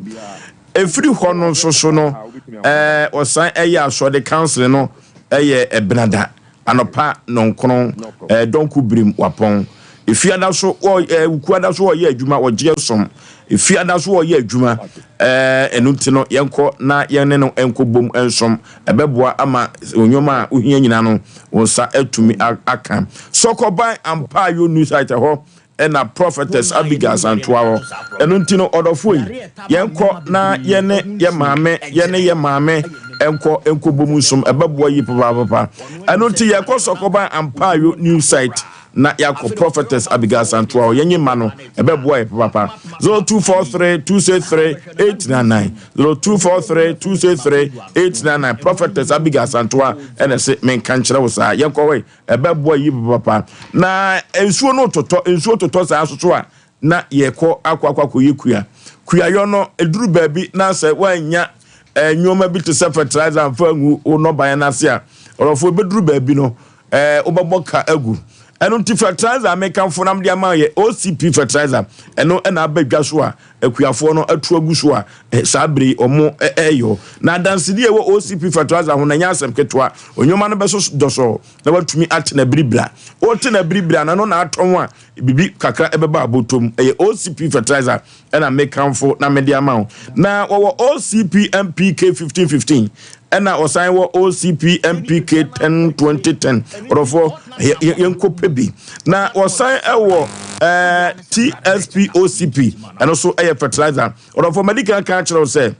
Ɛfiri hɔ no nso so no ɛɛ ɔsan ɛyɛ asɔde counseling no ɛyɛ ɛbenada anɔpa nɔnkron ɛɛ dɔnko birim wapɔn. Efiada so wɔ ɛɛ wukuada so wɔyɛ adwuma wɔgye som. Efiada so wɔyɛ adwuma ɛɛ ɛno nti no yɛnkɔ na yɛne no nkɔ bom nsom. Ɛbɛboa ama nneɛma a wohia nyinaa no wɔn nsa atumi aka. Sɔkɔban Ampayo New Site hɔ ɛna Prophetess Abigail Asantoa hɔ. Ɛno nti no ɔdɔfoɔ yi yɛnkɔ na yɛne yɛ maame yɛne yɛ maame nkɔ nkɔ bom nsom, ɛbɛboa yi papaapa. Ɛno nti yɛkɔ Sɔkɔban Ampayo New Site na yɛakɔ Prophetess Abigail Asantoa hɔ, yɛnye ma no, ɛbɛboa yɛ papaapa. 0243 263 899, 0243 263 899. Prophetess Abigail Asantoa ɛna ɛsɛ menka nkyerɛ wo saa yɛnkɔ hɔ yi, ɛbɛboa yi papaapa. Na nsuo no totɔ, nsuo totɔ saa soso a na yɛkɔ akɔ akɔ akɔyɛ kua. Kuayɔ no ɛduru baabi na sɛ woanya nneɛma bi te sɛ fertilizer amfa ngu wo nnɔbaeɛ no ase a, ɔdɔfoɔ, ɛbɛduru baabi no wobɛbɔ ka agu. Ɛno nti fertilizer a mekamfo na mede ama yɛ OCP fertilizer. Ɛno ɛna aba dwa so a akuafoɔ no atu agu so a saa bere yi ɔmo ɛyɔ. Na adansedie ɛwɔ OCP fertilizer ho na ɛnyɛ asɛm ketewa. Onyoma no bɛso dɔsɔ na watumi atena biribira. Ɔtena biribira na no na atɔn a bibi kakra ɛbɛba abotom. Ɛyɛ OCP fertilizer ɛna mekamfo na mede ama wo. Na wɔwɔ OCP NPK 1515 ɛna ɔsan wɔ OCP NPK 10 20 10. Ɔdɔfoɔ, yɛnkɔ pɛ bi. Na wɔsan ɛwɔ Ɛɛ TSPOCP ɛno so ɛyɛ fertilizer. Ɔdɔfoɔ madi kan aka akyerɛ wo sɛ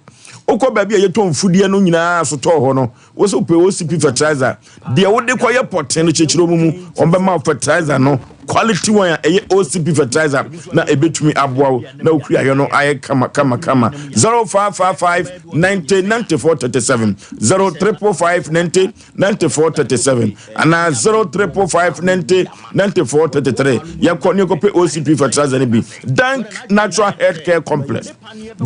wokɔ baabi a yɛtɔn mfudeɛ no nyinaa sotɔɔ hɔ no wo sɛ wopɛ OCP fertilizer deɛ wode kɔyɛ pɔten no kyekyerɛ mu mu wɔn bɛma wo fertilizer no quality one a ɛyɛ OCP fertilizer na ɛbɛtumi aboa wo na wokuayɛ no ayɛ kama kama kama 0555 90 94 37 0 555 90 94 37 anaa 0 555 90 94 33 yɛkɔ ne yɛkɔpɛ OCP fertilizer no bi Dank Natural Health Care Complex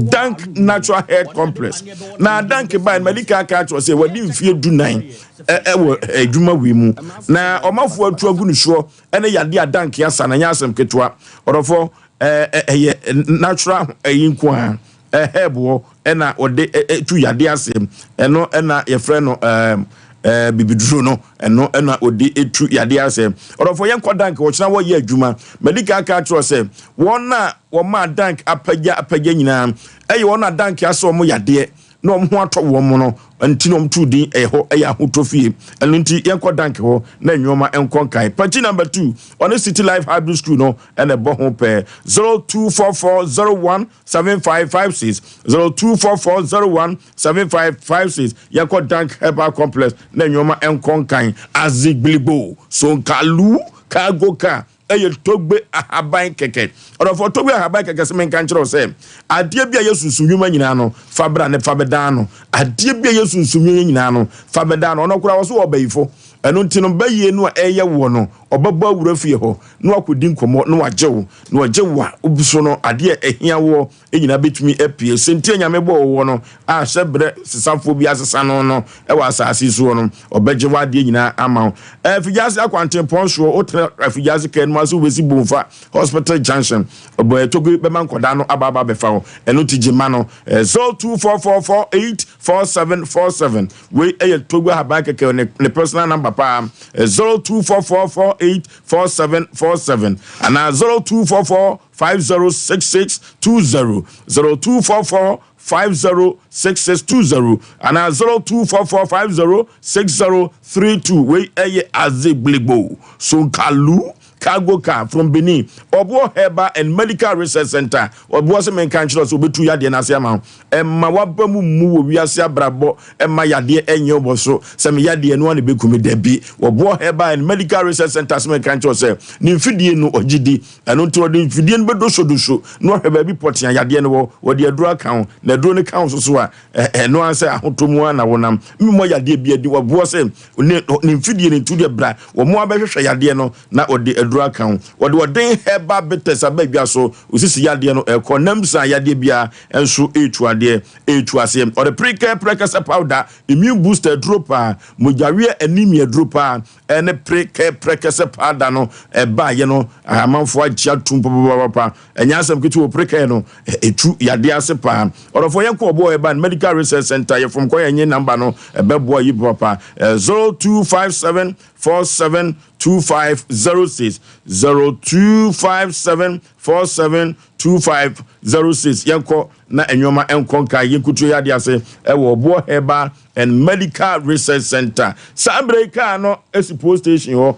Dank Natural Health Complex na Dank baa no madi kan aka akyerɛ sɛ wɔde mfie dunan ɛwɔ adwuma wei mu na ɔmafoɔ atu agu ne soɔ ɛne yadeɛ a Dank asa na ɛnyɛ asɛm ketewa ɔdɔfoɔ ɛyɛ natural ɛyi nko a herb wɔ ɛna wɔde tu yadeɛ ase ɛno ɛna yɛfrɛ no ɛɛm ɛɛ bibiduro no ɛno ɛna wɔde tu yadeɛ ase ɔdɔfoɔ yɛn kɔ dank wɔkyena wɔyɛ adwuma mɛdi kan aka akyerɛ sɛ wɔn a wɔmaa dank apagya apagya nyinaa ɛyɛ wɔn a dank asɛ wɔn yadeɛ na wɔn ho atɔ wɔn no nti na wɔn tu din ɛyɛ hɔ ɛyɛ ahotɔ fie ɛno nti yɛn kɔ dank hɔ na nneɛma nkɔ nkan pɛkyi number 2 ɔne city life hybrid school no ɛna ɛbɔ ho pɛɛ 024401 7556 024401 7556 yɛkɔ Dank Herbal Complex na nneɛma nkɔ nkan Azigbiligbo Sonkalu cargo car ɛyɛ togbe ahaban kɛkɛ ɔdɔfoɔ togbe ahaban kɛkɛ sɛ menka nkyerɛ wo sɛ adeɛ bi a yɛ sunsum nnwuma nyinaa no fa bra ne fa bɛdan no adeɛ bi a yɛ sunsum nnwuma nyinaa no fa bɛdan no ɔno koraa wɔ so wɔ ɔbayifo ɛno nti no bɛyie no a ɛyɛ woɔ no ɔbɛbɔ awura fie hɔ na wakɔdi nkɔmmɔ na wagye wo, na ɔgye wo a, wo so no, adeɛ a ɛhia woɔ nyinaa bɛtumi apue. Sɛ nti a Nyame bɔɔ woɔ no, a hyɛ berɛ sesafoɔ bi asesa no no wɔ asase yi soɔ no, ɔbɛgye w'adeɛ nyinaa ama wo. Afigyase akwantempɔn soɔ, wotena Afigyase kaa no mu ase wobɛsi Bomfa Hospital Junction, ɔbɔ Togo bɛma nkɔdaa no aba aba abɛfa wo. Ɛno nti gye ma no 0244484747. Wei yɛ Togo ahaban kɛkɛ, ne, ne personal number paa, 024448 4747 anaa 0244 506620 0244 506620 anaa 0244 506032 wei ɛyɛ Azegbelegbo Sonkalu cargo car from Benin Ɔboɔ Herbal and Medical Research Center Ɔboɔ sɛ menka nkyerɛ sɛ ɔbɛtu yadeɛ no ase ama wo Ɛmma w'aba mu mmu wɔ wiase abrabɔ mma yadeɛ ɛnyɛ wo bɔ so sɛ me yadeɛ ɛno ara na ɛbɛku me dabi. Wɔboɔ Herbal and Medical Research Centre asɛm a ɛka nkyerɛ wo sɛ ne mfidie no ɔgye di ɛno nti ɔde mfidie no bɛdosodoso na wahwɛ baabi pɔtee a yadeɛ no wɔ wɔde aduro aka ho na aduro no ka ho so so a ɛno ara sɛ ahotɔ mu ara na wonam mmɔ yadeɛ bi adi wɔboɔ sɛ ne ne mfidie no nti deɛ bra wɔn abɛhwehwɛ yadeɛ no na wɔde aduro aka ho wɔde ɔden herbal bitters aba adwa so osisi yadeɛ no ɛkɔ nam san yadeɛ biara nso retu adeɛ retu aseɛ. Ɔde prekɛ prɛkɛsɛ powder, immune booster aduro paa, mogyaweɛ anemia aduro paa, ɛne prekɛ prɛkɛsɛ powder no ɛbaayɛ no amanfoɔ agye atum papapapa. Ɛnyɛ asɛm ketewa o, prekɛ no ɛtu yadeɛ ase paa. Ɔdɔfoɔ yɛnkɔ ɔboɔ ɛba no Medical Research Center yɛfom kɔ yɛnye number no ɛbɛboa yi papa 0257 47 2506 0257 47 2506 Yɛnkɔ na nneɛma nkɔ nkae yɛnkutuo yɛ adeɛ ase ɛwɔ Ɔboɔ Herbal and Medical Research Center. Saa berɛ yi kaa no si police station hɔ.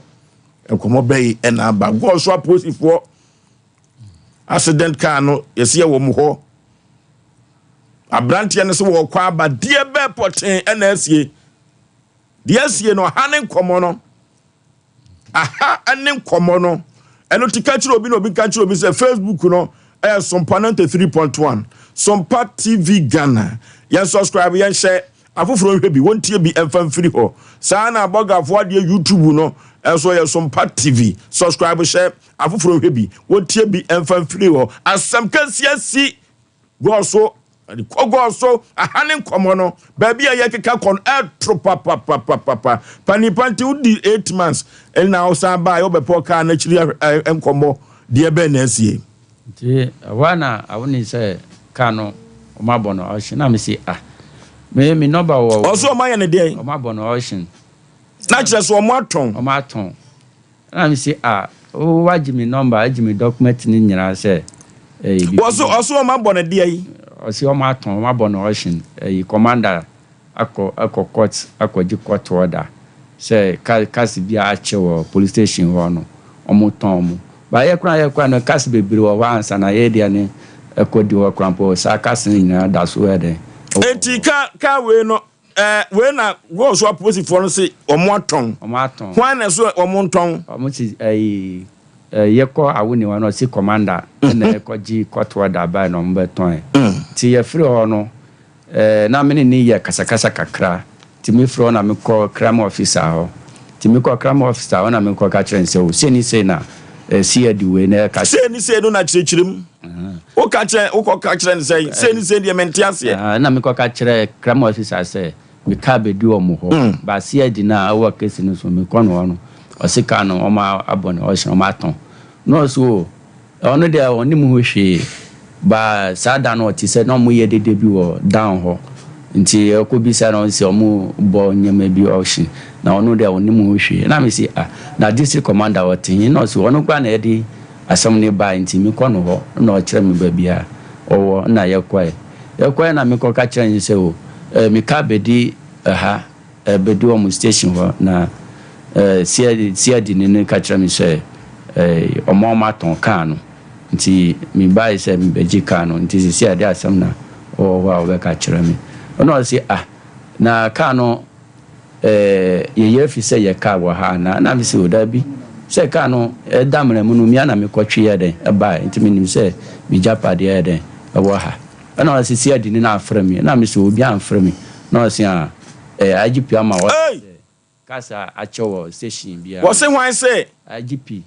Nkɔmmɔ bɛyi ɛna aba. Gɔɔ so apolisifoɔ accident car no yɛsi ɛwɔ mu hɔ. Aberanteɛ no sɛ wɔkɔ aba deɛ bɛɛ pɔtee ɛna asie. Deɛ asie no ɔha ne nkɔmmɔ no. Aha ne nkɔmmɔ no. Ɛno ti ka kyerɛ obi na obi nka kyerɛ obi sɛ Facebook no ɛyɛ Sompa 93.1 Sompa TV Ghana. Yɛn subscribe, yɛn hyɛ afoforɔ nhwɛ bi, wɔntie bi ɛmfa mfiri hɔ. Saa na abɔgafoɔ adeɛ YouTube no ɛnso ɛyɛ Sompa TV. Subscribe hyɛ afoforɔ nhwɛ bi, wɔntie bi ɛmfa mfiri hɔ. Asɛm kɛseɛ si Gɔɔ so, kɔ gɔɔ so, aha ne nkɔmmɔ no, baabi a yɛkeka kɔ no, ɛtoro papapapapa. Panipa nti wodi 8 months, ɛna wosan baa yɛ wobɛpɔ kaa no akyiri nkɔmmɔ, deɛ bɛn na asie? Nti ɛhɔ a na awone sɛ kaa no ɔmo abɔ no auction na mese ah me me nɔba wɔ. Ɔso ɔmo ayɛ no deɛn? Ɔmo abɔ no auction. Na kyerɛ sɛ ɔmo atɔn. Ɔmo atɔn. Ɛna me se ah wo wagye me number agye me document no nyinaa sɛ ɛyɛ bibi. Wɔse ɔse wɔn abɔ no deɛ yi. Ɔse wɔn atɔn wɔn abɔ no auction ɛyi commander akɔ akɔ court akɔ gye court order sɛ ka cars bi a akyɛ wɔ police station hɔ no wɔn tɔn wɔn. Ba yɛ koraa yɛ koraa no cars bebree wɔ hɔ ansa na yɛ deɛ no ɛkɔ di hɔ koraa mpo saa cars no nyinaa da so yɛ dɛn ɛwɔ hɔ. Enti car car wei no ɛɛ wei na wɔn so apolisifoɔ no se wɔn atɔn. Wɔn atɔn. Hwan na ɛso wɔn ntɔn? Wɔn se ɛyi ɛɛ yɛkɔ Awuni hɔ no ɔse commander ɛna ɛkɔ gye court order bae na wɔn bɛ tɔn ɛ. Nti yɛ firi hɔ no Eh, na me ne no yɛ kasakasa kakra, nti me frɛ hɔ na me kɔ crime officer hɔ. Nti me kɔ crime officer hɔ na me kɔ ka kyerɛ no sɛ o, sei ne sei na eh, CID wei na ɛka. Sei ne sei no na kyerɛkyerɛ mu. Wo ka kyerɛ, wo kɔ ka kyerɛ no sɛn? Sei ne sei deɛ mente aseɛ. Ɛna me kɔ ka kyerɛ crime officer sɛ me car bɛdi wɔn hɔ, but CID no a ɛwɔ case no so me kɔ no hɔ no, ɔse car no wɔn abɔ no auction, wɔn atɔn. Na ɔse o, Ɔno deɛ ɔnnim ho hwee but saa da no ɔte sɛ na ɔmo yɛ dede bi wɔ down hɔ nti ɔkɔ bisa na ɔse ɔmo bɔ nneɛma bi auction na ɔno deɛ ɔnnim ho hwee na me se ah na district commander ɔte he na ɔse ɔno koraa na ɛde asɛm no bae nti me kɔ no hɔ na ɔkyerɛ me baabi a ɔwɔ na yɛkɔɛ yɛkɔɛ na me kɔ ka kyerɛ no sɛ o eh me car bɛdi ha Ɛbɛdu wɔn station hɔ na CID ni no ka kyerɛ me sɛ wɔn a wɔatɔn kaa no nti mebae sɛ mebɛgye kaa no nti seesei a ɛde asɛm na ɔwɔ hɔ a ɔbɛka akyerɛ me. Ɛna ɔse ah na kaa no yɛyɛ afi sɛ yɛ kaa wɔ ha anaa? Ɛna mese o daabi sɛ kaa no ɛda mmerɛ mu no mea na mekɔtwe yɛ dɛn ɛbae nti menim sɛ megyapadeɛ yɛ dɛn ɛwɔ ha. Ɛna ɔse CID ni no afrɛ me ɛna mese obi amfrɛ me na ɔse ah Eh, IGP ama wɔte Ei! sɛ kasa akyɛ wɔ station biara Wɔse no. hwan se? IGP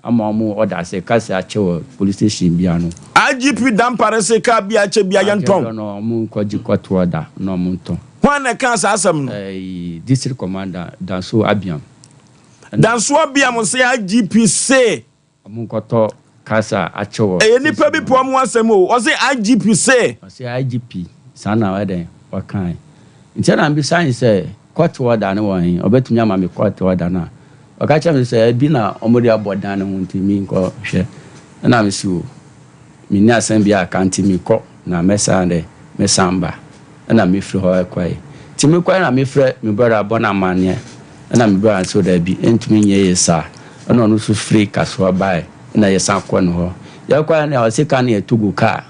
ama wɔn order sɛ kasa akyɛ wɔ police station biara no. IGP Dampare se car bi a akyɛ biara Akyɛ yɛntɔn. dɔ no wɔn nkɔgye court order na wɔn ntɔn. Hwan na ɛkaa saa asɛm no? Eh, District Commander Danso Abiam. Ɛna. Danso Abiam se IGP se. Ɔmo nkɔtɔ cars a akyɛ wɔ Ɛyɛ nipa station bi hɔ pɛ ɔmo asɛm o, ɔse IGP se. Ɔse IGP saa na ɔyɛ dɛn ɔkae. Nti ɛna mebisa no sɛ court order no wɔ he, ɔbɛtumi ama me court order no a. Ɔka kyerɛ me sɛ ebi na ɔmo de abɔ dan no ho nti menkɔ hwɛ. Ɛna mese o menni asɛm biaa ka nti mekɔ na mɛsan dɛn mɛsan ba. Ɛna mefiri hɔ kɔe. Nti mekɔe na mefrɛ me brɔda bɔ no amanneɛ. Ɛna me brɔda no se daabi, ɛntumi nyɛ yie saa. Ɛna ɔno nso firi Kasoa bae, ɛna yɛsan kɔɔ ne hɔ. Yɛkɔe no ɔse ka no yɛ Togo kaa.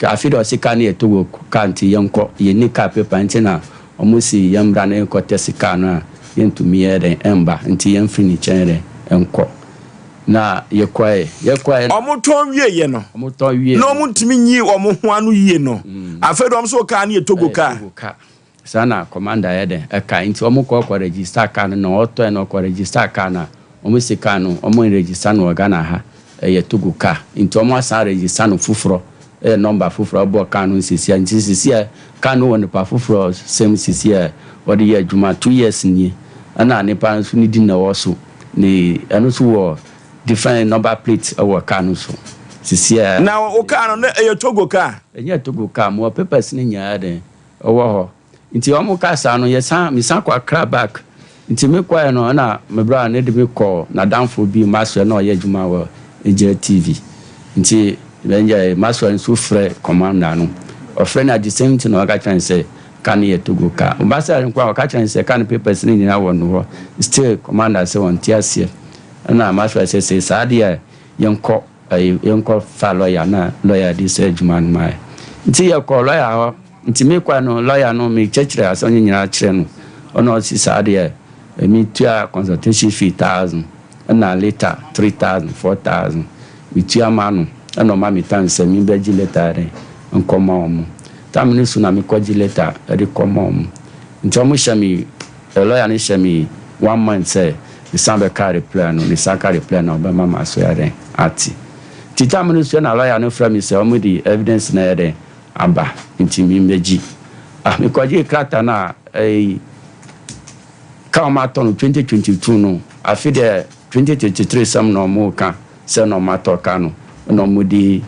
Afei deɛ ɔse kaa no yɛ Togo kaa nti yɛnkɔ, yɛnni kaa paper nti na wɔn se yɛmmra na yɛnkɔ test kaa no a yɛntumi yɛ dɛn ɛmba nti yɛmfiri ne nkyɛn yɛ dɛn nkɔ. Na yɛkɔe, yɛkɔe na. Wɔtɔn wieeɛ no, Wɔtɔn wieeɛ na no. wɔntumi nyi wɔn ho ano yie no, afei deɛ wɔn se wo kaa no yɛ Togo Ɛyɛ kaa. Togo kaa. Saa na commander yɛ dɛn ɛkae nti ɔmo kɔ kɔ register car no na ɔtɔɛ no ɔkɔ register car no a ɔmo se car no ɔmo nregister no wɔ Ghana ha ɛyɛ Togo car nti ɔmo asan register no foforɔ ɛyɛ number foforɔ ɛbɔ car no sesia nti sesia car no wɔ nipa foforɔ sɛm sesia ɔde yɛ adwuma 2 years nie ɛna nipa nso ne din na ɛwɔ so ne ɛno nso wɔ different number plate ɛwɔ car no so sesia. Na wo car no na ɛyɛ Togo car? Ɛnyɛ Togo car mewɔ papers no nyinaa dɛn ɛwɔ hɔ nti ɔmo ka saa no yɛsan mesan kɔ Accra back nti me kɔɛ no ɛna me bra no de me kɔ n'adamfo bi Maxwell na ɔyɛ adwuma wɔ Angel TV nti ɛnyɛ Maxwell nso frɛ commander no ɔfrɛ no at the same thing na ɔka kyerɛ no sɛ ka no yɛ Togo ka ɔba sɛ nko a ɔka kyerɛ no sɛ ka no papers no nyinaa wɔ no hɔ still commander sɛ ɔnte aseɛ ɛna Maxwell sɛ sɛ saa deɛ yɛnkɔ Ɛyi yɛnkɔ fa lɔya na lɔya di sɛ adwuma no ma yɛ. Nti yɛkɔɔ lɔya hɔ, nti me kɔɛ no lɔya no me kyerɛkyerɛ asɛm no nyinaa kyerɛ no, ɔna ɔsi saa deɛ me tua consultation fee thousand ɛna later 3000, 4000 me tua ma no ɛna ɔma me time sɛ me bɛ gye later ɛdɛn nkɔ ma ɔmo. Time no so na me kɔ gye later ɛde kɔ ma ɔmo. Nti ɔmo hyɛ me Lɔya no hyɛ me one month sɛ mesan bɛka reply no, mesan ka reply no a ɔbɛma m'aso ayɛ dɛn ate. Nti time no so na lɔya no frɛ me sɛ ɔmo de evidence no ayɛ dɛn aba nti me mmɛgye. Ah mekɔgyee krataa no a ɛyi car a ɔmo atɔ no 2022 no afe deɛ 2023 sɛm na ɔmo ka. Sɛ na ɔmo atɔ car no na ɔmo de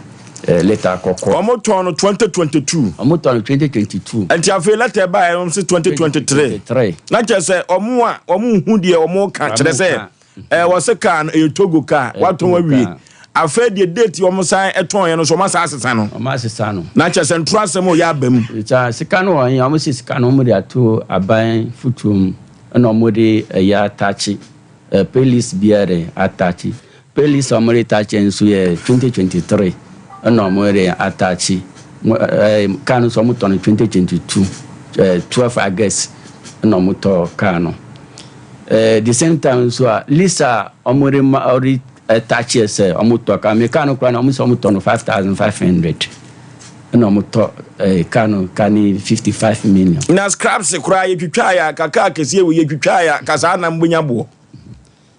letter akɔ court. Ɔmo tɔn no 2022. Ɔmo tɔn no 2022. Nti afei letter ɛbaeɛ no ɔmo se 2023. 2023. Na kyerɛ sɛ ɔmo a ɔmo nhu deɛ ɔmo ka kyerɛ sɛ ɛɛ wɔse car no ɛyɛ Togo car watɔn awie. Afei deɛ date ɔmo san tɔn yɛ no nso ɔmo asan asesa no. Ɔmo asesa no. Na kyerɛ sɛ ntoro asɛm ɔyɛ aba mu. Saa sika no wɔ he? Ɔmo se sika no ɔmo de ato aban fotuo mu ɛna ɔmo de ɛyɛ atakye. Playlist biara dɛn ataakye. Police a wɔde taakye nso yɛ 2023 ɛna wɔde ataakye. Ɛɛ kaa no nso wɔtɔ no 2022 ɛɛ 12 August ɛna wɔtɔ kaa no. Ɛɛ the same time nso a list a wɔde ma wɔde taakye sɛ wɔtɔ kaa me kaa no koraa no wɔn sɛ wɔtɔ no 5500 ɛna wɔtɔ ɛɛ kaa no kaa ne 55 million. Na scraps koraa yɛtwitwa yɛ a kaka akɛseɛ wɔ yɛtwitwa yɛ a kasaa na mbonya boɔ.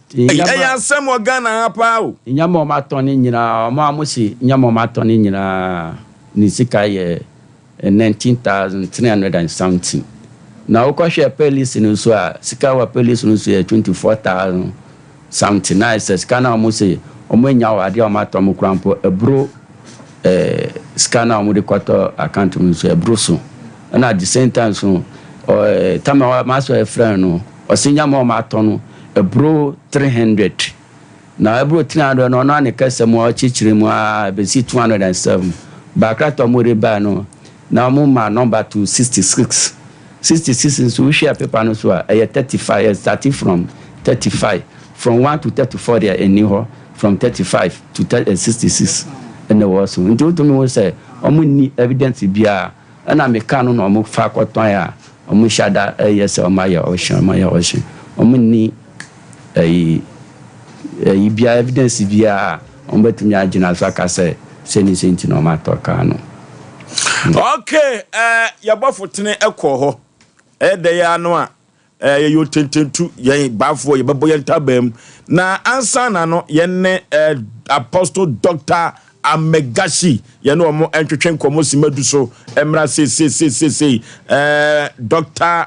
Ɛyɛ asɛm wɔ Ghana ha paa o. Nneɛma a wɔatɔn no nyinaa, wɔn a wɔsi nneɛma a wɔatɔn no nyinaa ne sika yɛ 19,300 and something. Na wokɔhwɛ pay list no nso a, sika wɔ pay list no nso yɛ 24,000 something. Na ayɛ sɛ sika no a wɔsi wɔn anya wɔ adeɛ a wɔatɔn mu koraa mpo ɛboro sika no a wɔde kɔtɔ account mu nso ɛboro so. Ɛna at the same time so, tama a masɔ ɛfrɛ no, ɔsi nneɛma a wɔatɔn no ɛboro 300 na ɛboro 300 no, ɔno ane kɛsɛ mu a ɔkyekyere mu a ɛbɛsi 207 baakra ɔmo de baa no na ɔmo ma number to 66. 66 nso, wohwɛ paper no so a, ɛyɛ 35. Ɛyɛ starting from 35, from 1 to 34 deɛ ɛni hɔ, from 35 to 66 ɛna ɛwɔ so. Nti wotumi wo sɛ ɔmo ni evidence biara ɛna meka no na ɔmo fa kɔtɔn a ɔmo hyɛ da ɛyɛ sɛ ɔmo ayɛ auction, ɔmo ayɛ auction. Ɔmo ni ɛyi biara, evidence biara a ɔmo bɛtumi agyina so aka sɛ sɛni sɛ nti na ɔmo atɔ kaa no. Okay, yɛbɔfo tene ɛkɔ hɔ ɛyɛ dɛ yɛ ano a yɛyɛ otententu yɛn baafoɔ yɛbɛbɔ yɛn ntabaa mu na ansa na no yɛn ne Apostle Doctor Amegashi yɛne wɔn ntwetwe nkɔmɔ si madu so mmra seesieseesei. Doctor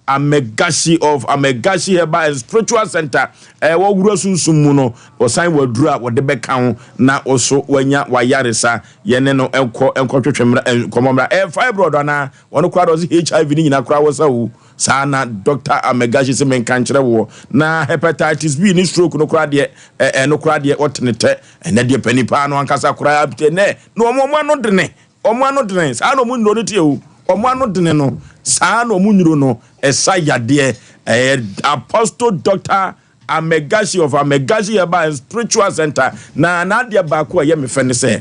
Amegashi of Amegashi Herbal and Spiritual Center, wɔwura sunsun mu no, ɔsan wɔ aduru a wɔde bɛka ho na ɔso wanya wayaresa. Yɛne no nkɔ nkɔtwetwe mmra nkɔmɔ mmra. Fibroid anaa wɔn koraa de ɔse HIV ne nyinaa koraa wɔ sa o. Saa na Dr Amegashi sɛ menka nkyerɛ woɔ na hepatitis B ne stroke no koraa deɛ, ɛno koraa deɛ ɔtene tɛ. Ɛnɛ deɛ pani paa no ankasa koraa ɛnɛ na ɔmo ano dene, ɔmo ano dene saa na ɔmo nnuro no tie o. Ɔmo ano dene no saa na ɔmo nnuro no ɛsa yadeɛ. Ɛyɛ Apostle Doctor Amegashi of Amegashi Herbal and Spiritual Center na n'adeɛ baako a ɛyɛ me fɛ ne sɛ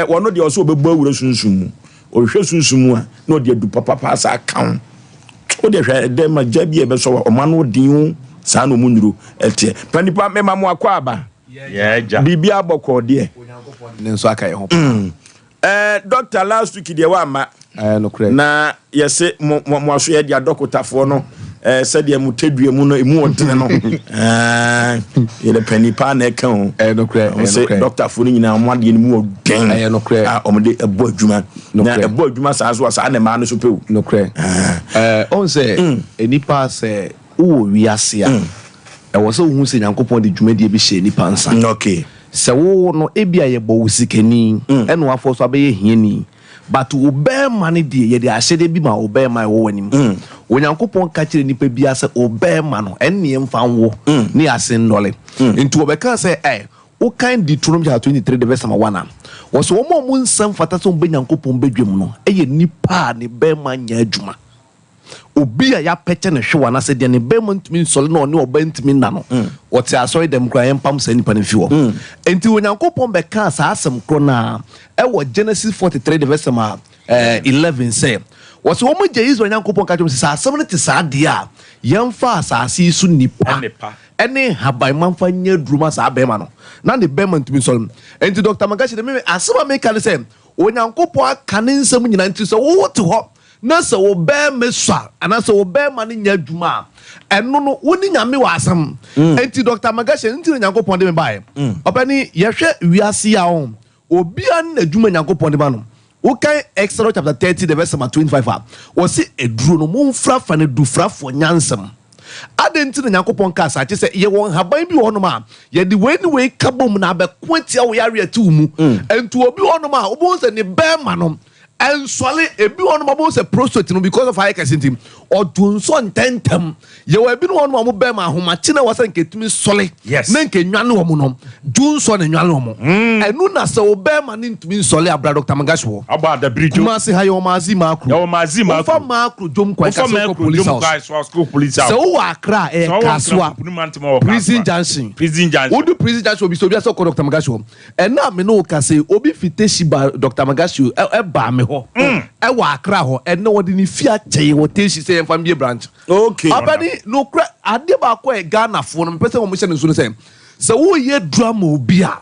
wɔno deɛ ɔsɛ ɔbɛbɔ awura sunsun mu, ɔhwɛ sunsun mu a na ɔde adu papapa asa aka ho. Wode hwɛ dɛ ma gya bi a ɛbɛsɔ wa ɔmo ano den o. Saa na ɔmo nnuro ɛteɛ. Panipa mema mo akɔ aba. Yɛagya. Biribi abɔkɔɔ deɛ. Ne nso aka yɛ ho. Doctor, last week deɛ wamma. Nokorɛ. Na yɛse mo aso yɛ de adɔkotafoɔ no sɛdeɛ mo tɛdua mu no emu ɔdene no, yɛde pani paa na ɛka o. Nokorɛ. Ɔmo sɛ dɔktafoɔ no nyinaa ɔmo adeɛ no mu ɔden. Ɛyɛ nokorɛ. A ɔmo de ɛbɔ adwuma na ɛbɔ adwuma saa so a saa na mmaa no so pɛ o. Nokorɛ. Ɔn sɛ nipa sɛ wowɔ wiase a, ɛwɔ sɛ wohu sɛ Nyankopɔn de dwumadie bi hyɛ nipa nsa. Sɛ wo no ebi a yɛbɔ wo sikani ɛna wafɔ so abɛyɛ hiani, but wo bɛrima no deɛ, yɛde ahyɛdeɛ bi ma wo bɛrima a ɛwɔ w'anim. Onyankopɔn ka kyerɛ nipa biara sɛ wo bɛrima no ɛnneɛ mfa nwo ne ase nnɔle. Nti wɔbɛka sɛ wokan Deuteronomy chapter 23 the verse number 1 a, wɔsɛ wɔn a wɔn nsɛm fata sɛ wɔn bɛ Nyankopɔn bɛdwam no ɛyɛ nipa a ne bɛrima nyɛ adwuma, obi a yɛapɛkyɛ ne hwewa anaasɛ deɛ ne bɛrima ntumi nsɔle na ɔne ɔba ntumi nna no. Ɔte asɔre dɛm koraa, yɛmpam saa nipa no mfi hɔ. Enti Onyankopɔn bɛkaa saa asɛm korɔ no a ɛwɔ Genesis 43 the verse number 11 sɛ wɔsɛ wɔn gye Israel Nyankopɔn ka kyerɛ wɔn sɛ sɛ asɛm no te saa deɛ a, yɛmfa asase yi so nipa ɛne nhaban mfa nyɛ aduro ma saa bɛrima no na ne bɛrima ntumi nsɔre mu. Enti Dr. Magashi de meme asɛm a meka ne sɛ Onyankopɔn aka ne nsɛm nyinaa. Nti sɛ wote hɔ na sɛ wo bɛrima sua anaasɛ wo bɛrima no nyɛ adwuma a, ɛno no wo ne Nyame wɔ asɛm. Enti Dr. Magashi, nti na Nyankopɔn de me baeɛ. Ɔpɛni, yɛhwɛ wiase yi a, ɔho obiara ne n'adwuma Nyankopɔn de ma no. Wokan Exodus chapter 30 the verse number 25 a, wɔsi aduro no momfrafra no dufrafoɔ nyansɛm. Adɛn nti na Nyankopɔn kaa saa? Kyɛ sɛ yɛwɔ nhaban bi wɔ hɔnom a yɛde wei ne wei ka bom na abɛko atia wo yare ati wo mu. Nti obi wɔ hɔnom a wobɛhu sɛ ne bɛrima no ɛnsɔle, ebi wɔ hɔnom a wobɛhu sɛ prostate no because of ayɛ kɛse nti. Ɔdwonsɔ ntɛntɛm. Yɛwɔ ebinom wɔ hɔnom a wɔn bɛrima ahomakye na ɛwɔ sɛ nka etumi sɔre na nka enwane wɔn no, dwonsɔ na enwane wɔn. Ɛno na sɛ wo bɛrima no ntumi nsɔre a, bra Doctor Magashi hɔ. Abɔ adabiri dwo. Kumasi ha yɛwɔ Maazi Maakro. Yɛwɔ Maazi Maakro. Wofa Maakro dwom kwan Wofa ka sɛ wokɔ Maakro Police dwom House. kwan so a Police House. Sɛ wowɔ Accra a, Sɛ ɛyɛ wowɔ Kasoa, Nkramopono mantam a wɔ Prison Kasoa. Junction. Prison Junction. Wodu Prison Junction obisa obi a sɛ wokɔ Doctor Magashi hɔ. Ɛnnɛ a me ne wo kasa yi, obi fi Teshie ba Doctor Magashi baa me hɔ wɔ Accra hɔ. Ɛnnɛ wɔde ne fie akyɛ yɛn wɔ Teshie sɛ yɛmfa mmue branch. Okay. Ɔbɛne, nokorɛ, adeɛ baako a Ghanafoɔ no mepɛ sɛ wɔhyɛ no nso ne sɛ, sɛ woreyɛ aduru ama obi a,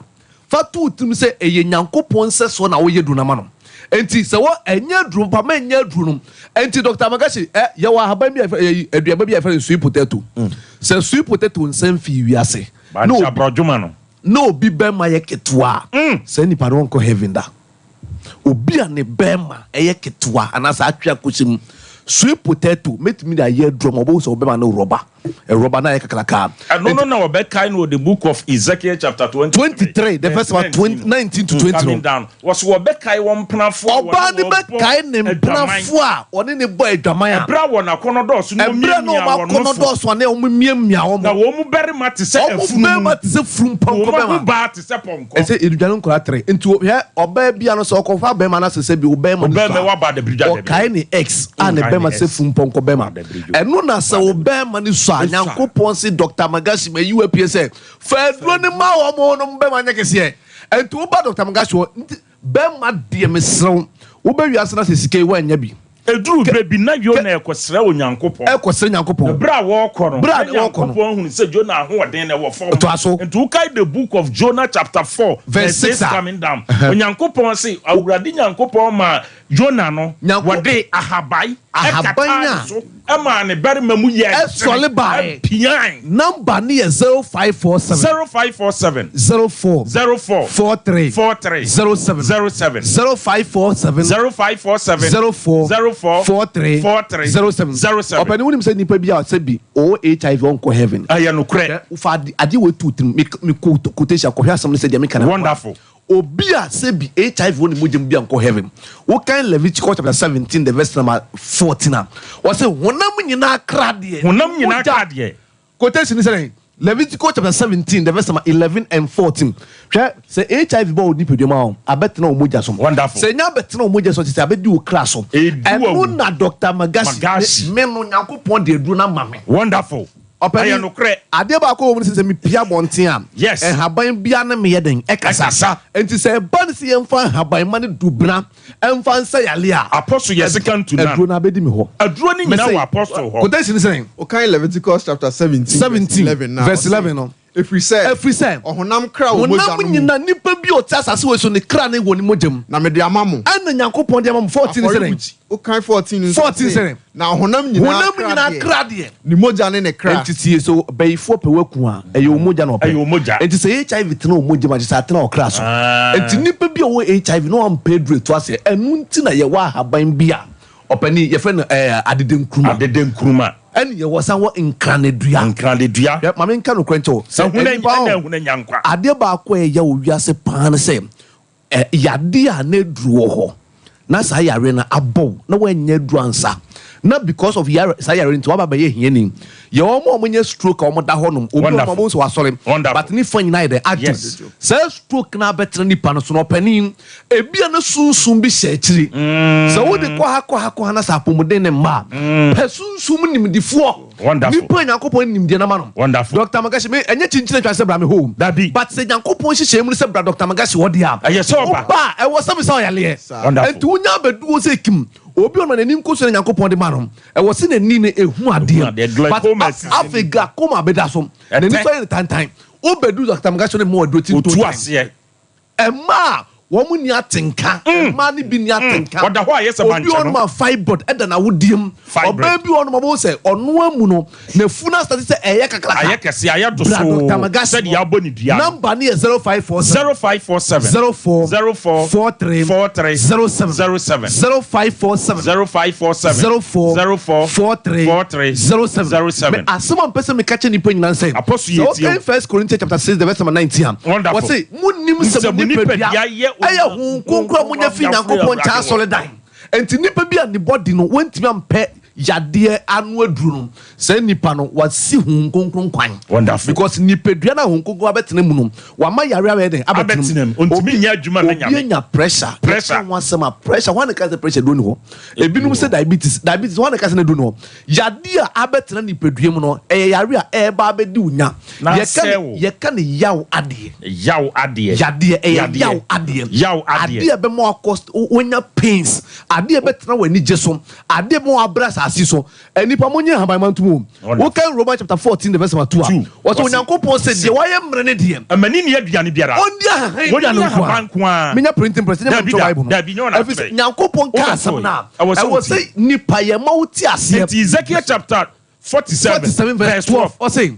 fa to wo tirim sɛ ɛyɛ Nyankopɔn nsɛsoɔ na woyɛ aduru no ama no. Enti sɛ wɔ, ɛnyɛ aduro papa, mɛnyɛ aduro no. Enti Doctor Magashi, ɛ, yɛwɔ ahaban bi a yɛfrɛ, ɛyi, aduaba bi a yɛfrɛ no sweet potato. Sɛ sweet potato nsa mfii wiase, na Bankye obi, aborɔdwoma no. na obi bɛma yɛ ketewa a, saa nipa no ɔnkɔ heaven da. Obi a ne bɛma yɛ ketewa anaasɛ atwe akɔhyɛ mu, sweet potato, mɛtumi de ayɛ aduro ama wobɛhu sɛ wo bɛma no rɔba, rɔba no ayɛ kakraka. Ɛno no na wɔbɛkae no wɔ the book of Ezekiel chapter 23, 23, the verse verse about 19 no, 19 to 20 no. coming down. Wɔso wɔbɛkae wɔn mpenafoɔ a wɔne Ɔbaa no wɔn bɔ bɛkae ne adwaman. mpenafoɔ a wɔne no bɔ adwaman a. Ɛberɛ a wɔn akɔnnɔ dɔɔso na Ɛberɛ a na wɔmiamia wɔn wɔn akɔnnɔ nofo. dɔɔso a na wɔmiamia wɔn. Na wɔn mu barima te sɛ Wɔn afunumu. barima te sɛ furumpɔnkɔ Wɔn bɛma. ahobaa te sɛ pɔnkɔ. Ɛsɛ yɛdwane nkwadaa tere. Nti hwɛ ɔbaa bia no sɛ ɔkɔfa bɛrima no asɛ sɛ bi wo bɛrima no Ɔbɛrima sua waba adabirigya a, ɔkae ne ex a ne Nkae bɛrima ne sɛ ex. furumpɔnkɔ bɛrima. Ɛno na sɛ wo bɛrima no sua a, Nyankopɔn se Doctor Magashi mayi wo apue sɛ fa aduro no ma wɔn no bɛrima nyɛ kɛseɛ. Nti woba Doctor Magashi hɔ nti bɛrima deɛ mesrɛ wo wobɛ wiase no asɛ sika yi woannya bi. Ɛduruu berɛ bi, na Yona rekɔsrɛ Onyankopɔn. Rekɔsrɛ Nyankopɔn. Na berɛ a wɔrekɔ no, Berɛ a na wɔrekɔ no. Nyankopɔn ahunu sɛ Yona ahoɔden no wɔ fam. Toa so. Nti wokae the book of Jonah chapter 4 Verse verse 6 6 a. coming down. Onyankopɔn se, Awurade Nyankopɔn maa Yona no, Nyanko. wɔde ahaban Ahaban kataa a. ne so maa ne barima mu yɛɛ dene, Ɛsɔre baeɛ. ɛpiae. Number no yɛ 0547. 0547. 04. 04. 43. 43. 07. 07. 0547. 0547. 04. 04. 43. 43. 07. 07. Ɔpɛni wonim sɛ nipa bi a sɛ bi ɔwɔ HIV ɔnkɔ heaven. Ɛyɛ nokorɛ. Hwɛ, wofa ade adeɛ wei to wo tirim. Me me quotation kɔhwɛ asɛm no sɛ deɛ meka no. Wonderful. Obi a sɛbi HIV wɔ ne mogya mu bi ankɔ heaven. Wokan Leviticus chapter 17 the verse number 14 a, ɔse honam nyinaa kra deɛ, Honam nyinaa mogya. kra deɛ. Quotation ne sɛ dɛn? Leviticus chapter 17 the verse number 11 and 14. Hwɛ, sɛ HIV ba wo nipadua mu a, abɛtena wo mogya so. Wonderful. Sɛ enya abɛtena wo mogya so a, kyerɛ sɛ abɛdi wo kra so. Edu Ɛno awu. na Doctor Magashi, Magashi. me no Nyankopɔn de aduro no ama me. Wonderful. Ɔpanin, Ɛyɛ nokorɛ. adeɛ baako a ɛwɔ mu ne sɛ, sɛ mepue abɔnten a, Yes. nhaban biara ne me yɛ dɛn? Ɛkasa. Ɛkasa. Enti sɛ ɛba no sɛ yɛmfa nhaban mma no dubena mfa nsa yareɛ a, Apostle yɛ second to none. aduro no abɛdi me hɔ. Aduro no nyinaa Mese, wɔ Apostle hɔ. Quotation ne sɛn? Wokan Leviticus chapter 17 verse 17 11 no a, verse ɔse, 11 no. Ɛfiri sɛ, Ɛfiri sɛ, ɔhonam kra wɔ mogya honam no mu. nyina, nipa bi a ɔte asase wei so, ne kra no wɔ ne mogya mu. Na mede ama mo. Ɛna Nyankopɔn de ama mo. 14 ne sɛn? Afɔrebuky, wokan 14 no nso, 14 ɔse, sɛn? Na ɔhonam nyinaa Honam kra nyinaa deɛ, kra deɛ. ne mogya ne ne kra. Enti tie, sɛ bayifoɔ pɛ w'aku a, ɛyɛ wo mogya na ɔpɛ. Ɛyɛ wo mogya. Enti sɛ HIV tena wo mogya mu a, kyerɛ sɛ atena wo kra so. Enti nipa bi a ɔwɔ HIV na wampɛ aduru atu aseɛ, ɛno nti na yɛwɔ ahaban bi a, ɔpanin, yɛfrɛ no ɛɛ adede nkruma. Adede nkruma. Ɛne yɛwɔ san wɔ nkranedua. Nkranedua. Hwɛ, ma menka nokorɛ nkyɛ wo, sɛ Ahuna, nnipa ɛna ho, ahuna nya nkwa. adeɛ baako a ɛya wɔ wiase paa ne sɛ, Ɛ, yadeɛ a na aduru wɔ hɔ, na saa yareɛ no abɔ wo, na woannya aduru ansa, na because of yare, saa yareɛ no nti woaba abɛyɛ hiani. Yɛ wɔn a wɔnya stroke a wɔda hɔ nom, obi wɔ hɔ nom a Wonderful. wɔbɛhu sɛ wasɔre, Wonderful. but ne fa nyinaa ayɛ dɛn? Adwo. Yes. Saa stroke no abɛtena nipa no so no, ɔpanin, ebia na sunsum bi hyɛ akyiri. Sɛ wode kɔ ha kɔ ha kɔ ha na sɛ apɔmuden no mma a, pɛ sunsum nimdifoɔ. Wonderful. Nipa a Nyankopɔn nimdeɛ no ama no. Wonderful. Doctor Magashi, me ɛnyɛ kyinkyin atwa sɛ bra me hɔ o. Dabi. But sɛ Nyankopɔn nhyehyɛe mu no sɛ bra Doctor Magashi hɔ deɛ a, Ɛyɛ sɛ ɔba. woba a, ɛwɔ sɛ mesa wo yareɛ. Wonderful. Enti wonya abɛdu hɔ sɛ kim, obi ɔno n'ani nkosua na Nyankopɔn de ma no, ɛwɔ sɛ n'ani no ehu adeɛ. Ehu adeɛ. But Glaucoma asisi afei glaucoma abɛda so, n'ani Ɛtɛ. so ayɛ no tantan. Wobɛdu Doctor Magashi hɔ no mma waduro ti Otu ntontan. aseɛ. Mmaa a wɔn nni atenka, mmaa no bi nni atenka. Ɔda hɔ a ɛyɛ sɛ Obi bankyɛ wɔ no. hɔnom a fibroid da n'awodeɛ mu. Fibroid. Ɔbaa bi wɔ hɔnom a wobɛhu sɛ ɔno amu no, n'afunu asate sɛ ɛyɛ kakraka. Ayɛ kɛse, ayɛ Bra Dr. dosoo Magashi sɛdeɛ hɔ. yɛabɔ ne dua no. Number no yɛ 0547. 0547. 04. 04. 43. 43. 07. 07. 0547. 0547. 04. 04. 43. 43. 07. 07. Me asɛm a mpɛ sɛ meka kyerɛ nnipa nyinaa ne sɛ, Apostle sɛ yɛ tie wokan o. First Corinthians chapter 6 the verse number 19 a, Wonderful. wɔse, Monnim sɛ Sɛ mo mo nipadua nipadua yɛ ɛyɛ Honhom Kronkron a monya firi Nyankopɔn nkyɛn asɔredan. Enti nipa bi a ne body no wantumi ampɛ yadeɛ ano aduro no, saa nipa no wasi Honhom Kronkron kwan. Wonderful. Because nipadua no a Honhom Kronkron abɛtena mu no, wama yareɛ abɛyɛ dɛn? Abɛtena mu. Ɔntumi nyɛ adwuma mma Obi Nyame. anya pressure. Pressure. Yɛka ho asɛm a, pressure, hwan na ɛka sɛ pressure duro ni hɔ? Ebinom sɛ diabetes, diabetes, hwan na ɛka sɛ ne duro ni hɔ? Yadeɛ a abɛtena nipadua mu no, ɛyɛ yareɛ a ɛreba abɛdi wo nya. Na Yɛka asɛe ne, wo. yɛka ne yaw adeɛ. Yaw adeɛ. Yadeɛ, ɛyɛ Yadeɛ. yaw adeɛ. Yaw adeɛ. Adeɛ a ɛbɛma wakɔ, wanya pains. Adeɛ a ɛbɛtena w'anigye so. Adeɛ a ɛbɛma wabrɛ asase so. Nnipa monyɛ nhaban ma ntom o. Wokan Romans chapter 14 the verse number 2 a, wɔsɛ Onyankopɔn sɛ deɛ wayɛ mmerɛ ne deɛ. Ɛma ne nni aduane biara. Ɔnni ahahan aduane nko ara. nko ara. Menya printing press nyɛ Dabi mentwerɛ da, Bible no. dabi, nyɛ wɔn Ɛfiri sɛ atwerɛ. Nyankopɔn ka asɛm no a, Ɛwɔ sɛ ɛwɔ wotie. sɛ nnipa yɛma wo te aseɛ. Nti Ezekiel chapter 47 47 verse 12 ɔse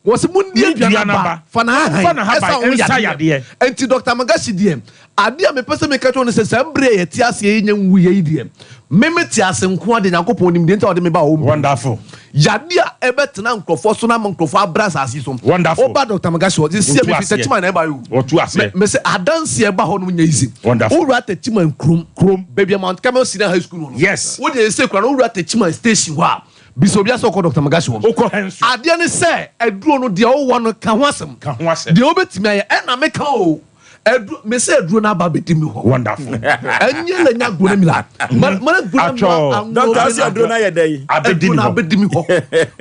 wɔse mondi Monni aduane dua aba, n'aba, fa n'ahahan fa n'ahaban ɛsa wo nsa yadeɛ. yadeɛ. Enti Doctor Magashi deɛ, adeɛ a mepɛ sɛ meka kyerɛ wo ne sɛ saa mmerɛ a yɛte aseɛ yi nyɛ nwuiɛ yi deɛ, me mete ase nko ara deɛ Nyankopɔn nim deɛ nti a ɔde me baa hɔ mpo. Wonderful. Yadeɛ a ɛbɛtena nkurɔfoɔ so na ama nkurɔfoɔ abrɛ asase yi so. Wonderful. Woba Doctor Magashi hɔ, seesei Wɔtu mefiri aseɛ. Techiman na ɛbaeɛ o. Wɔtu aseɛ. Me, mese adanseɛ ɛba hɔ nom nyɛ easy. Wonderful. Wowura Techiman kurom, Kurom. baabi a Mount Carmel Senior High School wɔ no. Yes. Wo deɛ seesei koraa no wowura Techiman station hɔ a, Bisa obiara sɛ ɔkɔ Doctor Magashi hɔ. Wokɔ hɛn so. Adeɛ ne sɛ aduro no deɛ wowɔ no ka ho asɛm. Ka ho asɛm. Deɛ wobɛtumi ayɛ ɛna meka o. Aduro mese aduro no aba abɛdi me hɔ. Wonderful. Ɛnyɛ la nya aguro no mila. Mana aguro no Atwɔ. mila. Doctor ase aduro no ayɛ dɛ. Abɛdi Aduro ne no hɔ. abɛdi me hɔ.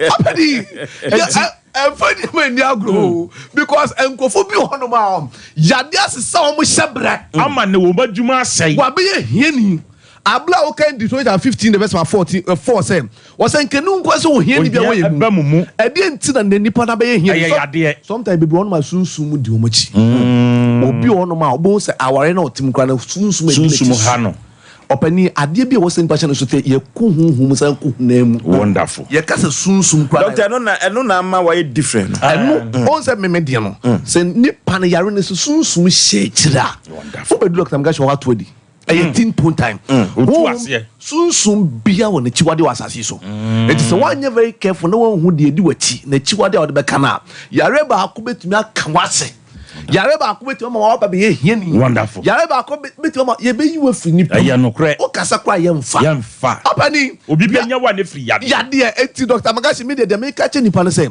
Abɛdi. Yɛ ɛnfa nneɛma nni agorɔ o because nkurɔfoɔ bi wɔ hɔnom a yadeɛ asesa wɔn hyɛ brɛ. Ama ne wɔn adwuma asɛe. Wabɛyɛ hiani. Aber a wokan Deuteronomy chapter 15 the verse 14 4 sɛ, wɔsɛ nka ne nkwa sɛ ohiani bi a Ohia wɔyɛ ba mo mu. Ɛdeɛ nti na nnɛ nnipa no abɛyɛ hiani? Ɛyɛ yadeɛ. Sometimes bebree wɔ hɔnom a sunsum mu di wɔn akyi. Obi wɔ hɔnom a wobɛhu sɛ aware na ɔte mu koraa no sunsum adi n'akyi. Sunsum ha no. Ɔpanin, adeɛ bi a ɛwɔ sɛ nipa hyɛ no so sɛ yɛkɔ honhom mu san kɔ honam mu. Wonderful. Yɛka sɛ sunsum koraa na. Doctor, ɛno na ɛno na ama wayɛ different no. Ɛno, ɔn sɛ meme deɛ no, sɛ nipa no yare no sɛ sunsum hyɛ akyire a, wobɛdu Doctor Mgashi hɔ ato adi. ɛyɛ mm. tin pon time mm. honhom sunsum bia wɔ n'akyiwade wɔ asase so mm. eti sɛ wanyɛ very careful na wanhu deɛ edi w'akyi n'akyiwade a ɔde bɛka no a yare baako betumi aka w'ase yare baako betumi ama waba bɛyɛ hiani wonderful yare baako betumi ama yɛbɛyi wo afiri nipa ɛyɛ nokorɛ wokasa koraa yɛmfa yɛmfa ɔpani obi bɛnya wa ne firi yadeɛ yadeɛ eti Dr. Magashi mi deɛ deɛ meka kyɛ nipa no sɛ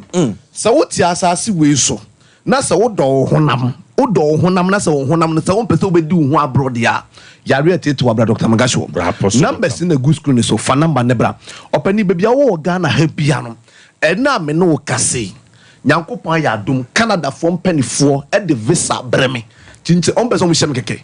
sɛ wote asase wei so Na sɛ wodɔ wo honam, wodɔ wo honam na sɛ wo honam no, sɛ wompɛ sɛ wobɛdi wo ho aborɔ deɛ a, yareɛ ateetee wo a, bra Doctor Magashi hɔ. Bra Apostle Numbers no na ɛgu screen no so, fa number no bra. Ɔpanin, baabi a wowɔ wɔ Ghana ha biara no, ɛnnɛ a me ne wo kasa yi, Nyankopɔn ayɛ adom, Canadafoɔ mpaninfoɔ de visa brɛ me. Kyinkyin, wɔmpɛ sɛ wɔhyɛ me kɛkɛ.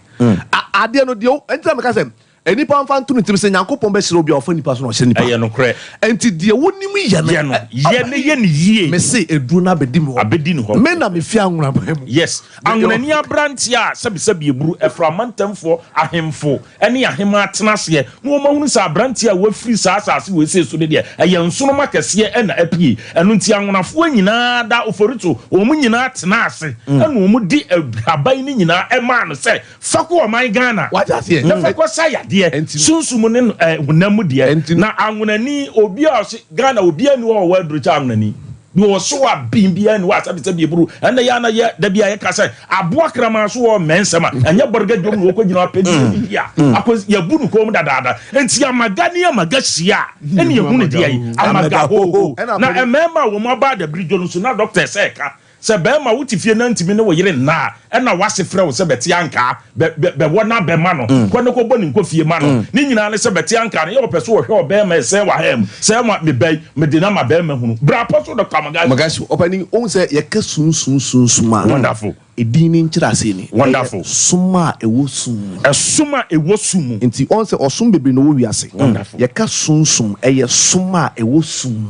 A, adeɛ no deɛ, ɛnti na meka sɛ, Nnipa mfa nto ne tirim sɛ Nyankopɔn bɛhyira obi a ɔfa nnipa so na ɔhyira nnipa. Ɛyɛ nokorɛ. Enti deɛ wonim yɛ no, Yɛ no. Yɛ no, yɛ no yie. Mese aduro no abɛdi me hɔ. Abɛdi ne hɔ. Me na mefi anwonaman mu. Yes. Anwonani aberanteɛ a sɛbesɛbe aburu, ɛfra amantamfoɔ, ahemfo ne ahemaa tena aseɛ na wɔahunu sɛ aberanteɛ a wafiri saa asase wei sei so no deɛ, ɛyɛ nsoromma kɛseɛ na apue. Ɛno nti anwonafoɔ nyinaa da Oforito, wɔn nyinaa tenaa ase na wɔde ahaban no nyinaa maa no sɛ Fa kɔ ɔman Ghana Wate aseɛ? na fa kɔ sa yadeɛ, sunsum ne honam mu deɛ. Na anwonani, obi a ɔse Ghana obiara nni hɔ a ɔwɔ aduro kyɛ anwonani. Deɛ ɔso aben biara nni hɔ a sɛbesɛbe eburu. Ɛnna yɛ a na yɛ da bi a yɛka sɛ aboa kraman so wɔ mmɛnsɛm a ɛnyɛ bɔrega dwom na ɔkɔgyina hɔ apɛ deɛ bi a akɔ yɛabu no kɔn mu dadaada. Nti amaga ne amaga hyia a ɛne yɛhu no deɛ yi amaga hoho. Na mmarima a wɔn aba adabiridwo no nso na dɔkta ɛsɛ ɛka Sɛ bɛɛma wo te fie na ntumi ne wo yere nna a, ɛna w'ase frɛ wo sɛ bɛte ankaa, bɛ, bɛ, bɛwɔ na bɛma no, kɔ ne kɔbɔ ne nkofie ma no. Ne nyinaa ne sɛ bɛte ankaa no, yɛ ɔpɛ so ɔhwɛ ɔbɛɛma ɛsɛɛ w'ahaa mu, sɛɛ ma me ba yi, mede no ama bɛɛma hunu. Bra pɔ so Doctor Magashi. Magashi, ɔpanin, wohu sɛ yɛka sunsum sunsum a, Wonderful. edin no nkyerɛaseɛ ni, ɛyɛ Wonderful. som a ɛwɔ sum mu. Ɛsom a ɛwɔ sum mu. Nti wohu sɛ ɔsom bebree na ɛwɔ wiase. Wonderful. Yɛka sunsum, ɛyɛ som a ɛwɔ sum mu.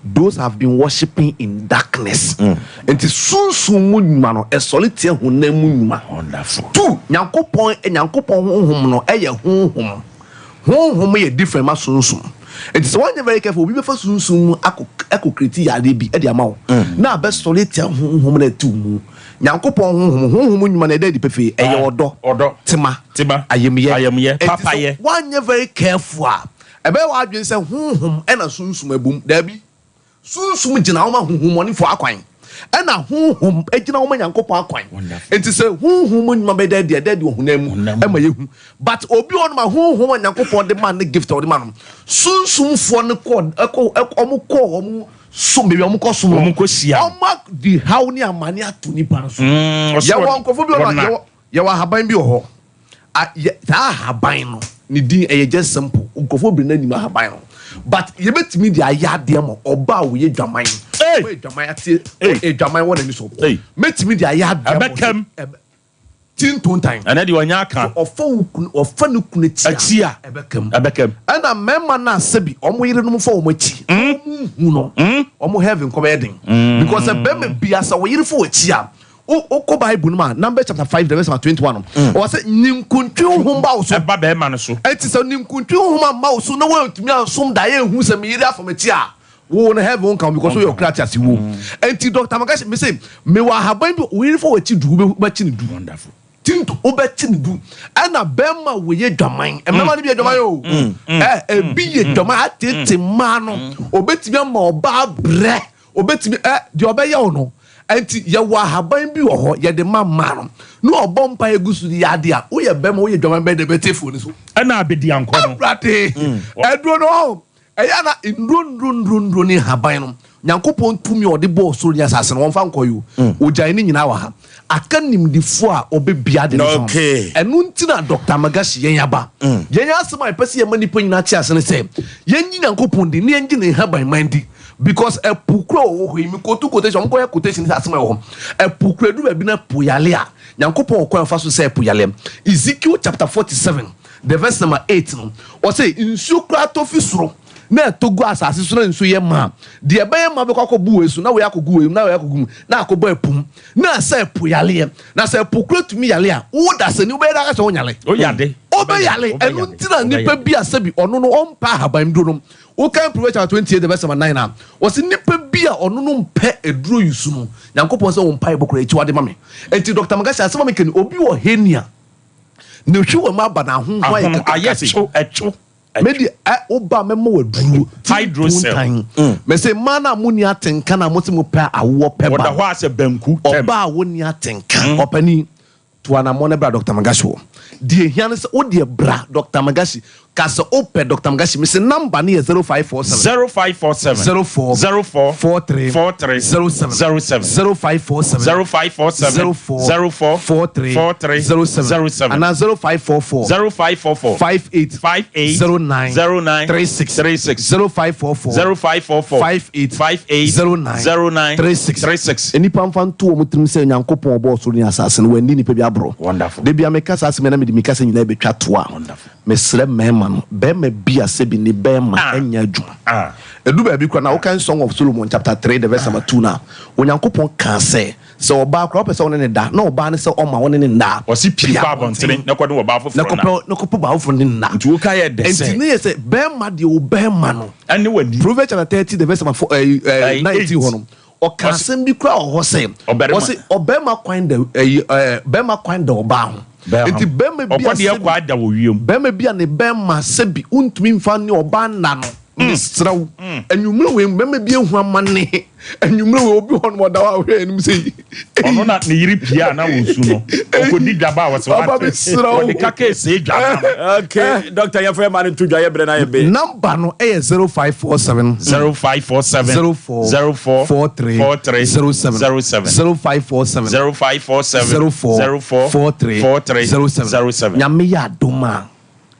Those have been worshiping in darkness. Nti sunsum mu nnwuma no, ɛsɔre tia honam mu nnwuma. Wonderful. Two, Nyankopɔn, Nyankopɔn honhom no ɛyɛ honhom. Honhom yɛ different ma sunsum. Nti sɛ woanyɛ very careful, obi bɛfa sunsum mu akɔ akɔ create yareɛ bi de ama wo. Na abɛsɔre atia honhom no a ɛte wo mu. Nyankopɔn honhom, honhom nnwuma no ɛda adi pefee, ɛyɛ ɔdɔ, Ɔdɔ. tema, Tema. ayamyɛ. Ayamyɛ, Nti sɛ papayɛ. woanyɛ very careful a, Ɛbɛyɛ w'adwene sɛ honhom na sunsum abom. Dabi. Sunsum gyina hɔ ma honhommɔnefo akwan. Ɛna honhom gyina hɔ ma Nyankopɔn akwan. Nti sɛ honhom mu nnwuma bɛda adi a, ɛda adi wɔ honam mu ɛma yɛhu. But obi wɔ hɔ nom a honhom a Nyankopɔn de ma no gift a ɔde ma no, sunsumfoɔ no kɔ ɛkɔ wɔn kɔ wɔn som baabi a wɔn kɔ som no, Wɔn kɔ hyia no. wɔn adi haw ne amane ato nipa no so. Ɔsoro Yɛwɔ nkurɔfoɔ bi wɔ hɔ nom a, wɔn yɛwɔ yɛwɔ ahaban bi wɔ hɔ. A yɛ saa ahaban no ne din ɛyɛ just simple nkurɔfoɔ bebree na nim ahaban no but yɛbɛtumi de ayɛ adeɛ ma ɔbaa a ɔyɛ dwaman ɔyɛ dwaman ate ɔyɛ dwaman wɔ n'ani so mɛtumi de ayɛ adeɛ ma Ɛbɛkam. ɛbɛ ti ntontan Ɛnɛ deɛ ɔnyɛ aka. So ɔfa wo kunu ɔfa ne kunu akyi Akyi a. ɛbɛkam Ɛbɛkam. ɛna mmarima no a sɛbi wɔn yerenom fa wɔn akyi na wɔn nhu no wɔn heaven kɔ bɛyɛ den because sɛ bɛrima bia sɛ wo yere fa w'akyi a Wo wokɔ Bible no mu a, Numbers chapter 5 the verse number 21 no, mm. ɔwɔ sɛ ninkuntwe honhom ba wo so. Ɛba bɛrima no so. Enti sɛ ninkuntwe honhom amma wo so na woantumi ansom da yɛ ehu sɛ me yere afa m'akyi a, wo no heaven nka wo because woyɛ ɔkra te ase wuo. Enti Dr. Magashi me se mewɔ ahaban bi wo yere fa w'akyi du wobɛkye ne du. Wonderful. Tinto wobɛkye ne du. Ɛna bɛrima wɔyɛ dwaman. Mmarima no bi yɛ dwaman o. Ɛ ebi yɛ dwaman atete mmaa no. Obetumi ama ɔbaa brɛ. Obetumi ɛ deɛ ɔbɛyɛ wo no. Ɛnti yɛwɔ ahaban bi wɔ hɔ yɛde ma mmaa no na ɔbɔ mpaeɛ gu so de yɛ adeɛ a, woyɛ bɛrima woyɛ dwaman bɛn na ɛbɛte fo no so? Ɛna abediankɔ no. Awurade! Aduro no ɔho ɛyɛ a na nnuro nnuro nnuro nnuro ne nhaban no Nyankopɔn tumi a ɔde bɔɔ soro ne asase no wɔmfa nkɔ yi o. Ɔgyae ne nyinaa wɔ ha. Aka nimdefoɔ a ɔbɛbia ade no so no. Ɛno nti na Doctor Magashi yɛn aba. Yɛn asɛm a yɛpɛ sɛ yɛma nnipa nyinaa te ase ne sɛ yɛngye Nyankopɔn di na yɛngye ne nhaban man di. Because ɛpo kura wɔ hɔ yi, me quote quotation, wɔn kɔyɛ quotation sɛ asɛm a ɛwɔ hɔ. Ɛpo kura edu baabi na po yale a, Nyankopɔn wɔ kwan fa so sɛ ɛpo yale. Ezekiel chapter 47, the verse number 8 no, ɔsɛ nsuo kura tɔ fi soro na ɛtɔ gu asase so na nsuo yɛ ma. Deɛ ɛbɛyɛ ma bɛkɔ akɔbu wei so na wei akɔgu wei mu na wei akɔgu mu na akɔbɔ ɛpo mu na sɛ ɛpo yaleɛ. Na sɛ ɛpo kura tumi yale a, wo dasani wobɛyɛ dɛ aka sɛ wonyale. Woyade. Wobɛyale. Ɛno nti na nipa bi a sɛbi ɔno no ɔmpɛ ahaban duro no Wokan Proverbs chapter 28 verse number 9 a, wɔse nipa bi a ɔno no mpɛ aduro yi su no, Nyankopɔn sɛ wo mpaebɔ koraa akyiwade ma me. Enti Doctor Magashi asɛm a meka ni, obi wɔ hernia, ne hwewam aba na ahonho ayɛ Ahono kakra ayɛ sei. kyo ɛkyo. Me deɛ ɛ woba a mɛma wo aduro ti Hydrocell. ntontan. Mese mmaa no a monni atenka na mose mopɛ awoɔ pɛ ba Wɔda no, hɔ a sɛ banku tɛm. ɔbaa a wonni atenka, ɔpanin, Tu anammɔn na bra Doctor Magashi hɔ. Deɛ ehia ne sɛ wo deɛ bra Doctor Magashi. Ka sɛ wopɛ Doctor Magashi. Mese number no yɛ 0547. 0547. 04. 04. 43. 43. 07. 07. 0547. 0547. 04. 04. 43. 43. 07. 07. Anaa 0544. 0544. 58. 58. 09. 09. 36. 36. 0544. 0544. 58. 58. 09. 09. 36. 36. Nnipa mfa nto wɔn tirim sɛ Onyankopɔn a ɔbɔɔ ɔsoro ne asase no, wanni nnipa bi aborɔ. Wonderful. Da biara meka saa asɛm yi na mede me kasa nyinaa bɛtwa to a, Wonderful. mesrɛ mmarima no, barima bi a sɛbi ne barima Ah. nyɛ adwuma. Ah. Ɛdu baabi koraa na wokan Song of Solomon chapter 3 the verse number 2 no a, Onyankopɔn kaa sɛ, sɛ ɔbaa koraa wopɛ sɛ wo ne no da na ɔbaa no sɛ ɔmma wo ne no nna a, Ɔse pue pue kɔ abɔntene na kɔne ɔbaa na foforɔ nna. kɔpɛ na kɔpɛ baa foforɔ ne no nna. Nti woka yɛ dɛ Enti sɛ. ne yɛ sɛ barima deɛ wo barima no. Ɛne w'ani. Proverbs chapter 30 the verse number 4, eh, eh, Ɛɛ, 19 eight. hɔ no, Ɔka asɛm bi koraa wɔ hɔ sɛ, ɔse ɔbarima kwan da ɛyi ɛɛ barima kwan da ɔbaa ho. Nti barima bi a sɛbi barima bi a ne bɛrima sɛbi wontumi nfa ne ɔbaa nna no. Mesrɛ wo, anwummerɛ wei barima bi ehu amane. Anwummerɛ wei obi hɔ nom ɔda hɔ a ɔhwɛ anim sɛ yi. Ɔno na ne yere pie a na ɔsu no. Ɔkɔdi dwaba a ɔsɛ Papa wate. mesrɛ wo. Ɔde kaka esee dwa no ama. Okay, doctor yɛmfa yɛn mma no nto dwa yɛ berɛ no ayɛ be. Number no yɛ 0547. 0547. 04. 04. 43. 43. 07. 07. 0547. 0547. 04. 04. 43. 43. 07. 07. Nyame yɛ adom a,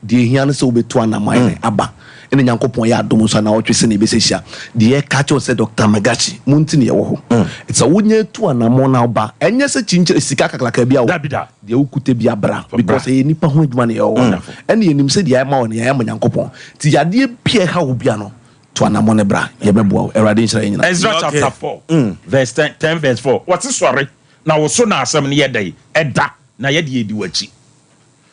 deɛ ehia ne sɛ wobɛtu anamɔ ayɛ dɛn aba. Ɛna Nyankopɔn yɛ adom nso a naawɔtwe sɛnea yɛbɛsɛ hyia. Deɛ yɛka kyerɛ wo sɛ Doctor Magashi, mo nti na yɛwɔ hɔ. Sɛ wonya tu anamɔ na woba, ɛnyɛ sɛ kyinkyini sika kakraka bi a o. Dabi da. Deɛ wokuta bi abra because ɛyɛ nipa ho adwuma na yɛwɔ hɔ. Ɛna yɛnim sɛ deɛ yɛama wo no yɛayɛ ama Nyankopɔn. Nti yadeɛ bi a ɛha wo bia no, tu anamɔ no bra, yɛbɛboa wo. Awurade nhyira yɛn nyinaa. Ezra chapter 4 verse 10, 10 verse 4 wɔse sɔre na wo so na asɛm no yɛ dɛn ɛda na yɛde yɛdi w'akyi.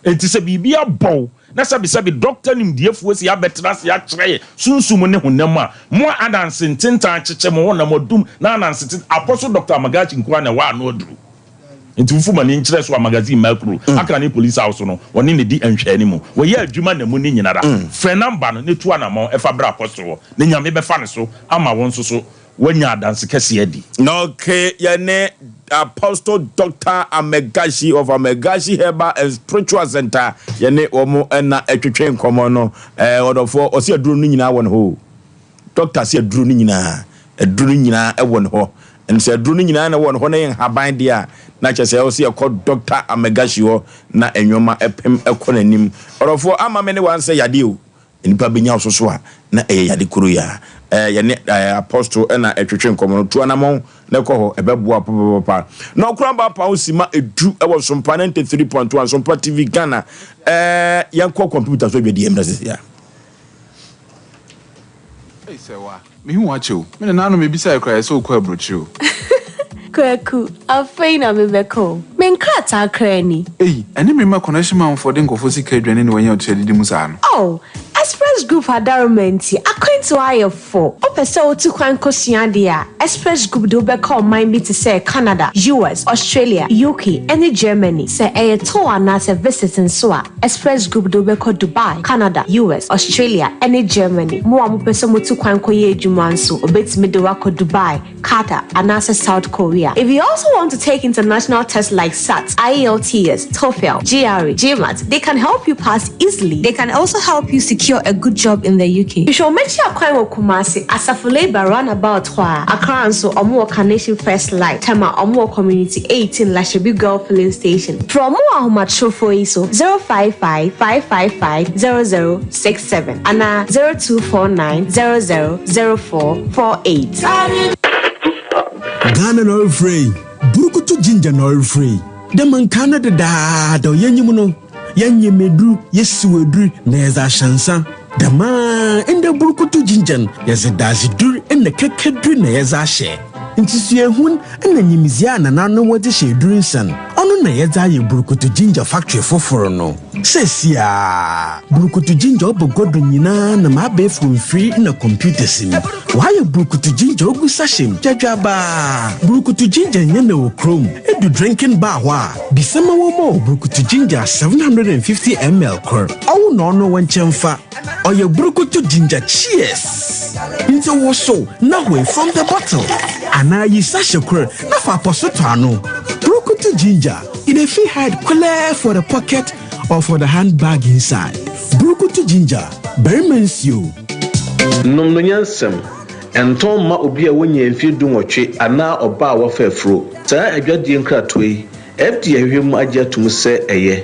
Enti sɛ biribi abɔ wo na sɛbesɛbe dɔkta nimdeɛfoɔ si abɛtena ase akyerɛ yɛ sunsum ne honam a, mo a ananse ntentan kyekyɛ mo honam adum na ananse tete, Apostle Dɔkta Amagachi nko ara na ɛwɔ ano aduru. Enti wofu m'ani nkyerɛ so a magazine Mercury aka ne Police House no, wɔne no di nhwɛanimu. Wɔyɛ adwuma nna mu ne nyinara. Frɛ number no na tu anamɔn fa bra Apostle hɔ na Nyame bɛfa ne so ama wo nso so. Woanya adanse kɛseɛ adi. Na okay, yɛne Apostle Doctor Amegashi of Amegashi Herbal and Spiritual Center yɛne wɔn na ɛtwetwe nkɔmmɔ no. Ɛɛ ɔdɔfoɔ, ɔsi aduro no nyinaa wɔ ne hɔ o. Doctor si aduro no nyinaa, aduro no nyinaa ɛwɔ ne hɔ. Ɛn sɛ aduro no nyinaa na ɛwɔ ne hɔ na yɛ nhaban deɛ a, na kyerɛ sɛ ɔsi ɛkɔ Doctor Amegashi hɔ na nneɛma ɛpem ɛkɔ n'anim. Ɔdɔfoɔ, ama me ne wansɛ yadeɛ o. Nnipa bɛnya wo so so a, na ɛyɛ yade koro yi ara. Ɛɛ, yɛne ɛɛ Apostle na ɛtwetwe nkɔmmɔ no. Tu anamɔn na kɔ hɔ, ɛbɛboa wo papapapa. Na ɔkora ba pa wo sima edu wɔ Sompa 93.1, Sompa TV Ghana. Ɛɛ, yɛnkɔ kɔmputa so adwadie mmra sisi a. Ei Sɛwa, mehu wo akyɛ o. Me nananom mebisae koraa yɛ sɛ wokɔ aburokyire o. Kwaku, afei na mebɛka o. Me nkrataa koraa ni. Ei, ɛne me mma connection manfoɔ de nkurɔfoɔ sika adwane na wɔanya ɔtiri adidi mu saa no. Oh, Express Group adaworoma nti, akwantuo ayɛ fo. Wopɛ sɛ wotu kwan kɔsua adeɛ a, Express Group de wo bɛkɔ ɔman bi te sɛ Canada, US, Australia, UK, ne Germany. Sɛ ɛyɛ tour anaasɛ visit nso a, Express Group de wo bɛkɔ Dubai, Canada, US, Australia, ne Germany. Mo a mopɛ sɛ motu kwan kɔyɛ adwuma nso, wɔbɛtumi de wo akɔ Dubai, Qatar, anaasɛ South Korea. If you also want to take international tests like SAT, IELTS, TOEFL, GRE, GMAT, they can help you pass easily. They can also help you secure a good job in the UK. Hwehwɛ wɔn akyi akwan wɔ Kumasi, Asafo Labour roundabout hɔ a. Accra nso, wɔn wɔ Carnation First Light, Tema, wɔn wɔ Community 18, Lashibi Girl Filling Station. Frɛ wɔn wɔ ahomatorofo yi so, 055 555 0067 anaa 0249 00 0448. Ghana na ɔrefrɛ yi, burukutu ginger na ɔrefrɛ yi. Dɛ ma nkaa no dedaada yɛnyim no, yɛnyem edur, yesiw edur na yɛdze ahyɛ nsa. Dɛm ara ndɛ burukutu ginger no, yɛdze dadzedur na kɛkɛdur na yɛdze ahyɛ. Ntsi suahun na nyimdzee a nananom wɔdze hyɛ edur nsa no, ɔno na yɛdze ayɛ burukutu ginger factory fofor no. Seseiara, Burukutu Ginger ɔba gua do nyina nam abaɛfor mfir na computers mu. Wɔayɛ Burukutu Ginger ogu sachet mu dwadwaabaa. Burukutu Ginger nnyɛ na wɔ kurom. Edu drinking bar hɔ a, bisa ma wɔmma wo Burukutu Ginger 750 ml kor. Ɔwo na ɔno wo nkyɛn fa. Ɔyɛ Burukutu Ginger Cheers! Ntsi wosow na hoe from the bottle anaa yi sachet kor na fa apɔso tɔ ano. Burukutu Ginger. E dey fit hide clear for the pocket or for the handbag inside. Burukutu ginger, barima nsuo. Nom no nyansam. Ɛntɔn mma obi a wannyaa mfeɛ dunwɔtwe anaa ɔbaa a wafa afuro. Saa adwadie nkratoɔ yi, FDA ahwehwɛ mu agye atom sɛ ɛyɛ.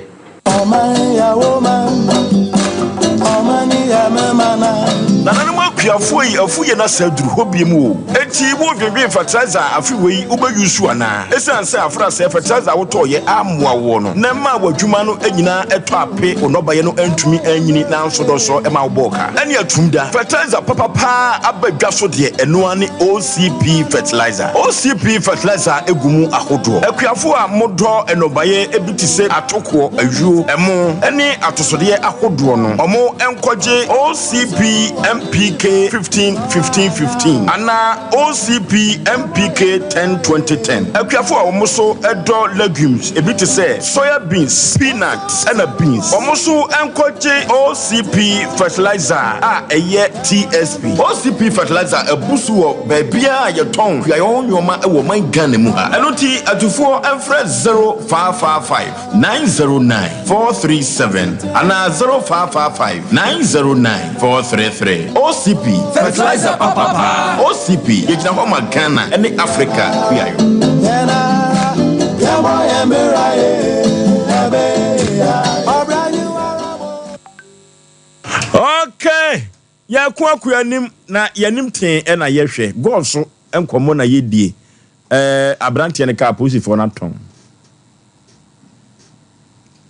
Nananom akuafoɔ yi afu yɛn asa aduru hɔ biom o. Enti wo dwendwen fertilizer a afe wei wo bɛ use anaa? Esiane sɛ afra sɛɛ fertilizer a wo tɔɔ yɛ ammoa woɔ no na ɛmaa w'adwuma no nyinaa ɛtɔ ape wo nnɔbaeɛ no antumi anyini nanso dɔsɔ ɛma wo bɔɔ ka ɛne atum da. Fertilizer papa paa aba dwa so deɛ ɛno ara ne OCP fertilizer. OCP fertilizer gu mu ahodoɔ. Akuafoɔ a mo dɔ nnɔbaeɛ bi te sɛ atokoɔ, ayuo, ɛmo ne atosodeɛ ahodoɔ no, ɔmo nkɔgye OCP MPK 15 15 15 anaa OCP MPK 10 20 10. Akuafoɔ a wɔn nso dɔ legumes ebi te sɛ soya beans, peanut ɛna beans, wɔn nso nkɔgye OCP fertilizer a ɛyɛ TSP. OCP fertilizer abu so wɔ baabiara a yɛtɔn kuayɔ ho nnoɔma wɔ ɔman Ghana mu ha. Ɛno nti atufoɔ mfrɛ 0555 909 437 anaa 0555 909 433. OCP, fertilizer papa paa. OCP, yɛgyina hɔ ma Ghana ne Africa kuayɔ. Okay, yɛko akɔ anim na yɛanim tee na yɛhwɛ. God so nkɔmmɔ na yɛdie. Ɛɛ aberanteɛ no kaa apolisifoɔ no atɔn.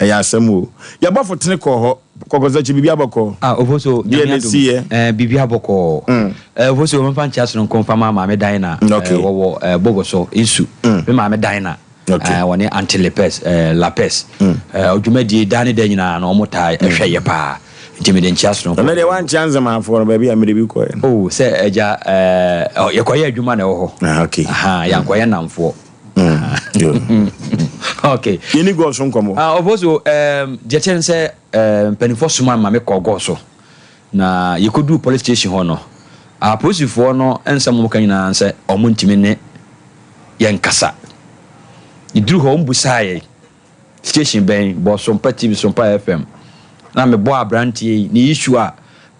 Ɛyɛ asɛm o. Yɛbɔfo tene kɔɔ hɔ. Kɔkɔsakyi biribi abɔkɔɔ. Ah, Ofoso, Deɛ Nyame na adom. ɛsiiɛ? Eh, biribi abɔkɔɔ. Eh, Ofoso, mfa nkyea sononko mfa ma Maame Dinah. Okay. Eh, wɔwɔ eh, Bogoso, Nsu. Me Maame Dinah. Okay. Eh, wɔne Auntie Lepes, eh, Lapes. Eh, odwumadie daa ne da nyinaa no, wɔn taa ɛhwɛ yɛ paa. Nti mede nkyea sononko. Ɛnɛ deɛ woankyea Nzemafoɔ no baabi a mede bi kɔɛ no. Oh, sɛ agya, eh, oh, yɛkɔyɛ adwuma na ɛwɔ hɔ. Ah, okay. Aha, yɛankɔyɛ nnamfoɔ. Okay. Yɛni gɔɔ so nkɔmmɔ. Ah, ɔfo so, um, deɛ kyɛn sɛ eh, mpanimfoɔ soma ma mekɔ gɔɔ so. Na yɛkɔduu police station hɔ no, Apolisifoɔ no nsɛm a wɔka nyinaa ne sɛ wɔntumi ne yɛn nkasa. Yɛduru hɔ, wɔbisaa yɛn, station bɛn, bɔ Sompa TV, Sompa FM. Na mebɔɔ aberanteɛ yi ne issue a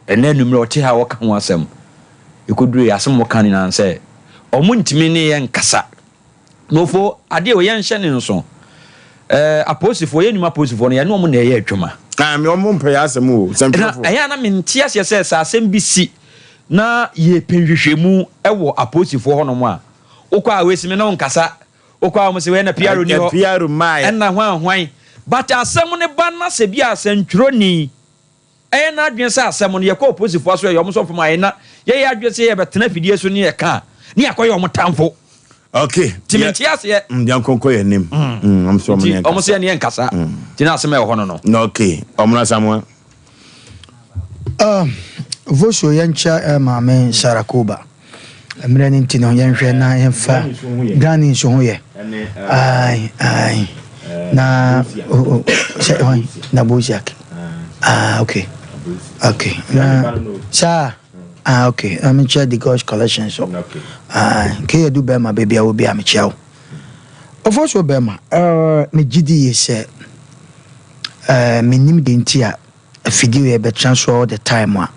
ɛnnɛ anwummerɛ ɔte ha a ɔka ho asɛm. Yɛkɔduruiɛ, asɛm a wɔka nyinaa ne sɛ wɔntumi ne yɛn nkasa. Nofo, adeɛ wei yɛnhyɛ ne nso. Ɛɛ apolisifoɔ, yɛn nnwuma apolisifoɔ no, yɛne wɔn na ɛyɛ adwuma. Ah, me wɔn mpɛ yɛ asɛm o, sɛntwerɛfoɔ. Na ɛyɛ a na mente aseɛ sɛ sɛ asɛm bi si na yɛpɛ nhwehwɛmu wɔ apolisifoɔ hɔnom a, wokɔ a wei se me ne wo nkasa, wokɔ a wɔn se wei na PRO ni hɔ, PRO mmaeɛ. ɛna hwan hwan. But asɛm no ba na sɛ bi a sɛntwerɛni Ɛyɛ n'adwene sɛ asɛm no, yɛkɔ oposifoɔ aso yɛyɛ wɔn sɔfo ma yɛn na yɛyɛ adwene sɛ yɛbɛtena afidie so ne yɛka a, ne yɛakɔyɛ wɔn tamfo. Okay. Nti mente aseɛ. Mm, yɛn nkonko yɛn nim. Mm, wɔn sɛ wɔn ne yɛn kasa. Wɔn sɛ yɛn ne yɛn kasa. Nti na asɛm a ɛwɔ hɔ no no. Okay, wɔn na Samoa. Um, Voso yɛnkyia eh, maame Sarah Koba. Mmerɛ no nti no yɛnhwɛ na yɛmfa Granny nso ho yɛ. Ae, ae. Na oh, oh, sɛ hwan na Bosiak. Ah, okay. Okay. Na saa ah, okay. Na mekyia the God's collection so. Ah, ke yɛdu bɛrima baabi a wɔ bi a mekyia wo. Ɔfo so bɛrima, eh, megye di yie sɛ eh, menim deɛ nti a Afidie wei ɛbɛtra so all the time a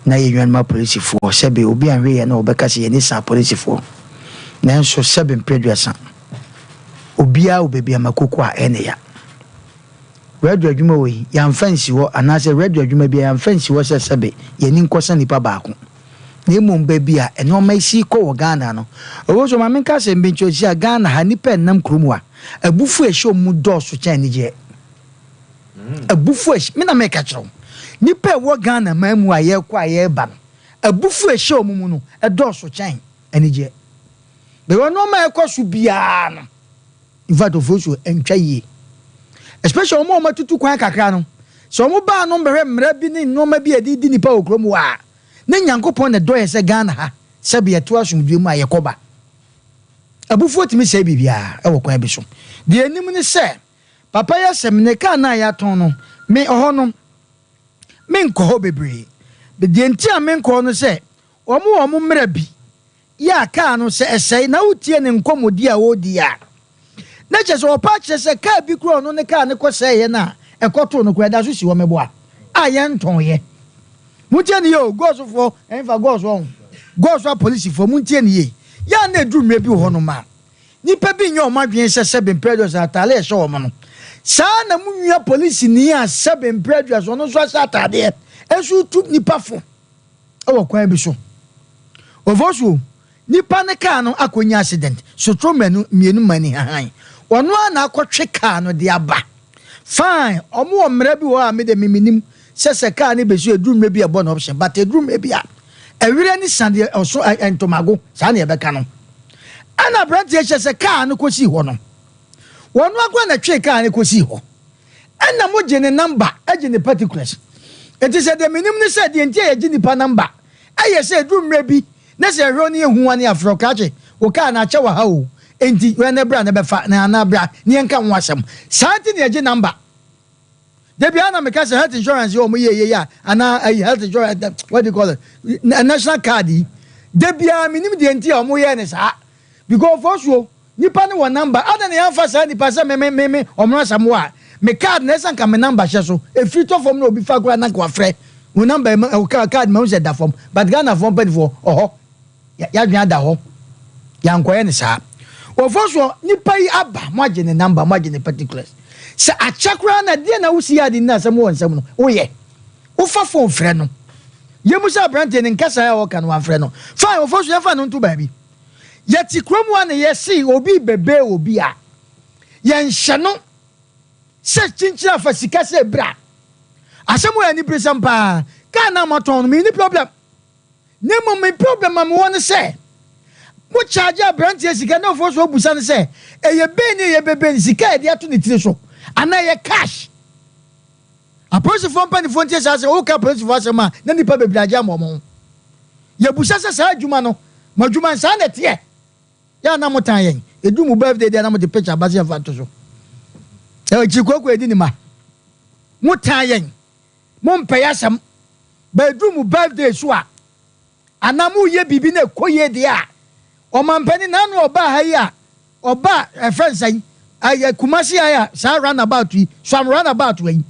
na yɛn nuanom apolisifoɔ sɛbe obi anhwɛ yie a na wɔbɛka sɛ yɛn ani sa apolisifoɔ nanso sɛbe mprɛ aduasa obiara wɔ baabi a makoko a ɛyɛ ne ya. Radio adwuma wei yɛamfa nsi hɔ anaasɛ radio adwuma biara yɛamfa nsi hɔ sɛ sɛbe yɛn ani nkɔsa nipa baako na mmom baabi a nneɛma si kɔ wɔ Ghana no ɔwɔ so ma menka asɛm bi nkyerɛ sɛ Ghana ha nnipa ɛnam kurom a abufuo a ɛhyɛ wɔn mu dɔɔso kyɛn anigyeɛ. Abufuo a ɛhyɛ, me na meka kyerɛ wo, nnipa a ɛwɔ Ghana man mu a yɛrekɔ a yɛreba no, abufuo a ɛhyɛ wɔn mu no ɛdɔɔso kyɛn anigyeɛ. Because nneɛma a ɛkɔ so biara no, in fact ofuo ɛntwa yie. Especially wɔn a wɔatutu kwan kakra no, sɛ wɔn baa no bɛhwɛ mmara bi ne nneɛma bi a yɛde di nnipa wɔ kurom hɔ a, ne Nyankopɔn na ɛdɔ yɛn sɛ Ghana ha, sɛbe yɛto asomdwoeɛ mu a yɛkɔ ba. Abufuo tumi sɛe biribiara wɔ kwan bi so. Deɛ yɛnim ne sɛ, Papa yi asɛm, ne car no a yɛatɔn no, me ɔhɔ no, menkɔ hɔ bebree. But deɛ nti a menkɔ hɔ no sɛ, wɔn wɔ wɔn mmara bi yɛ a car no sɛ ɛsɛe na wotie ne nkɔmmɔdi a ɔredi a, na kyerɛ sɛ ɔpa akyerɛ sɛ car bi koraa ɔno ne car no kɔsɛeɛ no a ɛkɔtoo no koraa ɛda so si hɔ meboa a yɛntɔnyɛ. Montie no yie o, Gɔɔsofoɔ, ɛmfa Gɔɔso ɔho, Gɔɔso apolisifoɔ, montie no yie. Yɛ a na ɛduru mmerɛ bi wɔ hɔnom a, Nnipa bi nyɛ wɔn adwene sɛ sɛbe mprɛ aduasa ataade a ɛhyɛ wɔn no, saa ara na mo nua polisini a sɛbe mprɛ aduasa ɔno nso ahyɛ ataadeɛ nso retu nnipa fo wɔ kwan bi so. Ofosuo, nipa ne kaa no akɔnya accident, sotro mmienu mmienu ma ani hahan. Ɔno ara na akɔtwe kaa no de aba. Fine, wɔn wɔ mmara bi wɔ hɔ a me de me menim sɛ sɛ kaa no bɛsi ɛduru mmerɛ bi a ɛbɔ no option, but ɛduru mmerɛ bi a ɛwerɛ ne sa deɛ ɔso ntomago, saa na yɛbɛka no. Ɛna aberanteɛ hyɛ sɛ kaa no kɔsii hɔ no, wɔn akoa na ɛtwee kaa no kɔsii hɔ. Ɛna mo gye ne number, gye ne particulars. Enti sɛ deɛ menim ne sɛ deɛ nti a yɛgye nipa number ɛyɛ sɛ ɛduru mmerɛ bi na sɛ yɛhwɛ wo na yɛhu wo a na yɛafrɛ wo, krakye wo kaa no akyɛ wɔ ha o, enti wɛn na bra na bɛfa na anaa bra na yɛnka ho asɛm. Saa nti na yɛgye number. Da biara na meka sɛ health insurance yi a wɔyɛ yɛ yi a anaa ayi health insurance eh, what do you call it national card yi da biara menim deɛ nti a wɔyɛ ne saa because fɔsuo nipa ne wɔ number adɛn na yɛamfa saa nipa sɛ me me me me ɔmo asamoa a me card na ɛsɛ nka me number hyɛ so efiri tɔ fam na obi fa koraa na nka wafrɛ wo number ma card ma ho sɛ da fam but Ghana foɔ mpanimfoɔ ɔhɔ Y'adwene ada hɔ, y'ankɔyɛ no saa. Wɔfɔ soɔ, nipa yi aba, moagye ne number, moagye ne particulars. Sɛ akyɛ koraa na deɛ na wosi yɛ ade nni asɛm wɔ nsam no, woyɛ. Wofa phone frɛ no. Yɛmu sɛ abranteɛ no nkasaeɛ a ɔka no wamfrɛ no. Fine, wɔfɔ so yɛmfa no nto baabi. Yɛte kurom ha na yɛse obi rebɛbɛɛ obi a, yɛnhyɛ no sɛ kyinkyin afa sika sɛ bra. Asɛm wɔ yɛ aniberesɛm paa. Car no a moatɔn no, menni problem. Na mmom me problem a mewɔ ne sɛ, mo charge abranteɛ sika na ofoɔ so obusa no sɛ ɛyɛ ben ne ɛyɛ beben sika a yɛde ato ne tiri so anaa ɛyɛ cash. Apolisifoɔ mpanifoɔ ntie saa asɛm, woka apolisifoɔ asɛm a na nnipa bebree agye ama wɔn ho. Yɛbusa sɛ saa adwuma no, mo adwuma no saa na ɛteɛ? Yɛ a na motan yɛn, ɛduru mo birthday deɛ na mode picture ba sɛ yɛmfa nto so. Akyiri kooko ɛdi ne ma. Motan yɛn. Mompɛ yɛn asɛm. But ɛduru mo birthday so a, anaa moreyɛ biribi na ɛkɔ yie deɛ a, ɔmampanin na ano ɔbaa ha yi a, ɔbaa ɛfrɛ no sɛn, ɛyɛ Kumasi ha yi a, saa runabout yi, Suam runabout wɔ yi.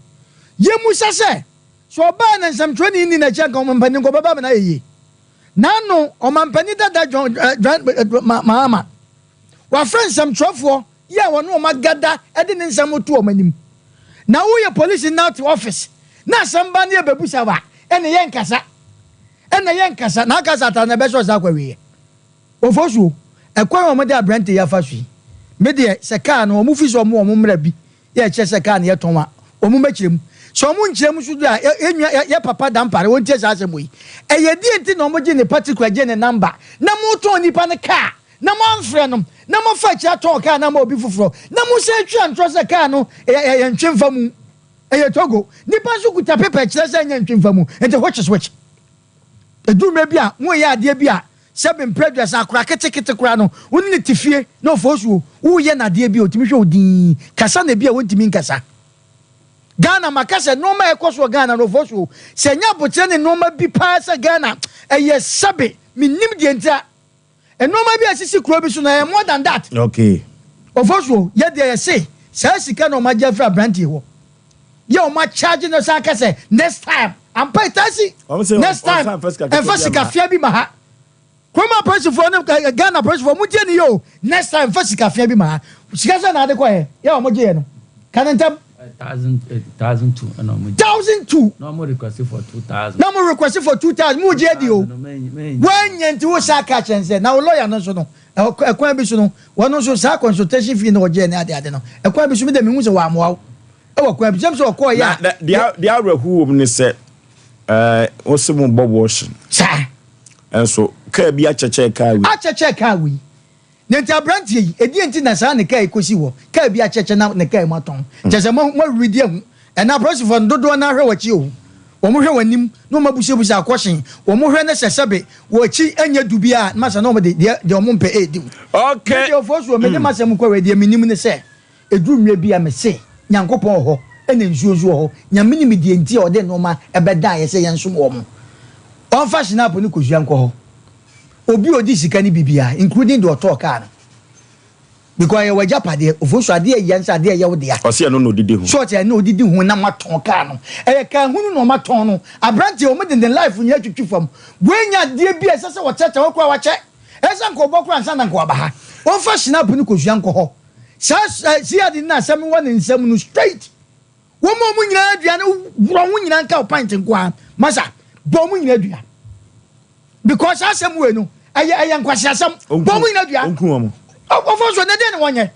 Yɛmmusa sɛ, sɛ ɔbaa na nsɛmtwerɛni nni n'akyi a, anka ɔmampanin nka ɔbɛba ama no ayɛ yie? N'ano ɔmampanin dada John, eh, John eh, Mahama, wafrɛ nsɛmtwerɛfoɔ yi a wɔne wɔn agada de ne nsɛm reto wɔn anim. Na woyɛ polisi na wote office na asɛm ba ne yɛbɛbusa wo a, ɛne yɛnkasa. Ɛna yɛnkasa. Na aka sɛ atare na ɛbɛhyɛ ɔsa akɔ awieɛ. Ofosuo, ɛkwan a wɔde aberante yi afa so yi, me deɛ sɛ kaa no wɔn fi sɛ wɔn wɔ wɔn mmara bi yɛ ɛkyerɛ sɛ kaa no yɛtɔn a, wɔn mmɛkyerɛ mu. Sɛ wɔn nkyerɛ mu nso deɛ a, yɛ nua, yɛ papa Dampare, wɔntie saa asɛm wei. Ɛyɛ deɛ nti na wɔgye ne particular gye ne number na motɔn nipa no kaa na moamfrɛ no na moafa akyiri atɔn kaa no ama obi foforɔ na mosan twa ntorɔ sɛ kaa no ɛyɛ ntwe mfa mu, ɛyɛ Togo. Nipa nso kuta paper kyerɛ sɛ ɛnyɛ ntwe mfa mu, nti which is which? Ɛduru mmerɛ bi a moreyɛ adeɛ bi a sɛbe mprɛ aduasa akora ketekete koraa no wo ne no te fie na ɔfoosuo woreyɛ no adeɛ bi a ɔtumi hwɛ wo dinn kasa na ebi a wɔntumi nkasa. Ghana maka sɛ nnoɔma a ɛkɔ so wɔ Ghana no ɔfoosuo sɛ ɛnyɛ aboterɛ ne nnoɔma bi paa sɛ Ghana ɛyɛ sɛbe mennim deɛ nti a Nnoɔma bi a ɛsisi kuro bi so no ɛyɛ more than that. Okay. Ofosuo, yɛ deɛ yɛse saa sika na wɔn agye afiri abranteɛ hɔ yɛ wɔn akyagye no san ka sɛ next time ampa ɛtaa si next time ɛnfa sika fia bi ma ha kurom apolisifoɔ ne Ghana apolisifoɔ mo tie ne yɛ o next time nfa sika fia bi ma ha sika sɛ na ade kɔ yɛ yɛ wɔn gye yɛ no ka ne ntɛm. 1002 ɛna ɔmo gye. 1002. Na ɔmo request for 2000. Na ɔmo request for 2000 mo gye adi o. Wanya nti wo saa ka kyɛn sɛ na wo lawyer no nso no ɛkwan bi so no wɔn nso saa consultation fee na ɔgye ne ade ade no ɛkwan bi so mi de mi hu sɛ wɔamoa wo ɛwɔ kwan bi sɛm sɛ ɔkɔɔ yɛ a. Na deɛ deɛ awerɛho wɔ mu ne sɛ ɛɛ wɔsi mo bɔ wɔɔhye. Saa. Ɛnso kaa bi akyɛkyɛ kaa wei. Akyɛkyɛ kaa wei. Na enti aberanteɛ yi, ɛdeɛn nti na saa ne kaa yi kɔsi hɔ? Kaa bi akyɛkyɛ na ne kaa mu atɔn. Kyerɛ sɛ mo, moaweredi ahu. Ɛnnɛ apolisifoɔ no, dodoɔ no ara hwɛ w'akyi o. Wɔhwɛ w'anim na wɔabusabusa akɔhyen. Wɔhwɛ ne sɛ sɛbe w'akyi nyɛ du biara a, na masa na wɔde deɛ, deɛ wɔmpɛ redi wo. Okay. Me deɛ Ofosuo, mede m'asɛm kɔ awieɛ, deɛ menim ne sɛ, ɛduru mmerɛ bi a, mese, Nyankopɔn wɔ hɔ, ɛna nsuo nso wɔ hɔ. Nyame nim deɛ nti a ɔde nnoɔma bɛdaeɛ sɛ yɛnsom wɔn. Ɔmfa Schnapp ne kosua nkɔ hɔ. Obi a ɔdi sika no bi biara including deɛ ɔtɔɔ car no because ɛyɛ w'agyapadeɛ ofosu adeɛ ɛyɛ nsa adeɛ ɛyɛ wo dea. Ɔsi ɛno na odidi ho. So ɔte ɛno odidi ho na moatɔn car no ɛyɛ car hunu na ɔmatɔn no abranteɛ wɔn de ne life nyinaa twitwi fam wei nya adeɛ bi a ɛsɛ sɛ wɔkyɛkyɛ hɔ koraa wakyɛ ɛsɛ sɛ nka ɔbɔ koraa ansa na nka waba ha ɔmfa snap no kosua nkɔ hɔ saa CID no na asɛm wɔ ne nsam no straight wɔn a wɔn nyinaa aduane worɔ ho nyinaa nka wo pint nko ara masa bɔ wɔn nyinaa dua. Because saa asɛm wei no ɛyɛ ɛyɛ nkwaseasɛm. Bɔ wɔn nyina dua. Onku wɔn. Ɔfɔ so na deɛ na wɔnyɛ.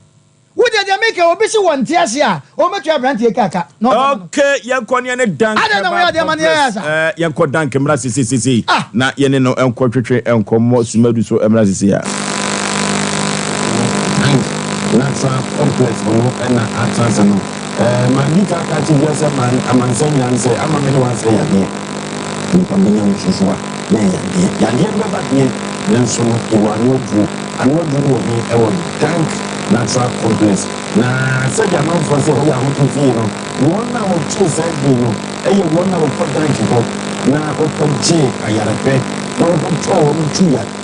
Wo deɛ deɛ meka obi se wɔn te ase a wɔn bɛtua aberanteɛ yi kaka na ɔbɛma no. Okay, yɛnkɔ ne yɛne Dank Adɛn na wɔyɛ adeɛ ma no yɛ Herbal asa? Complex. Eh, yɛnkɔ Dank mmra sesesesei Ah. na yɛne no nkɔ twetwe nkɔmmɔ sumadu so mmra sesei a. Dank Natural Complex no na atena ase no. Eh, madi kan aka akyerɛ wiase aman amansan nyinaa no sɛ ama me ne wo ansɛ yadeɛ. Nnipa bɛnya nsusuwa na ɛyɛ yadeɛ. Yadeɛ no bɛba deɛ, nanso no yɛwɔ ano aduro. Ano aduro no wɔ he? Ɛwɔ Dank Natural Complex. Na sɛdeɛ amanfoɔ sɛ ɛhɔ yɛ ahotɔ fie no, wɔn a wɔtoo saa din no yɛ wɔn a wɔkɔ Dank hɔ na wɔkɔgye ayarepɛ na wɔkɔtɔɔ wɔn tu yadeɛ.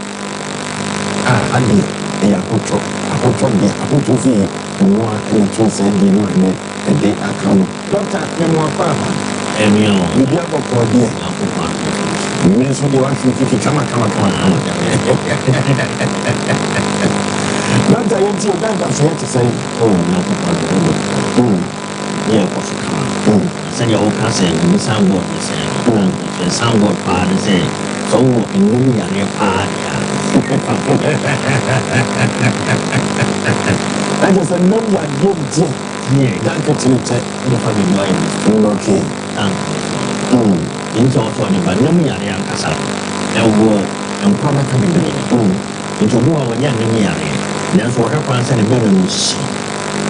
A adeɛ ɛyɛ ahotɔ, ahotɔ deɛ, ahotɔ fie, ɛno ara na ɛtoo saa din no a ɛnnɛ ɛde aka no. Dɔkta me mo akwaaba. Ɛnua o. Biribi abɔkɔɔ deɛ. Nyankopɔn adom nso. Me nso deɛ w'afe fifi kama kama kama kama. Dɔkta yɛn ti o dan da so yɛ te sɛn? Oh Nyankopɔn adom ɛwɔ fɔ. Ne yɛ kɔ so kama. Na sɛdeɛ wo ka sɛ Nyame signboard ne sɛn no, na nso signboard paa ne sɛ sɛ wo wɔ nnum yareɛ paa deɛ a. Na kyerɛ sɛ nnum yadeɛ deɛ. Neɛ Danke kyere kyɛ. Nipa bebree ayɛ mistake. Okay. Danke nso. Deɛ nti a ɔsɛ ɔde ba nam yareɛ ankasa no ɛwɔ nkorabata bebree. Nti obi wɔ hɔ a ɔnya nam yareɛ nanso ɔhwɛ kwan sɛ ne bɛrima mu nhyehye,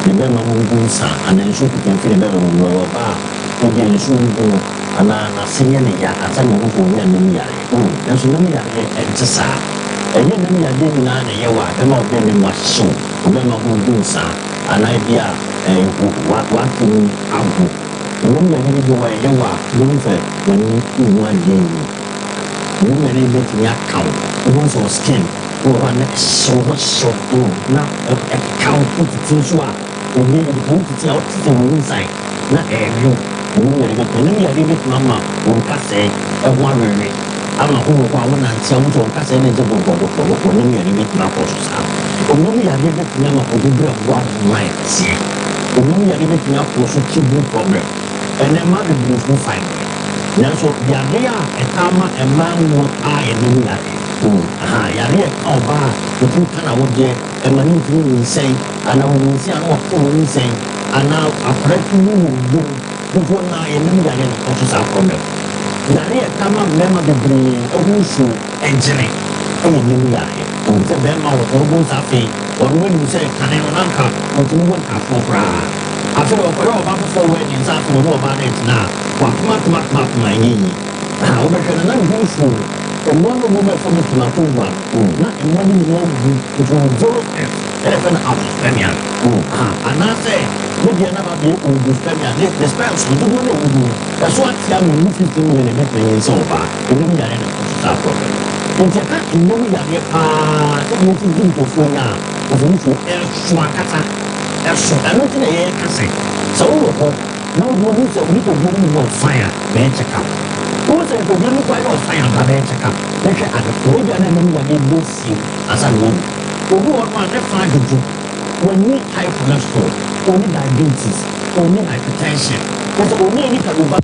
ne bɛrima mu ngu nsa anaa nsuo pipɛ mfiri ne bɛrima mu mmra. Ɔyɛ ɔbaa a ebia nsuo ngu no anaa n'ase yɛ no ya ansa na wahu sɛ ɔnya nam yareɛ. Nanso nam yareɛ ɛnte saa. Ɛnyɛ nam yadeɛ nyinaa na ɛyɛ wo a ɛbɛma wo bɛrima mu ahyehye wo, wo bɛrima ho ngu nsa. Anaa ebia w'ato mu ago. Mmom na nneɛma bi wɔ hɔ a ɛyɛ wo a, wobɛhu sɛ w'ani nhu adeɛ yie. Wo mmɛne bɛtumi aka wo. Wobɛhu sɛ wo skin wɔ hɔ a na ɛhyew wo ho hyew na ɛkeka wo. Wotete nso a, obi wotete a wote sɛ wo inside na ɛrewe wo. Wo mmɛne bɛtumi, ɛno ne yadeɛ bɛtumi ama wo nkasɛɛ ho awewe ama wowɔ hɔ a wonante a wohu sɛ wo nkasɛɛ no regye bɔkɔbɔkɔbɔkɔ. Ɛno ne yadeɛ bɛtumi akɔ so saa. Ɔno ne yadeɛ bɛtumi ama obi berɛ boa ho ayɛ kɛseɛ. Ɔno ne yadeɛ bɛtumi akɔ so kidney problem. Ɛnnɛ mmaa bebree hu fibroid. Nanso yareɛ a ɛtaa ma mmaa nwuo paa yɛ ne mu yareɛ. Ahaa, yareɛ a ɛka ɔbaa a ɛtumi ka n'awodeɛ, ɛma no ntumi nyinsɛn, anaa ɔnyinsɛn a na wapo ne nyinsɛn, anaa akwadaa tumi wu wɔ mu dodoɔ no ara yɛ ne mu yareɛ na ɛkɔ so saa problem. Yareɛ a ɛtaa ma mmarima bebree ho nsuo gyene yɛ ne mu yareɛ. Wohu sɛ barima wɔ hɔ, wobɛhu sɛ afei ɔno anim sɛ kane no na anka ɔtumi wɔ ntaafoɔ koraa. Afei deɛ ɔkɔyɛ ɔbaa foforɔ wedding sɛ afei ɔne ɔbaa no retena a, wakoma akoma akoma akoma ɛnyɛ yie. Aha, wobɛhwɛ no na ne ho nsuo no, mmoa no a wɔn ɛfam tomato wura no, na mmoa no nyinaa awu, nti ɔwɔ zero sperms, ɛna ɛfrɛ no azoospermia no. Aha, anaasɛ ne deɛ no aba abɛyɛ oligospermia, ne ne sperms no dodoɔ no a ɛwɔ mu no, ɛso ate ama emu 15 million na ɛbɛtumi anyinsɛn ɔbaa. Ɛnam yareɛ na ɛkɔ so saa problem no. Nti ɛka ɛnam yareɛ paa sɛdeɛ yɛsi di nkurɔfoɔ nya a, nkurɔfoɔ ɛso ankasa. Ɛso. Ɛno nti na yɛka sɛ, sɛ wowɔ hɔ na wode wohu sɛ wo nipadua no mu yɛ ɔfan a, bɛyɛ check up. Wohu sɛ nipadua no mu koraa yɛ ɔfan ampa a, bɛyɛ check up na hwɛ ade korɔ. Ebia na ɛno ne yadeɛ bi asie wo ansa na woawu. Obi wɔ hɔnom a, ne fa adwodwo, ɔnni high cholesterol, ɔnni diabetes, ɔnni hypertension, kyerɛ sɛ ɔnni any cardiovascular.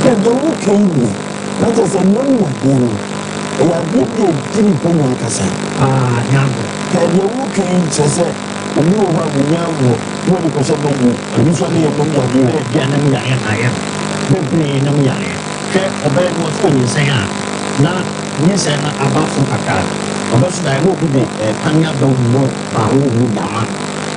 Na deɛ woka yi deɛ, na kyerɛ sɛ nam yadeɛ no, ɛyɛ adeɛ bi a ɛdi nipa nya ankasa. Paa, nyɛ agorɔ. Ka deɛ woka yi kyerɛ sɛ obi wɔ hɔ a wɔnya awoɔ na wɔde kɔhyɛ bɔ mu, ebi nso ne yɛ nam yadeɛ o. Ebia nam yareɛ na ayɛ no. Bebree nam yareɛ. Hwɛ, ɔbaa bi wɔ sɛ ɔnyinsɛn a, na nyinsɛn no aba fam kakra. Ɔbɛso daeɛ na obi de paneɛ abɛwɔ baalo mu de ama no.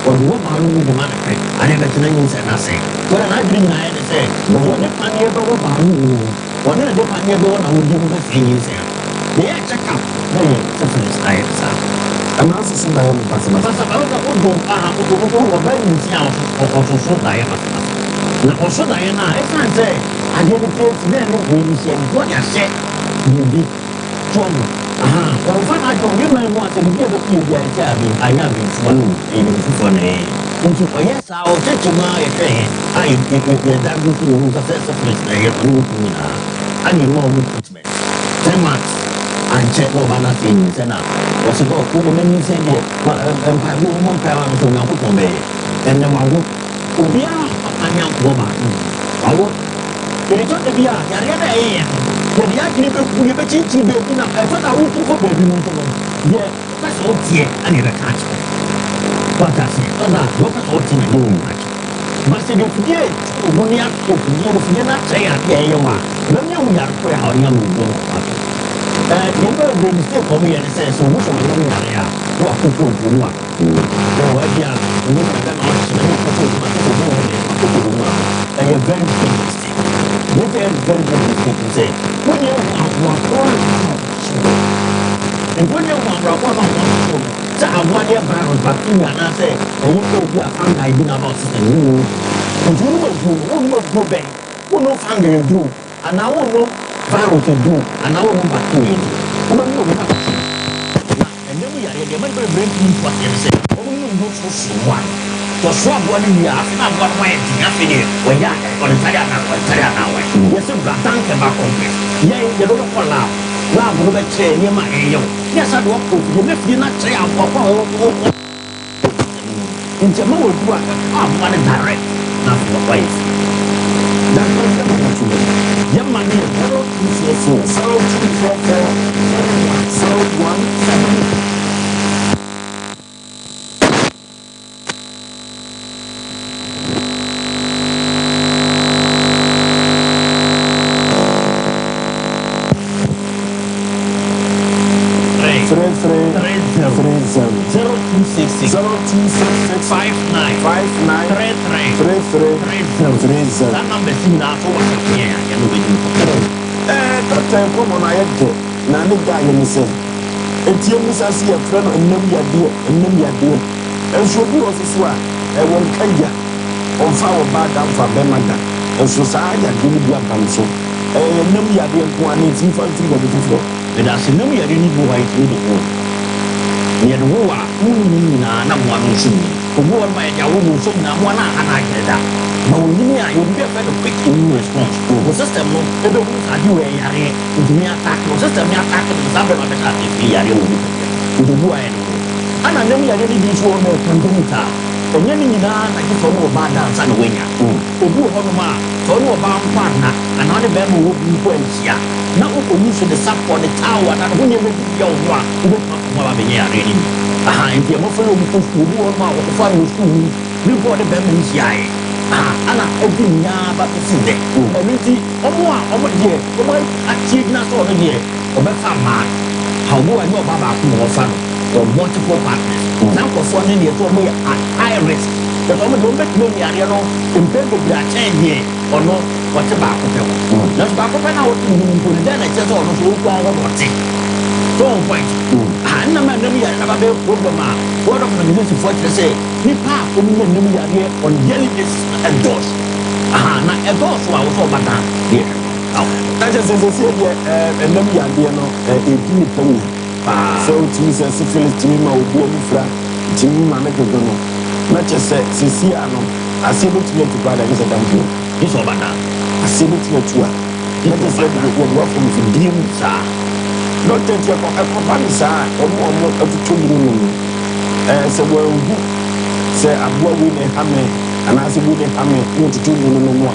Ɔde wɔ baalo mu de ma no pɛ, adeɛ bɛkye na nyinsɛn no asɛe. Wɛrɛ n'adwene nyinaa yɛ ne sɛ, ɔde paneɛ bɛwɔ baalo mu no, ɔne no de paneɛ bɛwɔ n'awodeɛ mu bɛsɛe nyinsɛn no. Yɛyɛ check up na yɛ syphilis na ayɛ saa. Ɛmaa soso daeɛ no basabasa. Basabasa wo sɛ wo dom aha wo wo wo ɔbaa nyinsin a ɔsoso daeɛ basabasa. Na ɔso daeɛ no a ɛsan sɛ adeɛ no pie nti na ɛno wei no hyɛ nti ɔde ahyɛ biribi so ɔho aha ɔnfa n'adwene ɔnyɛ man mu a sɛ biribi a ɛbɛto yɛ biara ɛsɛ aben anyɛ abenfo a ɛyɛ biribi foforɔ na ɛyɛ nti ɔyɛ saa ɔkyɛkyɛ mu a yɛhwɛ yɛ a yɛ yɛ yɛ diagnose yɛ hu sɛ syphilis na ɛyɛ ɔne wo kunu nyinaa ana ɛma ɔmo treatment. 3 months ankyɛ na ɔbaa no afei nyinsɛn a ɔse dɔk wo deɛ manyinsɛn deɛ ma mpaebɔ mommɔ mpaeɛ ma me sɛ Onyankopɔn bɛyɛ ɛnnɛ wawo obiara mfa paneɛ ankɔbɔ baako mu wawo ɛtɔ da bi a yareɛ no a ɛyɛ yɛn no yɛde yɛn adwene bɛgu yɛbɛkyinkyini baabi na ɛtɔ da a wotu kɔ baabi no nso no deɛ wopɛ sɛ woteɛ ɛna yɛbɛka akyerɛ wo wate aseɛ ɛtɔ da a deɛ wopɛ sɛ wote na yɛbɛka akyerɛ wo. Ma sɛ afidie a ɛtu wo ho ne ato afidie no afidie no akyerɛ yɛn adeɛ a ɛyɛ wo a, ɛbɛma yɛahu yare korɔ a ɔde ama wo no ɔfa so. Ɛɛ deɛ nnipa bebree mistake a wɔyɛ ne sɛ, sɛ wɔhu sɛ wɔyam yare a, na wɔakɔpɛ oduro no a, oh ebia ɔno na ɛbɛma ɔhye na mekɔpɛ oduro ma sɛ obi wɔ deɛ makɔpɛ oduro no a, ɛyɛ very big mistake. Deɛ nti a ɛyɛ very big mistake ne sɛ, wonni ahu aboa korɔ a ɔhye wo. Nti wonni ahu aboa korɔ a ɔhye wo no. Sɛ aboa no yɛ virus, bacteria anaasɛ ɛyɛ obi a fungi bi na aba wo system no mu. Nti wonom aduro no, wonnom aduro bɛn? Wonnom fungi aduro anaa wonnom virus aduro anaa wonnom bacteria aduro. Wobɛnom aduro no akɔto. Na ɛnɛ mu yareɛ deɛ ɛma nnipa bebree ntumi ntu aseɛ ne sɛ wɔnom nnuro soso mmoa no. Wɔsoa aboa no wie a, afei na aboa no ho ayɛ den, afei deɛ ɔyɛ a ɔntare anaa ɔntare anaa wan. Yɛse bra Dankeba complex, yɛn yɛde wo bɛkɔ lab, lab no bɛkyerɛ nneɛma a ɛyɛ wo. Ne asa de ɔkɔ fie na fie no akyerɛ aboa ko a ɔwɔ wɔ no mu no nti ɛma waduru a ɛfa aboa no direct na afei wayɛ free. Doctor yɛ ma no tumi yɛ ma no yɛ 0244 0244 01 01 7. 3 3 3 0 0266 0266 59 59 33 33 30 30. Saa numbers yi nyinaa so WhatsApp yɛn a yɛne wo bɛdi nkɔmmɔ. Ɛɛ dɔkta nkɔmmɔ no ayɛ dɛ na ne dɛ ayɛ ne sɛ ɛti amusa se yɛfrɛ no nnam yadeɛ nnam yadeɛ nso obi wɔ so so a ɛwɔ nka ya ɔmfa ɔbaa da mfa bɛma da nso saa yadeɛ no bi aba ne so ɛyɛ nnam yadeɛ nko ara na ɛtumi fa mfiri baabi foforɔ. Medase nnam yadeɛ no bi wɔ hɔ a yɛtumi de wo na yɛde wo a wonnim nyinaa na mmoa no nso nnim. Obi wɔ hɔ nom a yɛde awo no nso nyinaa mmoa no anha n'adwene da. Ma onyini a yɛwɔ biribi a yɛfrɛ no quick immune response. Wo system no bɛhunu sɛ adeɛ wei ɛyɛ yareɛ nti me attack no. Wo system no attack no no saa berɛ no abɛhyɛ aseɛ firi yareɛ wɔ wo nipadua mu. Nti obi wɔ hɔ a yɛde wo. Ɛna nnam yareɛ no bi nso wɔ hɔ nom a ɛyɛ congenital. Ɛnyɛ ne nyinaa na gye sɛ ɔne ɔbaa da ansa na wanya. Obi wɔ hɔ nom a sɛ ɔne ɔbaa mpo anna anaa ɔne barima a ɔwɔ bi mpo anhyia na wokɔ use ne sapɔ, ne towel anaa ne ho nneɛma bi yɛ wo ho a, wobɛtumi akɔ ho aba abɛnya yareɛ no bi. Ahaa, nti mmɔfra yi a wɔkɔ sukuu, obi wɔ hɔnom a wɔkɔfaa no wɔ sukuu mu, bi mpo a ɔne barima nhyiaeɛ. Ahaa, ɛna adi nnya ara ba bɛsi nnɛ. Ɛno nti, wɔn a wɔn deɛ, wɔn ate agyina sɛ ɔno deɛ, ɔbɛfa mmaa no. Ha, obi wɔ hɔ a, ɛnyɛ ɔbaa baako na ɔfa no, ɔwɔ multiple partners. Saa nkurɔfoɔ no deɛ, sɛ wɔyɛ at high risk, kyerɛ sɛ wɔn deɛ, wɔbɛtumi anya yareɛ no mpɛn bebree akyɛn deɛ ɔno ɔte baako pɛ hɔ. Nanso baako pɛ no a ɔte ne ho no mpo no, dɛn na ɛkyerɛ sɛ ɔno nso ɔnko ara hɔ na ɔte? So wɔn point? Aha, nna ma nnam yare no aba bɛyɛ problem a World Health Organization foɔ kyerɛ sɛ nipa a wɔn nya nnam yareɛ on yearly basis no ɛdɔɔso. Aha, na ɛdɔɔso a wɔsɛ ɔba dan deɛ hwɛ. Aw. Na kyerɛ sɛ sɛsɛ deɛ ɛɛ nnam yadeɛ no ɛɛ ɛdi nipa nya. Paa. Sɛ wotumi sɛ syphilis tumi ma obi ani fira, tumi ma ne dwodwo no. Na kyerɛ sɛ sɛsi a no aseɛ bɛtumi atu koraa deɛ gye sɛ damfo. Gye sɛ ɔba dan. Aseɛ bɛtumi atu a. Na kyerɛ sɛ wɔde wo afa mfidie mu saa. Dɔkta nti ɛkɔ ɛkɔba no saa a, wɔn a wɔtotɔ nnuro nom no, ɛɛ sɛ wɔanhu sɛ aboa wei na ɛha me anaasɛ wei na ɛha me na wɔtotɔ nnuro no nom a,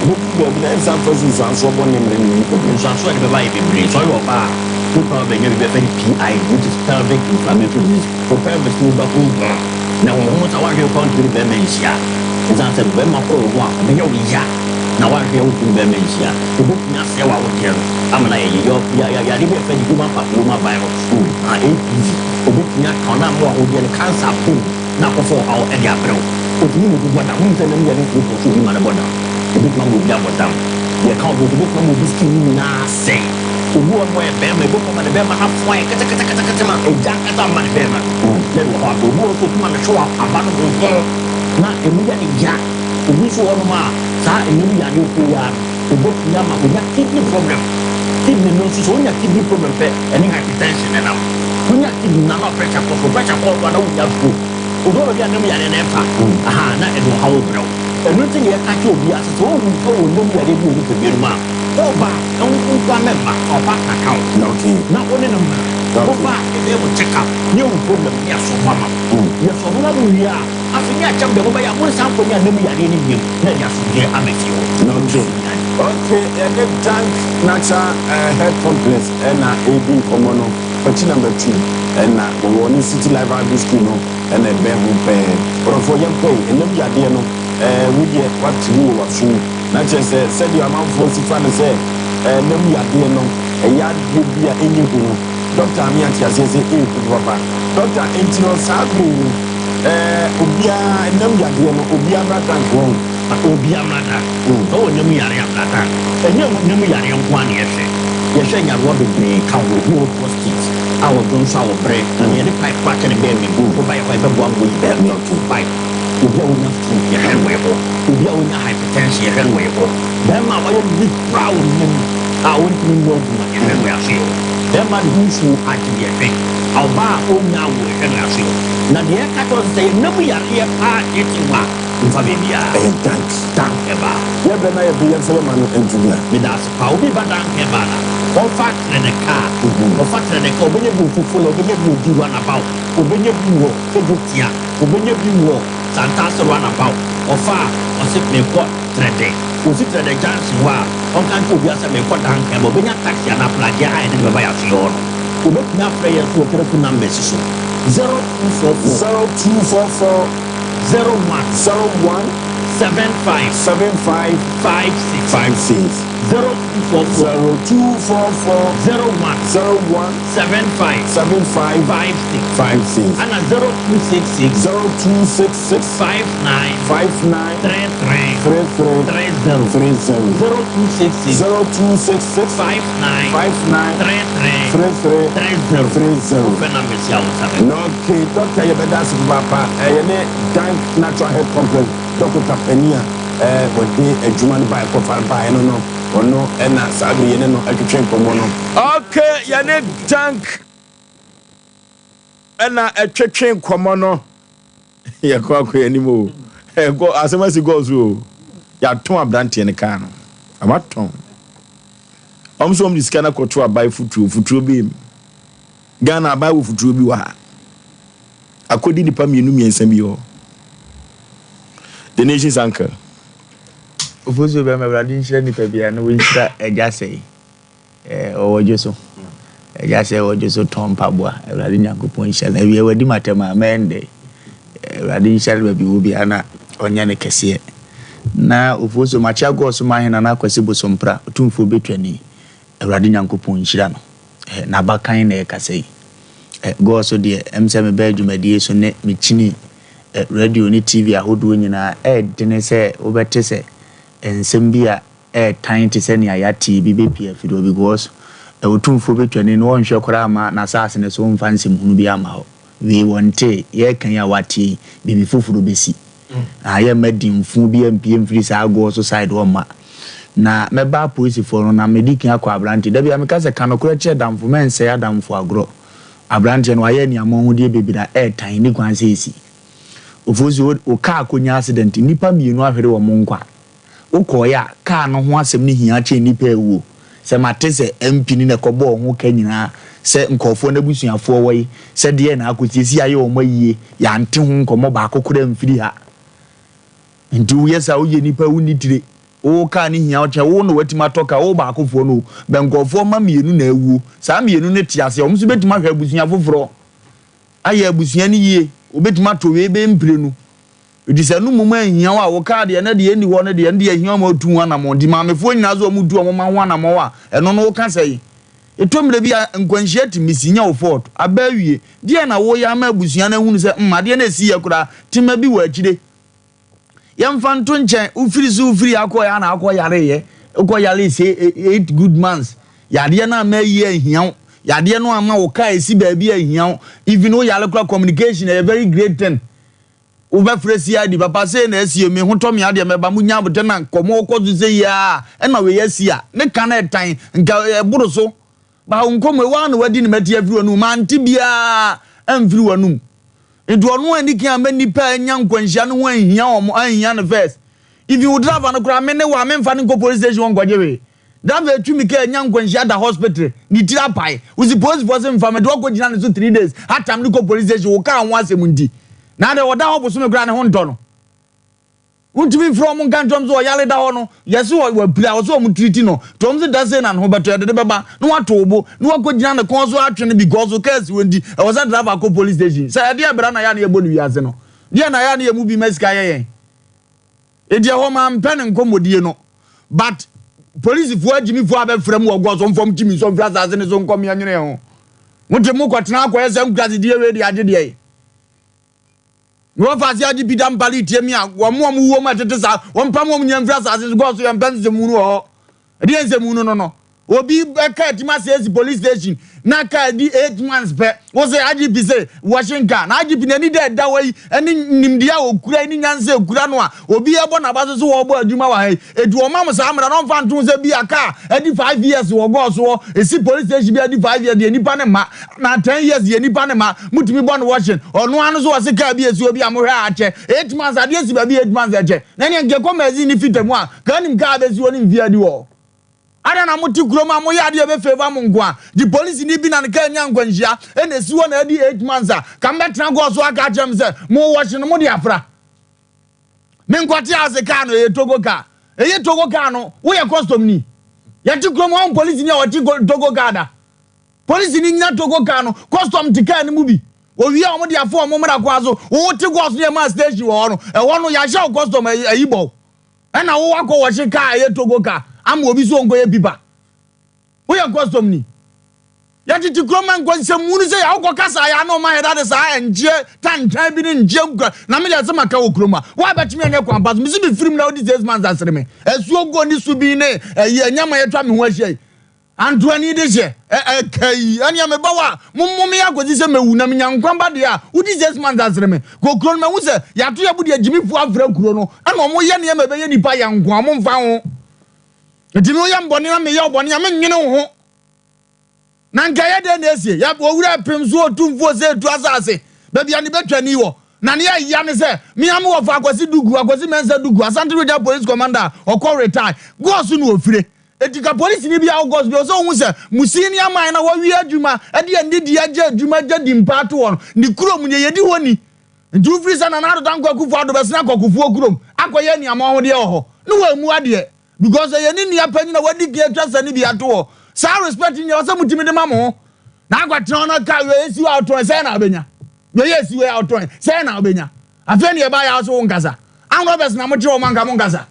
ɛbɛduru baabi no ɛnsan mfa nsunsuansoɔ bɔne mmrɛ ne nipadua. Nsunsuansoɔ a ɛde bɛba yɛ bebree. Sɛ ɔyɛ ɔbaa a, wobɛtumi aba abɛnya biribi a yɛfrɛ no PID, which is pelvic inflammatory disease. Wo pelvis no bɛhonhono, na ɛhonhono saa a, woanhwɛ yie koraa a wontumi ne barima nhyia. Ɛsiane sɛ barima kɔ wo ho a, ɛbɛyɛ wo ya. Na woanhwɛ a wontumi ne barima nhyia. Ɛbɛtumi asɛe w'awodeɛ no ama no ayɛ yie. Yɛ yɛ yɛ yadeɛ bi a yɛfrɛ no human papilloma virus, ah, HPV. Ɛbɛtumi aka wo na ama w'awodeɛ no cancer abɔ mu na akɔfa ɔhaw de abrɛ wo. Ɛtumi ma obi bɔ dam. Wonim sɛ nam yadeɛ tumi kɔ so obi ma no bɔ dam. Ɛbɛtumi ama obi abɔ dam. Deɛ ɛka ho nso, ɛbɛtumi ama obi skin no nyinaa asɛe. Obi wɔ hɔ nom ɔyɛ barima, ɛbɛtumi ama ne barima no afoa ayɛ keteketekete ma egya ankasa amma ne barima no na ɛde ɔhaw abrɛ wo. Obi wɔ hɔ nso ɛtumi ma ne hwewa aba no honhon na ɛmu yɛ no ya. Obi nso wɔ hɔnom a, saa nnuru yareɛ koro yi ara no, ɛbɛtumi ama wanya kidney problem. Kidney no nso, sɛ wonya kidney problem pɛ, ɛne hypertension na ɛnam. Wonya kidney no a, na wo pressure kɔ soro. Pressure kɔ soro a, na wonya stroke. Obi wɔ baabi a nnam yareɛ no ɛfa, aha, na ɛde ɔhaw rebrɛ wo. Ɛno nti na yɛka kyerɛ obiara sɛ, sɛ wohu sɛ wowɔ nnam yareɛ bi wɔ wo nipadua no mu a, woba a, wo nko ara mɛmma, fa wo partner ka wo ho, na wo ne no mmra. Woba a, yɛbɛyɛ wo check up, na yɛahu problem no, na yɛasɔlve ama wo. Yɛsɔlve ma wo wie a, Afei ne akyɛm deɛ mobɛyɛ a monsan nkɔnya nna mu yareɛ no bio na ɛde asomdwoeɛ aba fie hɔ. Okay okay yɛne Dank Natural Health Complex na ɛredi nkɔmmɔ no Kwakyi number 2 na wɔwɔ ne City Life Bible School no na ɛbɛn ho pɛɛ. Ɔdɔfoɔ yɛnkɔ yi ɛnam yadeɛ no wo deɛ woate bi wɔ w'aso mu na kyerɛ sɛ sɛdeɛ amanfoɔ si fa no sɛ ɛnam yadeɛ no ɛyɛ adeɛ bi a ɛnyɛ hu no Dɔkta ame ate aseɛ sɛ ɛyɛ hu papa. Dɔkta enti no saa berɛ yi no Ɛɛ obiara ɛnam yadeɛ no obiara mmra dank wɔn. Obiara mmra dank. Sɛ ɔwɔ nam yareɛ a bra dank. Ɛnyɛ nam yareɛ nko ara na yɛhwɛ. Yɛhwɛ nyarewa bebree ka ho. Obi wɔ prostate a ɔdwo nso a ɔbrɛ. Anaa yɛde pipe koraa hyɛ ne bɛɛma mu. Woba yɛ hɔ a yɛbɛboa ma wayi bɛɛma no ato pipe. Obi a ɔnya stroke yɛhwɛ no wɔ yɛ hɔ. Obi a ɔnya hypertension yɛhwɛ no wɔ yɛ hɔ. Bɛɛma a wayɛ weak koraa wɔ ne nam a ɔntumi mmɔ adwuma yɛhwɛ no wɔ yɛ aso yɛ hɔ. Bɛɛma a ne ho nsuo agye yɛhwɛ. Ɔbaa a ɔnnya awoɔ yɛhwɛ no wɔ yɛ aso yɛ hɔ. Na deɛ ɛka kyerɛ wo sɛ, sɛ yɛn nna mu yareɛ paa teetee wo a, mfa baabiara. Ɛyɛ dank. Dank herbal. Yɛ brɛ na yɛ bre yɛn nso yɛ ma no nto dwa. Meda ase paa. Obi ba dank herbal a, ɔmfa trɛdɛ kaa. Ɔfa trɛdɛ kaa, ɔbɛnya bi wɔ Fofo la, ɔbɛnya bi wɔ Di run about, ɔbɛnya bi wɔ Kejetia, ɔbɛnya bi wɔ Santase run about. Ɔfa a, ɔse merekɔ Trɛdɛ. Ɔsi Trɛdɛ junction hɔ a, ɔnka nkyerɛ obiara sɛ merekɔ dank herbal. Ɔbɛnya taxi anaa pragea a yɛde no bɛba yɛn asoɛeɛ hɔ no. Wobɛtumi afrɛ yɛn nso wɔ telephone numbers yi so, 0244. 0244. 01. 01. 75. 75. 56. 56. 0244. 0244. 01. 01. 75. 75. 56. 56. Ɛna 0266. 0266. 59. 59. 33. 33. 30. 30. 0266. 0266. 59. 59. 33. 33. 30. 30. Wofrɛ na mesia wo nsa bɛka. Na okay, doctor yɛbɛda ase papaapa. Ɛyɛ ne Dank Natural Health Complex dɔkota panin a ɛɛ wɔde adwuma no baeɛ kɔfa no baeɛ no no, ɔno ɛna saa bere yɛne no ɛtwetwe nkɔmmɔ no. Okay, yɛne Dank ɛna ɛtwetwe nkɔmmɔ no. Yɛkɔ akɔ yɛn anim o. Ɛkɔ asɛm asi gɔɔ so o. Yɛatɔn aberanteɛ no kaa no. Amatɔn. Wɔn nso wɔn de sika no akɔto aban futuro futuro bi mu. Ghana aban wɔ futuro bi wɔ ha. Akɔdi nipa mmienu mmiɛnsa bi hɔ. The nation's uncle. Ofosuo bɛma Awurade nhyira nipa biara na wɔnhyira agya sɛe. Eh, ɔwɔ dwo so. Agya sɛ ɔwɔ dwo so tɔn mpaboa. Awurade Nyankopɔn nhyira no. Awia wadi m'atɛm a, mɛyɛ no dɛn? Awurade nhyira no baabi wɔ biara na ɔnyɛ no kɛseɛ. Na Ofosuo, makyea Gɔɔ so Mahene Nana Kwasi Bosompra, Otumfoɔ Bɛtwani. Awurade Nyankopɔn nhyira no. Eh, n'abakan na ɛrekasa yi. Eh, Gɔɔ so deɛ, ɛm sɛ mebɛɛ dwumadie so ne mekyini eh, radio ne TV ahodoɔ nyinaa, ɛɛdene sɛ wobɛte sɛ nsɛm bi a ɛɛtan te sɛ nea yɛate yi bi bɛpue afiri hɔ because Otumfoɔ bɛtwa ni no ɔnhwɛ koraa mma n'asaase no so mfa nsɛmhunu biara mma hɔ. Wei wɔntee, yɛreka yi a wɔate yi, biribi foforɔ bɛsi. Ah, yɛmma dimfo biara mpue mfiri saa agorɔ so side hɔ mma. Na mɛba apolisifoɔ no na medi kan akɔ aberanteɛ. Da biara meka sɛ ka nokorɛ kyerɛ damfo, mɛnsɛe adamfo agorɔ. Aberanteɛ no wayɛ aniammɔnhodeɛ bebree a ɛɛtan, nni kwan sɛ ɛsi. Ofosu, wo kaa akɔnya accident, nnipa mmienu ahwere wɔn nkwa. Wokɔeɛ a, kaa no ho asɛm no hia kyɛn nnipa a awuo. Sɛ mate sɛ MP no na ɛkɔbɔɔ ho ka nyinaa, sɛ nkurɔfoɔ no abusuafoɔ wɔ yi, sɛ deɛn na akɔsi, ɛsi ayɛ wɔn ayie, yɛante ho nkɔmmɔ baako koraa amfiri ha. Nti woyɛ saa, woyɛ nipa a wonni tire. Wo kaa no hia wo kyɛn, wo na woatumi atɔ kaa, wo baakofoɔ no o, bɛ nkurɔfoɔ mma mmienu na awuo. Saa mmienu no te ase a, wɔn nso bɛtumi ahwɛ abusua foforɔ, ayɛ abusua no yie. Wɔbɛtumi atɔ wei bɛyɛ mprenu. Enti sɛ ɛno mmom anhia wo a, wo kaa deɛ na deɛ ɛnni hɔ no deɛ, ɛno deɛ ahia wo ma wotu ho anammɔn. Nti maamefoɔ nyinaa sɛ wɔtu wɔn mma ho anammɔn a, ɛno no woka sɛn? Ɛtɔ mmerɛ bi a, nkwanhyia tumi si, nyɛ wo fault. Aba awie. Deɛn na woreyɛ ama abusua no ahunu sɛ, mm, adeɛ no a ɛsiiɛ koraa, tema bi wɔ akyire? Yɛmfa nto nkyɛn, wofiri so wofiri ha kɔeɛ a na akɔyareeɛ. Wokɔyaree sei eight good months. Yadeɛ no amma ayie anhia wo. Yadeɛ no amma wo kaa ɛsi baabi anhia wo. Even woyare koraa, communication ɛyɛ very great thing. Wobɛfrɛ CID papa sei na asie me ho tɔ me adeɛ mɛba mo nya abotɛ na nkɔmɔ kɔ so sei aa ɛna wei asi a ne ka no ɛtan nka ɛboro so ba wo nkɔmɔ yi waa na wadi ne mati afiri w'anum mante biaa amfiri w'anum nti ɔno anni kan amma nnipa a anya nkwanhyia no ho anhia wɔn anhia no first even wo driver no koraa me ne wo a memfa no nkɔ police station hɔ nkɔgye hwee Driver etwi me kaa nya nkwanhyia da hospital ne tiri apae wosi polisifoɔ se nfa me de wakɔ gyina ne so 3 days atam ne kɔ police station wo kaa ho asɛm nti na adɛ ɔda hɔ bosome koraa ne ho ntɔ no wontumi mfrɛ ɔmo nka nkyerɛ ɔmo sɛ ɔyare da hɔ no yɛse wapira ɔsɛ ɔmo tiriti no nti ɔmo se da sei na ne ho bɛtɔ yɛde de bɛba na wato wo bo na wakɔ gyina ne kɔn so atwe no because wo kaa si hɔ nti ɛwɔ sɛ driver kɔ police station sɛ ɛdeɛ bra na yɛ a na yɛbɔ no wiase no deɛ na yɛ a na yɛ mu bi ma sika yɛ yɛn Enti ɛhɔ mampɛ ne nkɔmmɔdie no but polisifoɔ agyimifoɔ abɛfrɛ mu wɔ gɔso mfam timi nso mfiri asase no so nkɔ mmea nwene ho. Mote mo kɔtena akɔyɛ sɛ nkurasedeɛ wei de agye deɛ. Na wɔfa ase agye Peter Mpale tie mi a wɔn a wɔwɔ mu ɛtete saa wɔmpam wɔn nyinaa mfiri asase so gɔso yɛmpɛ nsɛmunu wɔ hɔ. Ɛdeɛn nsɛmunu no no? Obi car tumi asɛe asi police station na car di eight months pɛ wo sɛ IGP sɛ washing car na IGP n'ani da ɛda hɔ yi ɛne nimdeɛ a okura yi ne nyansa ekura no a obi ɛbɔ n'aba so so wɔbɔ adwuma wɔ ha yi eti wɔn mo saa mmara na ɔnfa nto sɛ bi a car ɛdi five years wɔ gɔɔ so hɔ esi police station bi ɛdi five years deɛ nipa ne ma na ten years deɛ nipa ne ma mutumi bɔ no washing ɔno ano so wɔse car bi esi obi a mo hwɛ akyɛ eight months adeɛ si baabi eight months ɛkyɛ na nea nkekɔ magazine ne fita mu a kaa nim car bɛsi hɔ ne mfie adi wɔ. Adɛn na mote kurom a moyɛ adeɛ a ɛbɛ favour mo nko a? Gye polisini bi na ne kaa nya nkwanhyia ɛna ɛsi hɔ na adi 8 months a, ka mobɛtena kɔɔ so aka akyerɛ me sɛ mo wɔhye no mode afra. Menkɔte ase kaa no ɛyɛ Togo kaa. Ɛyɛ Togo kaa no woyɛ custom ni? Yɛte kurom hɔ polisini a ɔte Togo kaa da. Polisini nyina Togo kaa no custom te kaa no mu bi. Owie a wɔde afo wɔn mmara kwan so. Wote kɔɔ so ne ɛmaa station wɔ hɔ no ɛhɔ no yɛahyɛ wo custom ayi bɔ wo. Ɛna wo wakɔ wɔhye kaa ɛyɛ Togo kaa. ama obi so ɔnkɔyɛ pipa. Woyɛ custom ni. Yɛtete kurom ma nkɔnsɛmmu no sɛ yɛ wokɔ kasa yɛ ana ɔma yɛda de saa ɛngyeɛ tantan bi ne ngyeɛ nkura na me deɛ sɛ maka wɔ kurom a woabɛtumi anyɛ kwan pa so mesi me firim na wodi six months asere me asuo go ne su bi ne ɛyi ɛnyɛ ma yɛtwa me ho ahyia yi antoani de hyɛ ɛka yi ɛnea meba wɔ a mommo me akɔsi sɛ mɛwu na menya nkwa ba deɛ a wodi six months asere me kɔ kuro no mahu sɛ yɛato yɛbo deɛ gyimifoɔ afra kuro no ɛna ɔmo yɛ nneɛma ɛbɛyɛ nipa yɛ nko a ɔmo mfa ho nti me woyɛ mbɔne na meyɛ ɔbɔne a menwene wo ho Na nka ɛyɛ dɛn na esie? Yɛ owura pem so otumfoɔ sɛ etu asase baabi a ne bɛtwani wɔ. Na nea ɛya ne sɛ, me ara me wɔfa Akwasi Duku, Akwasi Mensah Duku, Asante Regional Police Commander a ɔkɔ retire, Gɔɔ so na ofire. Enti ka polisini bi a ɔwɔ Gɔɔ so bi, ɔsɛ ohu sɛ Musini aman na wɔawie adwuma de anidie agye adwuma agya din pa ato hɔ no, ne kurom deɛ yɛdi hɔ ni. Nti wofiri sɛ Nana Addo Dankwa Akufo-Addo bɛsene akɔ Kufuor kurom akɔyɛ aniammɔnhodeɛ wɔ hɔ, ne wammu adeɛ. Because ɛyɛ ne nua panyin a wadi kan atwa sani bi ato hɔ. Saa respect nyɛ ɔsɛ mutumi de ma mo ho. Na akɔtena hɔ na ka wei esi hɔ a ɔtɔn sɛn na abenya. Wei esi wei a ɔtɔn sɛn na abenya. Afei ne ɛba yɛ aso wo nkasa. Armed robbers na mo kye wɔn anka mo nkasa.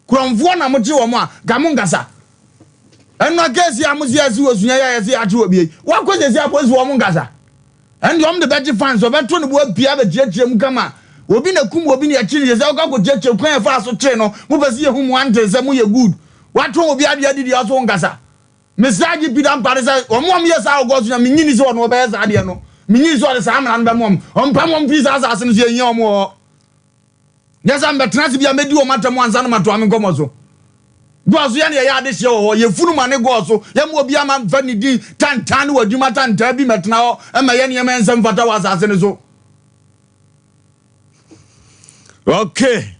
Kurɔmfoɔ na mo kye wɔn a ka mo nkasa. Ɛnna keesi a mo si asi wɔ sua yɛ a yɛsi akye wɔ bie. Wakɔ sɛsi apolisi wɔn nkasa. Ɛnde wɔn de bɛgye fine sɛ ɔbɛto ne bo apue abɛkyerɛkyerɛ mu kama. Obi na kum obi na yɛkyere no sɛ ɔkɔ akɔkyerɛkyerɛ kwan a yɛfaa so kyere no. Mopɛ sɛ yɛhu mo ante sɛ moyɛ good. Watɔn obi adeɛ adi deɛ ɔso wonkasa. Mesrɛ IGP Dampare sɛ wɔn a wɔyɛ saa wɔ Goso no mennye nni sɛ ɔno ɔbɛyɛ saa adeɛ no. Mennye nni sɛ ɔde saa mmara no bɛma wɔn. Ɔmpam wɔn mfiri saa asase no so yɛnhia wɔn wɔ hɔ. Nyɛ sɛ mebɛtena ase bi a mɛdi wɔn atɛm ansa na matoa me nkɔmmɔ so. Gɔɔ so yɛne yɛyɛ adehyeɛ wɔ hɔ, yɛfunu ma ne gɔɔ so, yɛma obi ama mfa ne din tantan ne w'adwuma tantan bi mɛtena hɔ ma yɛ nneɛma ɛnsɛ mfata wɔ asase no so. Okay.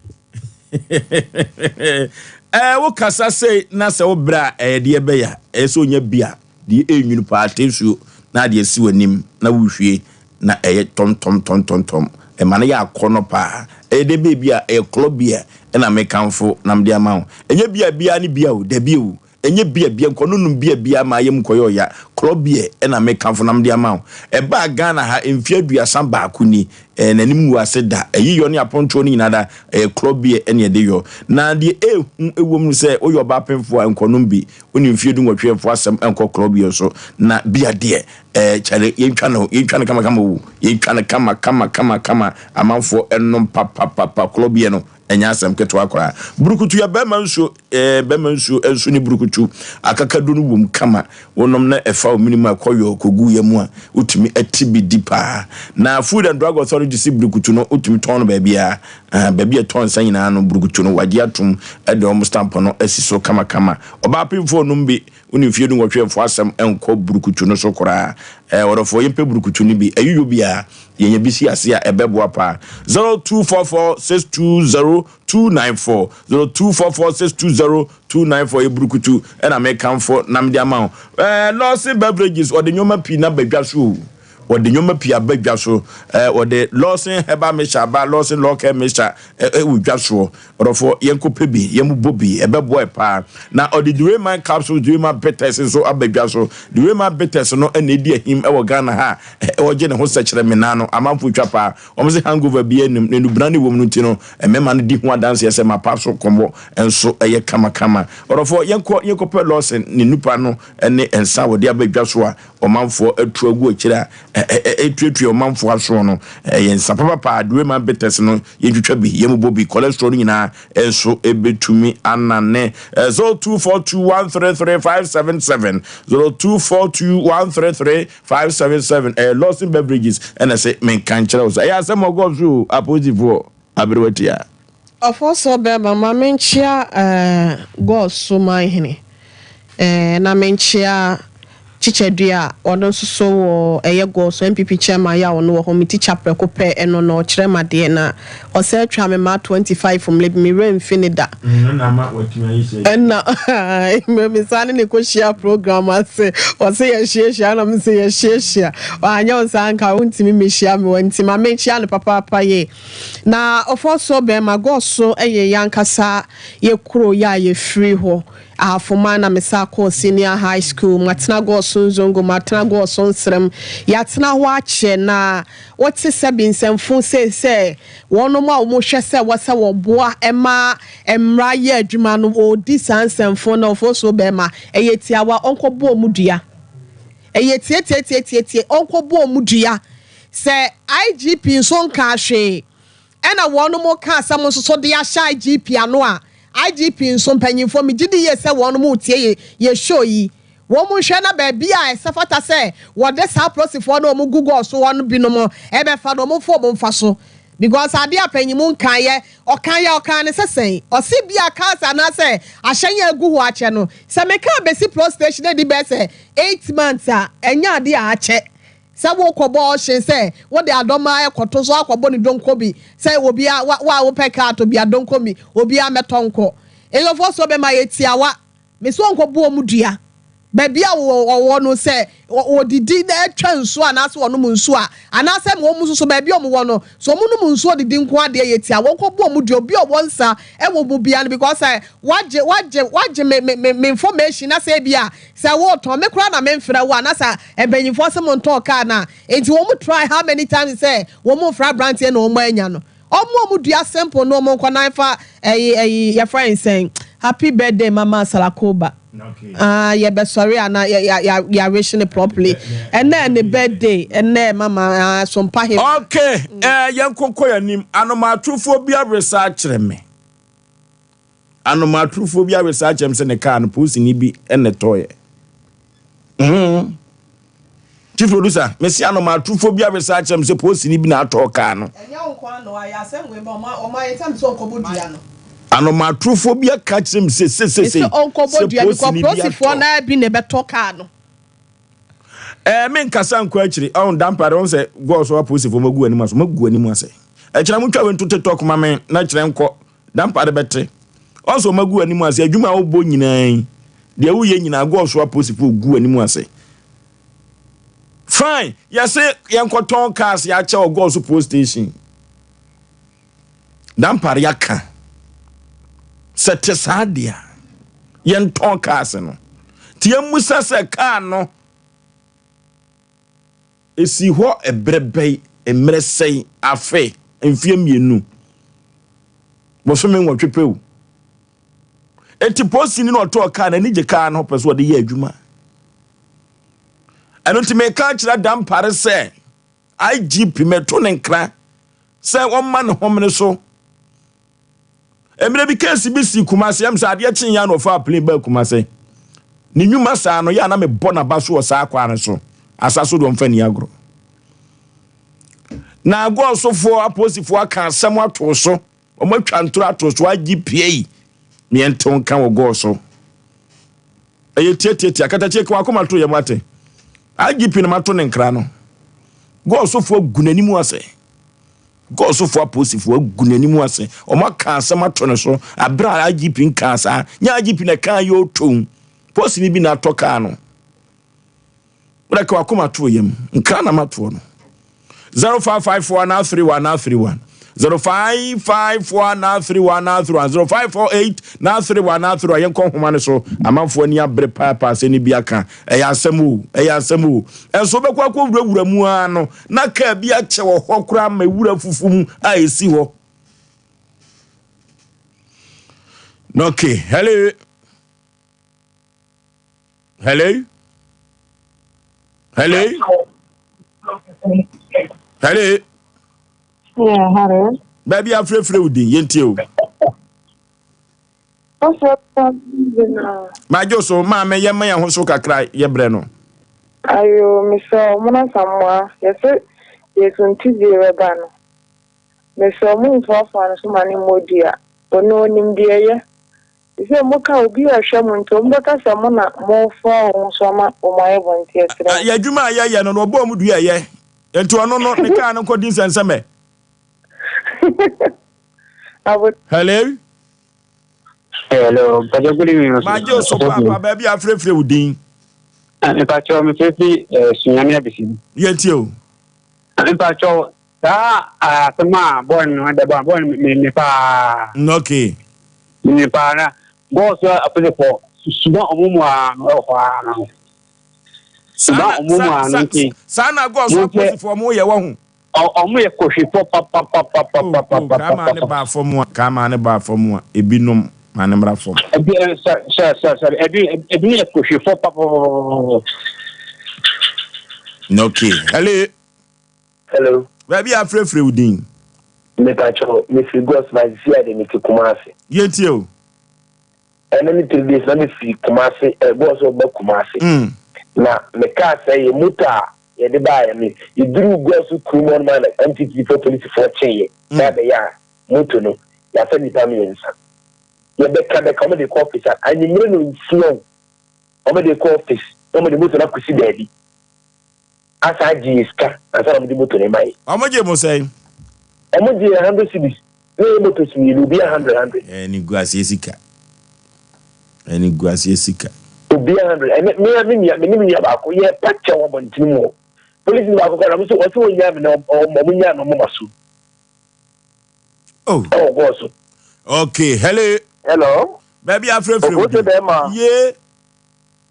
Eh, wo kasa sei na sɛ wo brɛ a ɛyɛ deɛ ɛbɛyɛ a ɛyɛ sɛ onya bi a deɛ ɛnwunu paa te nsuo na adeɛ si w'anim na wohwie na ɛyɛ tɔmtɔmtɔmtɔmtɔm. Ɛma no yɛ akɔnnɔ paa. Ɛyɛ dɛ bɛ bi a ɛyɛ klɔ beer na mekamfo na mede ama wo. Ɛnyɛ beer biara ne beer o, dabi o. Ɛnyɛ beer biara, nkɔnonom beer biara ma ayam nkɔyɛ ɔya. Klɔ beer na mekamfo na mede ama wo. Ɛbaa Ghana ha mfeɛ 31 ni, ɛɛ n'anim ngu ase da. Ɛyi yɔ ne apontoɔ no nyinaa da, ɛyɛ klɔ beer na yɛde yɔ. Na deɛ ɛhu wɔ mu ne sɛ woyɛ ɔbaa pemfoɔ a nkɔnom bi. Wone mfeɛ 18 mfa asɛm nkɔ klɔ beer so. Na beer deɛ, Eh kyale yɛntwa no yɛntwa no kama kama o yɛntwa no kama kama kama kama amanfoɔ ɛnom papapapa korɔbeɛ no ɛnyɛ asɛm ketewa koraa burukutu yɛ bɛrima nsuo eh bɛrima nsuo nso ne burukutu akakadu no wom kama wonom na ɛfa wo mene mu a kɔyɔ kɔgu yɛ mu a wotumi ɛte bi di paa na Food and Drug Authority si burukutu no wotumi tɔn no baabiara ah baabi a ɛtɔn nsa nyinaa no burukutu no wagye atom ɛde wɔn stamp no asi so kama kama ɔbaa pemfoɔ nom bi Wo ne mfeɛ dunwɔtwe mfo asɛm nkɔ burukutu no so koraa. Eh, ɔdɔfoɔ, yɛmpɛ burukutu no bi. Ayiyɔ biara, yɛnya bi si ase a, ɛbɛboa paa. 0244620294 0244620294 Ɛyɛ burukutu na mekamfo na mede ama wo. Eh, Lawson Beverages, wɔde nneɛma pii na aba dwa so o. Wɔde nneɛma pii aba dwa so. Eh, wɔde Lawson Herbal Mixture aba, Lawson Law Care Mixture eh, eh, wɔ dwa soɔ. Ɔdɔfoɔ, yɛnkɔpɛ bi, yɛmmobɔ bi, ɛbɛboa yɛ paa. Na ɔde Dureman capsules, Dureman bitters nso aba dwa so. Dureman bitters no na ɛdi ahim wɔ Ghana ha a wɔgye ne ho sɛkyerɛmena no. Amanfoɔ twa paa. Wɔn se hangover biara nnim, na nnubena no ɛwɔ mu no nti no, mmarima no di ho adanseɛ sɛ mapa so kɔmmɔ nso yɛ kamakama. Ɔdɔfoɔ, yɛnkɔ yɛnkɔpɛ Lawson ne nnupa no ne nsa a wɔde aba dwa so a ɔmanfoɔ atu agu akyire a ɛtuatua ɔmanfoɔ asoɔ no. Ɛyɛ nsa papa paa. Dureman bitters no Yɛntwitwa bi, yɛmmobɔ bi, cholesterol no nyinaa nso bɛtumi anane. 0242133577, 0242133577, ɛyɛ Lawson Beverages ɛna ɛse menka nkyerɛ wo sɛ ɛyɛ asɛm ɔgɔ so o, apolisifoɔ aberewa tia. Ɔfɔsɔ bɛrima ma menkyea eh, Gɔɔ so manhene eh, na menkyea Kyikyɛdua a ɔno nso so wɔ ɛyɛ gɔɔ so NPP chairman yɛ a ɔno wɔ hɔ me teacher prɛko pɛ ɛno no ɔkyerɛ ma deɛ na ɔsɛ twa me ma 25 mmerɛ bi me werɛ mfi ne da ɛna mmerɛ me saa ne ne kɔ hyia program ase ɔsɛ yɛ hyiahyia na me sɛ yɛ hyiahyia anyɛ wo saa nka wontumi mehyia me wɔ nti ma mekyia no papaapa yie na ɔfɔ so bɛrima gɔɔ so ɛyɛ yɛ ankasa yɛ kuro yɛ a yɛfiri hɔ. Ahafoma na mesan kɔɔ senior high school. Matena Gɔɔso Nzongo, matena Gɔɔso Nsrem. Yɛatena hɔ akyɛ na wote sɛbi nsɛmfo sei sɛ wɔnom a wɔhwɛ sɛ wɔ sɛ wɔboa ma mmara yɛ adwuma no wɔredi saa nsɛmfo no Ofosuo bɛrima ɛyɛ tiawa ɔnkɔbɔ wɔn dua. Ɛyɛ tiatiatiatiatie ɔnkɔbɔ wɔn dua. Sɛ IGP nso nkaa hwee ɛna wɔnom reka asɛm nso so de ahyɛ IGP ano a, IGP nso mpanyinfoɔ megye di yie sɛ wɔnom retie yɛ yɛ show yi. Wɔn nhwɛ na baabi a ɛsɛ fata sɛ wɔde saa apolisifoɔ no a wɔn gu gɔɔ so hɔ no binom ɛbɛfa no wɔn mfa wɔn mfa so because adeɛ a panyimu nkaeɛ ɔkaeɛ ɔkaa no sɛ sɛn ɔse bia cars anaasɛ ahyɛn a agu hɔ akyɛ no sɛ me car bɛsi police station adi bɛyɛ sɛ 8 months a ɛnyɛ adeɛ a akyɛ Sɛ worekɔbɔ ɔhye sɛ wode adɔma rekɔto so akɔbɔ no donko bi sɛ obia wo a wopɛ car tɔ bi a donko mi obia mmɛtɔ nkɔ. Eyofoɔ so bɛma yɛ tiawa. Mese ɔnkɔbɔ wɔn dua. Baabi a wɔwɔ no sɛ wɔdidi na ɛtwa nsuo anaasɛ wɔnom nsuo a anaasɛ wɔn nso so baabi a wɔwɔ no sɛ wɔnom nsuo didi nko ara deɛ yɛ tiawa wɔnkɔbɔ wɔn dua obi a ɔwɔ nsa wɔ mu biara no because sɛ wagye wagye wagye me me me information na sɛ ebia Sɛ wotɔn, me koraa na memfrɛ wo a, na sɛ mpanyinfoɔ se montɔn car no a, nti wɔn try how many times sɛ wɔn mfrɛ abranteɛ na wɔn anya no. Wɔn a wɔn dua simple no wɔn nkɔ nan fa ɛyi ɛyi yɛfrɛ no sɛn happy birthday mama Salakoba. Ah yɛ bɛ sɔre a na yɛ yɛ yɛ yɛ wish no properly. Ɛnɛ ne birthday ɛnɛ mama ah sompa he. Okay, eh, yɛn kɔkɔ yɛn anim. Anomaatofoɔ bi awesa akyerɛ me. Anomatorofoɔ bi awe saa kyɛm sɛ ne kaa no polisini bi na ɛtɔeɛ. Mm. Chief producer, mese anomatorofoɔ bi awe saa kyɛm sɛ polisini bi na atɔɔ kaa no. Ɛnyɛ wo nko ara na wɔayɛ asɛm wei ma wɔn ayɛ sɛ mesɛ ɔnkɔbɔ dua no. Anomatorofoɔ bi aka kyerɛ me sɛ sesesei Mesɛ ɔnkɔbɔ sɛ dua because polisini bi polisifoɔ atɔ. no ara bi na ɛbɛtɔ kaa no. Ɛɛ me nkasa nkɔ akyiri. Ɔn dampa de ɔn sɛ gɔɔ so apolisifoɔ magu anim ase magu anim ase. Ɛkyerɛ mo twa wei nto TikTok ma me na kyerɛ nkɔ. Dampa de bɛte. Ɔn sɛ ɔma gu w'anim ase, adwuma a wobɔ nyinaa yi, deɛ woyɛ nyinaa, gɔɔ so apolisifoɔ gu w'anim ase. Fine, yɛse yɛnkɔtɔn cars yɛakyɛ wɔ gɔɔ so police station. Dampa de aka sɛ te saa deɛ a, yɛntɔn cars no. Nti yɛmmusa sɛ car no, Esii hɔ ɛberɛ bɛn, mmerɛ sɛn, afe, mfeɛ mmienu, bosome nwɔtwe pɛ o. Enti polisini na ɔtɔɔ kaa n'ani gye kaa no ho pɛ sɛ ɔde yɛ adwuma. Ɛno nti meka akyerɛ Dampare sɛ IGP mɛto ne nkra sɛ ɔmma ne homene so. Mmerɛ bi case bi sii Kumasi, ɛm sɛ adeɛ kyee ya na ɔfaa plane baa Kumasi. Ne nnwuma saa no, yɛ a na mebɔ n'aba so wɔ saa kwan no so. Asa so deɛ ɔmfa ni agorɔ. Na agɔɔsofoɔ, apolisifoɔ aka asɛm ato so. Wɔn atwa ntoro ato so agye pie. Meɛntew nka wɔ gɔɔ so. Ɛyɛ tiatiatia, katakyie ka wakoma to yɛ mo ate. IGP na mato ne nkra no. Gɔɔsofoɔ agu n'anim ase. Gɔɔsofoɔ apolisifoɔ agu n'anim ase. Wɔn aka asɛm ato ne so. Abere a IGP nkaa saa. Nyɛ IGP na ɛkaa yɛ otom. Polisini bi na atɔ kaa no. Wọ́n ka wakoma to yam. Nkra na matoɔ no. 0554 931 931 0554 931 931 0548 931 931 yɛnkɔ nhoma no so amanfoɔ ani abere paapaa sɛ ne bi aka ɛyɛ asɛm o ɛyɛ asɛm o ɛnso wobɛkɔ akɔ wurawura mu ara no na kaa bi akyɛ wɔ hɔ koraa ma wura fufu mu a ɛsi hɔ. Okay, hello. Hello. Hello. Hello. Yeah, hello. Baabi afrɛfrɛ wo din, yɛntie o. Madwo so, maame yɛmma yɛn ho so kakra yɛbrɛ no. Ayo, mesrɛ wo, Mona Samoa, yɛse deɛ suntidie bɛba no, mesrɛ wo momfoafoa no so ma no mmɔ dua. Ɔno ɔnim deɛ ɛyɛ. Te sɛ moka obi a ɔhwɛ mo nti, wɔbɛka sɛ mo na mofoa wɔn so ama wɔn ayɛ bɔne nti yɛsrɛ mo. Yɛ adwuma a yɛyɛ no no, ɔbɔɔ mu dua ɛyɛ. Nti ɔno no, ne kaa no nkɔdi nsɛnsɛmɛ. Hello. Hello, Mpacho good evening. Magye wo so paapa baabi a afrɛfrɛ wo din. Ah, Mpacho mefrɛfiri eh, Sunyani Abisi. Yɛntie o. Ah, Mpacho saa ah, asɛm a bɔɔl no da bɔɔl no me me paa. Mm, okay. Me paa na bɔɔl so apolisifoɔ. Suba ɔmo mu ara no ɛwɔ hɔ ara no. Suba ɔmo mu ara no nti. Saa na gɔɔ so apolisifoɔ ɔmo yɛ wɔ ho. Ɔmo yɛ kɔhwifɔ papapapapapapapa. Kaa ne baa fam a, kaa maa ne baa fam a, ebinom ma ne mmra fam. Ebi sɛ sɛ sɛ sɛ ebi ebi yɛ kɔhwifɔ papapapapa. Okay, hello. Hello. Baabi a afrɛfrɛ wo din. Mepakyɛw, mefiri Gos na sisi a de mete Kumasi. Yɛntie o. Ɛno ne 3 days na mefiri Kumasi, ɛbɔɔ sɛ ɔba Kumasi. Na mekaa sɛ yɛ moto a yɛde baeɛ no, yɛduruu Gos kurom hɔ nom a na MTTD foɔ polisifoɔ kyeeɛ sɛ ɛbɛyɛ a moto no yɛafa nnipa mmiɛnsa. Yɛbɛka bɛka wɔde kɔ office a, anwummere nnɔnsia o, wɔde kɔ office na wɔde moto no akɔsi baabi. Asan agye yɛ sika ansa na wɔde moto no rema yɛ. Wɔn gye mo sɛn? Wɔn gye yɛ hundred cedis na yɛ motos mmienu obiara hundred hundred. Ɛne guaseɛ sika. Ɛne guaseɛ sika. Obiara hundred ɛnɛ me a me nua me ne me nua baako yɛ pa kyɛw wɔ abɔntene mu hɔ. Polisi baako kora na wɔn nso wɔsi wɔn nyaa me na wɔn nyaa me wɔn ma so. Oh. Ɛwɔ gɔɔ so. Okay, hello. Hello. Baabi afrɛfrɛ wo din. Ye.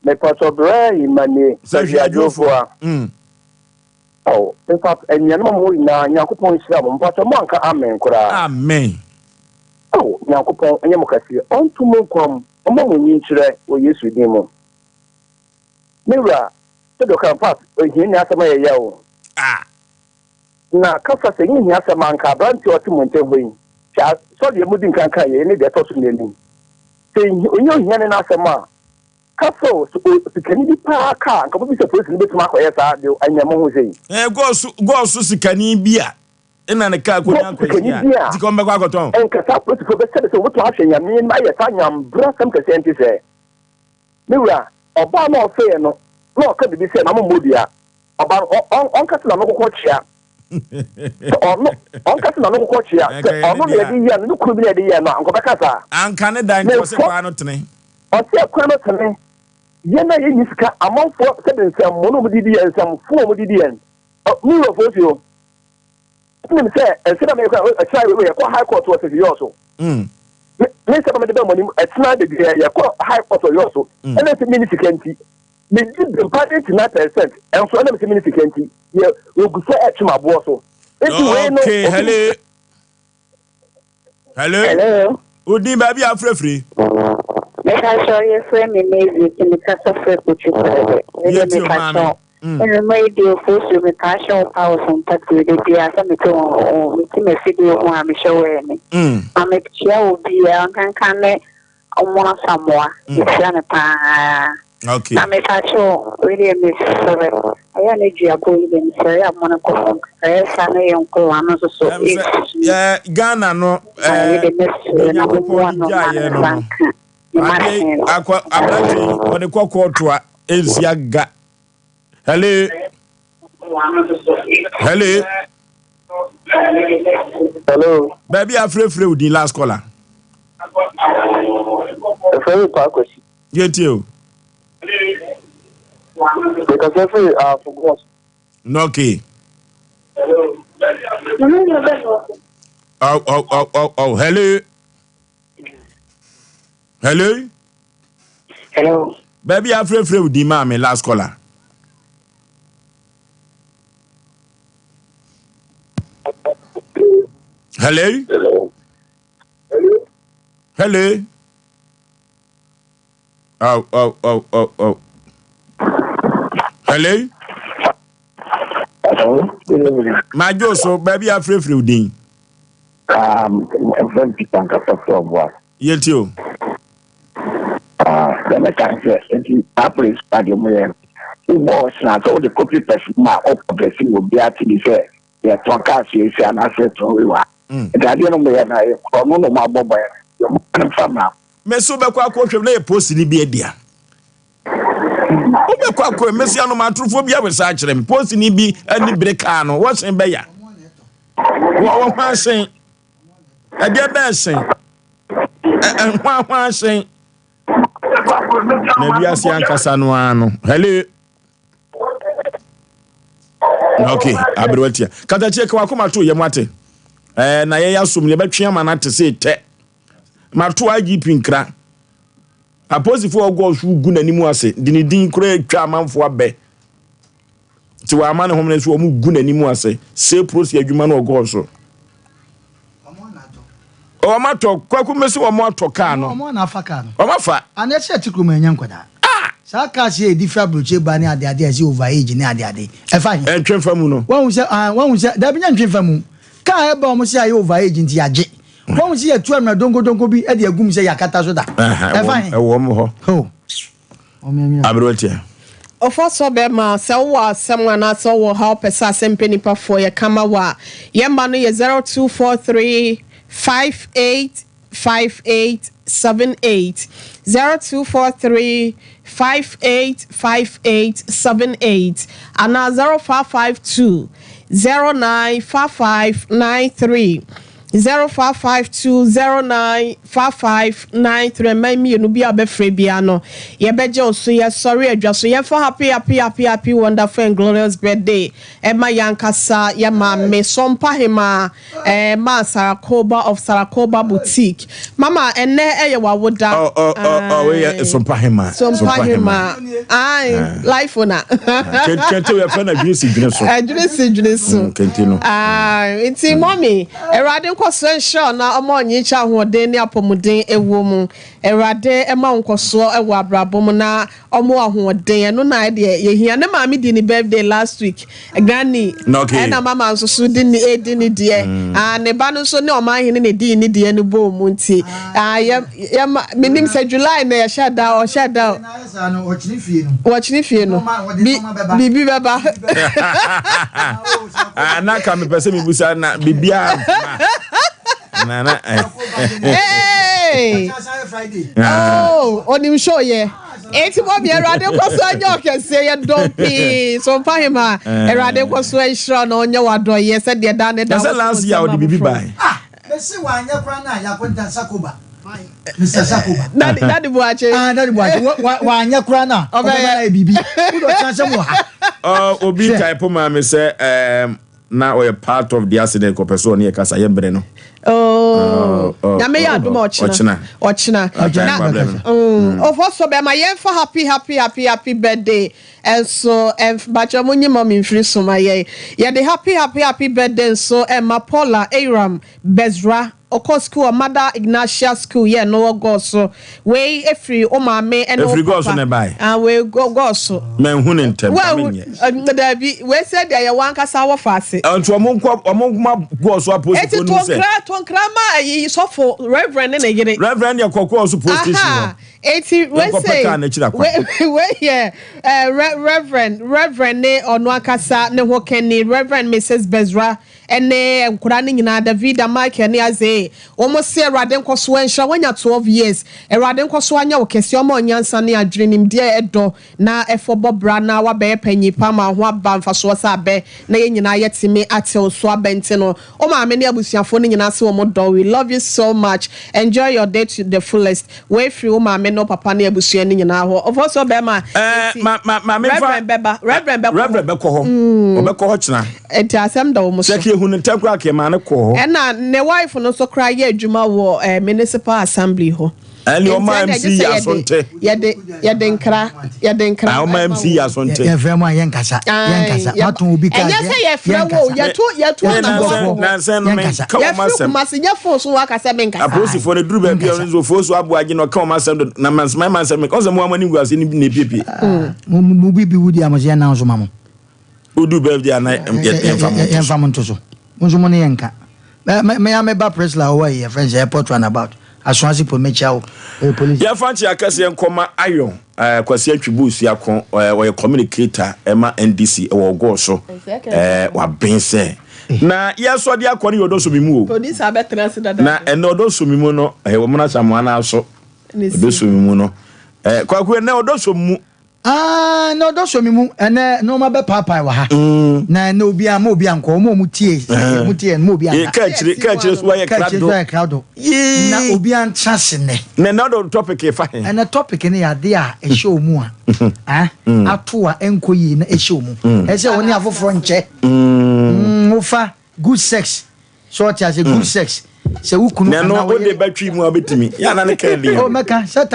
Mepatɔ brɛ yi ma nie sɛ hwiadwofoɔ a. Oh, in fact, anuanom a mo nyinaa, Nyankopɔn nhyira mo. Mpatɔ mo anka amen koraa. Amen. Oh, Nyankopɔn nyɛ mo kɛseɛ. Ɔnto mo nkwa mu, ɔmma mo nyinkyerɛ wɔ Yesu din mu. Me wura, sɛdeɛ ɔka, in fact, ohia ni asɛm ayɛ ya o. Ah. Na kasa sɛ nyɛ hia asɛm anka aberanteɛ a ɔte mo nkyɛn hɔ yi, hwɛ sɔdeɛ modi nkan ka yei ne deɛ ɛtɔ so mmienu. Sɛ ɔnyɛ ohiani no asɛm a, Ka sɛ o, sɛ o, sikani bi paa ka a, anka mobisa polisi no bɛtumi akɔyɛ saa de anya mo ho sei. Ɛɛ, gɔɔso, gɔɔso sikani bi a ɛna ne kaa kɔnya Gɔɔso sikani akwanhyia bi a, nti ka wɔbɛkɔ akɔtɔn. Ɛnka saa apolisifoɔ bɛsɛbe sɛ wɔbɛtumi ahwɛ Nyame anim ayɛ saa nyambrasɛm kɛseɛ nte sɛɛ. Me wura, ɔbaa no a ɔfeeɛ no, na ɔka biribi sɛ, ma mommɔ dua. Ɔbaa no, ɔ, ɔ, ɔnka sɛ n'ano kɔkɔ kyea. Sɛ ɔno, ɔnka sɛ n'ano kɔkɔ kyea. Ɛnka Sɛ yɛ ne ɔno na dea. yɛde yɛɛ no, ne kunu bi na yɛde yɛɛ no a, anka ɔbɛka saa. Anka ne dan nti ɔse Mefɔ. kwaa no tene. Ɔse ɛkwan no tene. Yɛn a yɛnni sika, amanfoɔ sɛde nsɛmmo na wɔde di yɛn, nsɛmfo a wɔde di yɛn. Ɔ, me wura Fosuo, wonim sɛ nsɛm a meyɛ kora, ɛkyena wei yɛkɔ High Court wɔ Sese Yɔɔ so. Me, me nsɛm a mede bɛn mo anim, ɛkyena bebree yɛkɔ High Court wɔ Yɔɔ so. Ɛnam sɛ menni sika nti, medi bempa 89%, ɛnso ɛnam sɛ menni sika nti, yɛ, wɔgu so ɛtwe m'aboɔ so. Enti wei no, Okay, obi. hello. Hello. Hello. Odin baabi a afrɛfrɛ. Meka sɛ yɛfrɛ me Mary nti mekasa frɛ Kotwi Prɛdɛ. Mede Yɛtie o meka maame. kyɛw. Nnwuma yi deɛ ofosuo metaa hyɛ wo paa wɔ Sompa TV da biara sɛ mete wo wo mete m'afidie ho a mehyɛ wo ani. Ma mekyia wo biara nkanka ne Ɔmo Asamoah mekyia no paa. Okay. Na mepa kyɛw wei deɛ mesrɛ ɛyɛ a na duabɔ yi deɛ mesrɛ ɛyɛ a mo no kɔ fam kakra ɛyɛ saa na yɛ nkɔlaa no nso so Ɛm sɛ ɛsu. yɛ Ghana no Na wei ɛɛ deɛ mɛsrɛ na Onyankopɔn mommoa de no gyaa ma ne yɛn no nsa no. nka ne Adeɛ machine no. akɔ aberante yi ɔde kɔ kɔɔto a ɛnsi aga. Hello. Hello. Hello. Baabi a afrɛfrɛ wo din last caller. Ɛfrɛ me Paa Kwasi. Yɛntie o. Mekasa firi Afogos. Okay. Oh, oh, oh, oh, oh, hello. Hello. Hello. Baabi a afrɛfrɛ wo din maa me last caller. Hello. Hello. Hello. Oh, oh, oh, oh, oh. Hello. Hello. Madwo so baabi a afrɛfrɛ wo din. Um, ɛfrɛ me Peter Nkasa frɛ ɔboa. Yɛntie o. Ah, sɛ mɛka sɛ nti apolice adeɛ mo yɛ wobɔ ɔsena sɛ wode kɔ papers mu a wopɔbrɛsi wɔ biara te bi sɛ yɛtɔn cars yɛsi anaasɛ yɛtɔn wei wa nti adeɛ no moyɛ no ɛyɛ korɔ no na ɔmo abɔ bɔyɛ no yɛ mo mfa mmra. Me so bɛkɔ akɔhwɛ mu na yɛ postini bi adia. Wobɛkɔ akɔ mesi anom atorofoɔ bi awesa akyerɛ me. Postini bi ani bere kaa no wɔsen bɛya. Wɔ wɔ hwan sen? Ɛdeɛ bɛɛ sen? Ɛ hwan hwan sen? Na wiase ankasa no ara no. Hello. Okay, aberewa tia. Katakyie ka wakoma to yam ate. Eh, na yɛyɛ asom yɛbɛtwe ama no ate sɛ tɛ. Mato IGP nkra. Apolisifoɔ a wɔgɔɔ so gu n'anim ase de ne din koraa atwa amanfoɔ abɛ. Nti wɔama ne homene so wɔn gu n'anim ase. Sɛ polisi adwuma no ɔgɔɔ so. Wɔn atɔ kwaku mesi wɔn atɔ kaa no. Wɔn na afa kaa no. Wɔn afa. Ana ɛsɛ ɛte kurom ɛnyɛ nkwadaa. Ah! Saa cars yɛ edi fira aburokyire ba ne ade ade a ɛsɛ over age ne ade ade. Ɛfa he? Ɛntwe nfa mu no. Wɔn sɛ ah wɔn sɛ dabi nyɛ ntwe nfa mu. Kaa ɛba wɔn sɛ ayɛ over age nti yagye. Wɔn sɛ yɛtu amena donkodonko bi de agum sɛ yɛakata so da. Ɛfa he? Ɛwɔ wɔn hɔ. Ho. Aberanteɛ. Ɔfa so bɛma sɛ wowɔ asɛm anaasɛ wowɔ haw pɛ sɛ asɛmpɛ nipa foɔ yɛ ka ma wo a, yɛn mma no yɛ 0243 58 58 78, 0243 58 58 78 anaa 0552 09 55 93. 0552095593 Mmɛn mmienu bi a wobɛfrɛ biara no, yɛbɛgye wo so. Yɛsɔre adwa so. Yɛmfa happy happy happy happy wonderful and glorious birthday ɛma yɛn ankasa yɛn maame Sompa Hemaa eh, maa Sarakoba of Sarakoba Boutique. Mama, ɛnnɛ ɛyɛ w'awoda. Oh, oh, oh, oh, wei yɛ Sompa Hemaa. Sompa Hemaa. Aye, life na. Kente yɛfrɛ no adwene si dwene so. Adwene si dwene so. Kente no. Aye, nti mommy, Awurade nkɔsoɔ nhyira wo na ɔma ɔnyekyɛ ahoɔden ne apɔmuden ɛwɔ mu. Awurade ɛma wo nkɔsoɔ ɛwɔ abrabɔ mu na ɔmo ahoɔden ɛno na ɛdeɛ yɛhia. Ne maame di ne birthday last week, granny. Ɛna mama nso so di ne ɛdi ne deɛ. Ah, ne ba no nso ne ɔman hene na ɛdii ne deɛ no bɔɔ mu nti. Ah, yɛ yɛ ma menim sɛ July na yɛhyɛ da ɔhyɛ da. Wɔkyene fie no. Biribi bɛba. Ah, na ka mepɛ sɛ mebusa na biribiara mma. Na na. Hey! Oh, onim show yɛ. Eti mo mi Awurade nkɔ so anyɛ ɔkɛseɛ yɛ dɔm pii. So mpa hema Awurade nkɔ so nhyira na ɔnyɛ wadɔyɛ sɛdeɛ da ne da. Na sɛ last year ɔde biribi bae. Ah, mese wanyɛ koraa na yɛakɔnta Sakoba. Mr. Sakoba. Daddy, Daddy Buache. Ah, Daddy Buache. Wa wa anya kura na. Ɔbɛyɛ na bibi. Who do chance mo ha? Uh, obi type ma me sɛ um, na ɔyɛ part of the accident kɔpɛ so ɔne yɛ kasa yɛ brɛ no. Oh, nyame yɛ adom ɔkyena. Ɔkyena. Ɔkyena. Ɔfɔ so bɛma yɛmfa happy happy happy happy birthday nso ɛmf bakyɛ mo nyi mummy mfiri so ma yɛn. Yɛde happy happy happy birthday nso ɛma Paula Aram Bezra ɔkɔ sukuu wɔ Mother Ignatia School yɛ no wɔ Gɔɔ so. Wei ɛfiri wo maame ɛne wo Ɛfiri Gɔɔ so papa. na ɛbae? Ah wei Gɔ Gɔɔ so. Manhu no ntɛm, ma Woanhu menyɛ. daabi wei sɛ deɛ yɛ w'ankasa wɔ faase. Nti ɔmo nkɔ ɔmo nkɔma Gɔɔ so Eti apolisifoɔ no hu sɛ. tonkra tonkra ma ayi sɔfo Reverend ne ne yere. Reverend deɛ kɔ Gɔɔ so police station hɔ. Aha Eti wei Yɛnkɔpɛ sei kaa no akyiri akwan. wei wei yɛ eh, Re Reverend Reverend ne ɔno ankasa ne ho kani Reverend Mrs. Bezra ne nkwadaa no nyinaa Davida, Michael ne Isaiah. Wɔn se Awurade nkɔso nhyira woanya 12 years. Awurade nkɔso anyɛ wo kɛseɛ ɔma wo nyansa ne adwene nimdeɛ ɛdɔ na ɛfɔ bɔ bra na wabɛyɛ panyin pa ama wo ho aba mfasoɔ sɛ abɛ na yɛn nyinaa yɛtumi ate wo so abɛ nti no Wo maame ne abusuafoɔ no nyinaa se wɔn dɔ wo we love you so much enjoy your day to the fullest wei firi wo maame ne wo papa ne abusua no nyinaa hɔ ɔfɔ so bɛɛma Ɛɛ nti ma ma ma menfa Reverend bɛba Reverend bɛkɔ hɔ Reverend bɛkɔ hɔ ɔbɛkɔ hɔ kyena nti asɛm da wɔn sɛ so kɛ ehu no ntɛm koraa kɛ maa no kɔɔ hɔ ɛna ne wife no nso koraa yɛ adwuma wɔ eh, municipal assembly hɔ ɛne nti ɔma ɛna MC gye sɛ yɛ yɛde asonte yɛde yɛde nkra yɛde nkra Ah, ɔma ɛma MC wo yɛ asonte Yɛfrɛ mo a yɛnkasa. Yɛnkasa. Ae, yɛ- Moatɔn obi kaa ɛnyɛ sɛ yɛfrɛ wo o, yɛnkasa. yɛto yɛto Me anamɔ nansɛ akɔ hɔ nansɛ no Yɛnkasa. menka wɔn yɛfiri asɛm Kumasi nyɛ phone so waka sɛ menkasa apolisifoɔ no duru baabi a Yɛnkasa. ɔno nso ofuo so aboa agye na ɔka wɔn asɛm do na mansoma ma nsɛm ɔsɛ mo ama ne ngu ase ne na epiepie Mo mo bi bi wudi a mo sɛ yɛnnan so ma mo. wodu birthday a na yɛmfa mo nto so Yɛmfa mo nto so. Mo nso mo ne yɛnka. Me me ya me ba Priscilla ɔwɔ yi yɛfrɛ no sɛ airport runabout. Asoase po mekyia wo. Ɛyɛ police. Yɛmfa nkyea kɛseɛ nkɔma Ayon eh, Kwasi Antwi Bosuako eh, ɔyɛ communicator ɛma NDC ɛwɔ Ɔgɔɔ so eh, waben sɛ na yɛsɔ de akɔ no yɛ ɔdɔ so me mu o Producer abɛtena ase dada. Na ɛnɛ ɔdɔ so me mu no ɛyɛ wɔn asamoah no aso ɔdɔ so me mu no eh, Kwaku ɛnɛ ɔdɔ so mu. Ah, na ɔdɔ sɔ me mu. Ɛnɛ nneɛma bɛpaapae wɔ ha. Na ɛnɛ obiara ma obiara nkɔ. Wɔn a wɔn tie, wɔn tie no ma obiara nka. Kaakyire, kaakyire so ayɛ krado. Kaakyire so ayɛ krado. Na obiara ntra se nɛ. Na ɛnɛ ɔdɔ topic fa he? Ɛnɛ topic no yɛ adeɛ a ɛhyɛ wɔn mu a, ah, ato a ɛnkɔ yie na ɛhyɛ wɔn mu. Ɛsɛ wɔn ne afoforɔ nkyɛ. Wofa good sex. So ɔte ase good sex. Sɛ wo kunu Na anaa ɛno wo wode yere. bɛtwe mu a wobɛtumi. Yɛ ana ne ka ɛdeɛ. Oh, mɛka sɛ.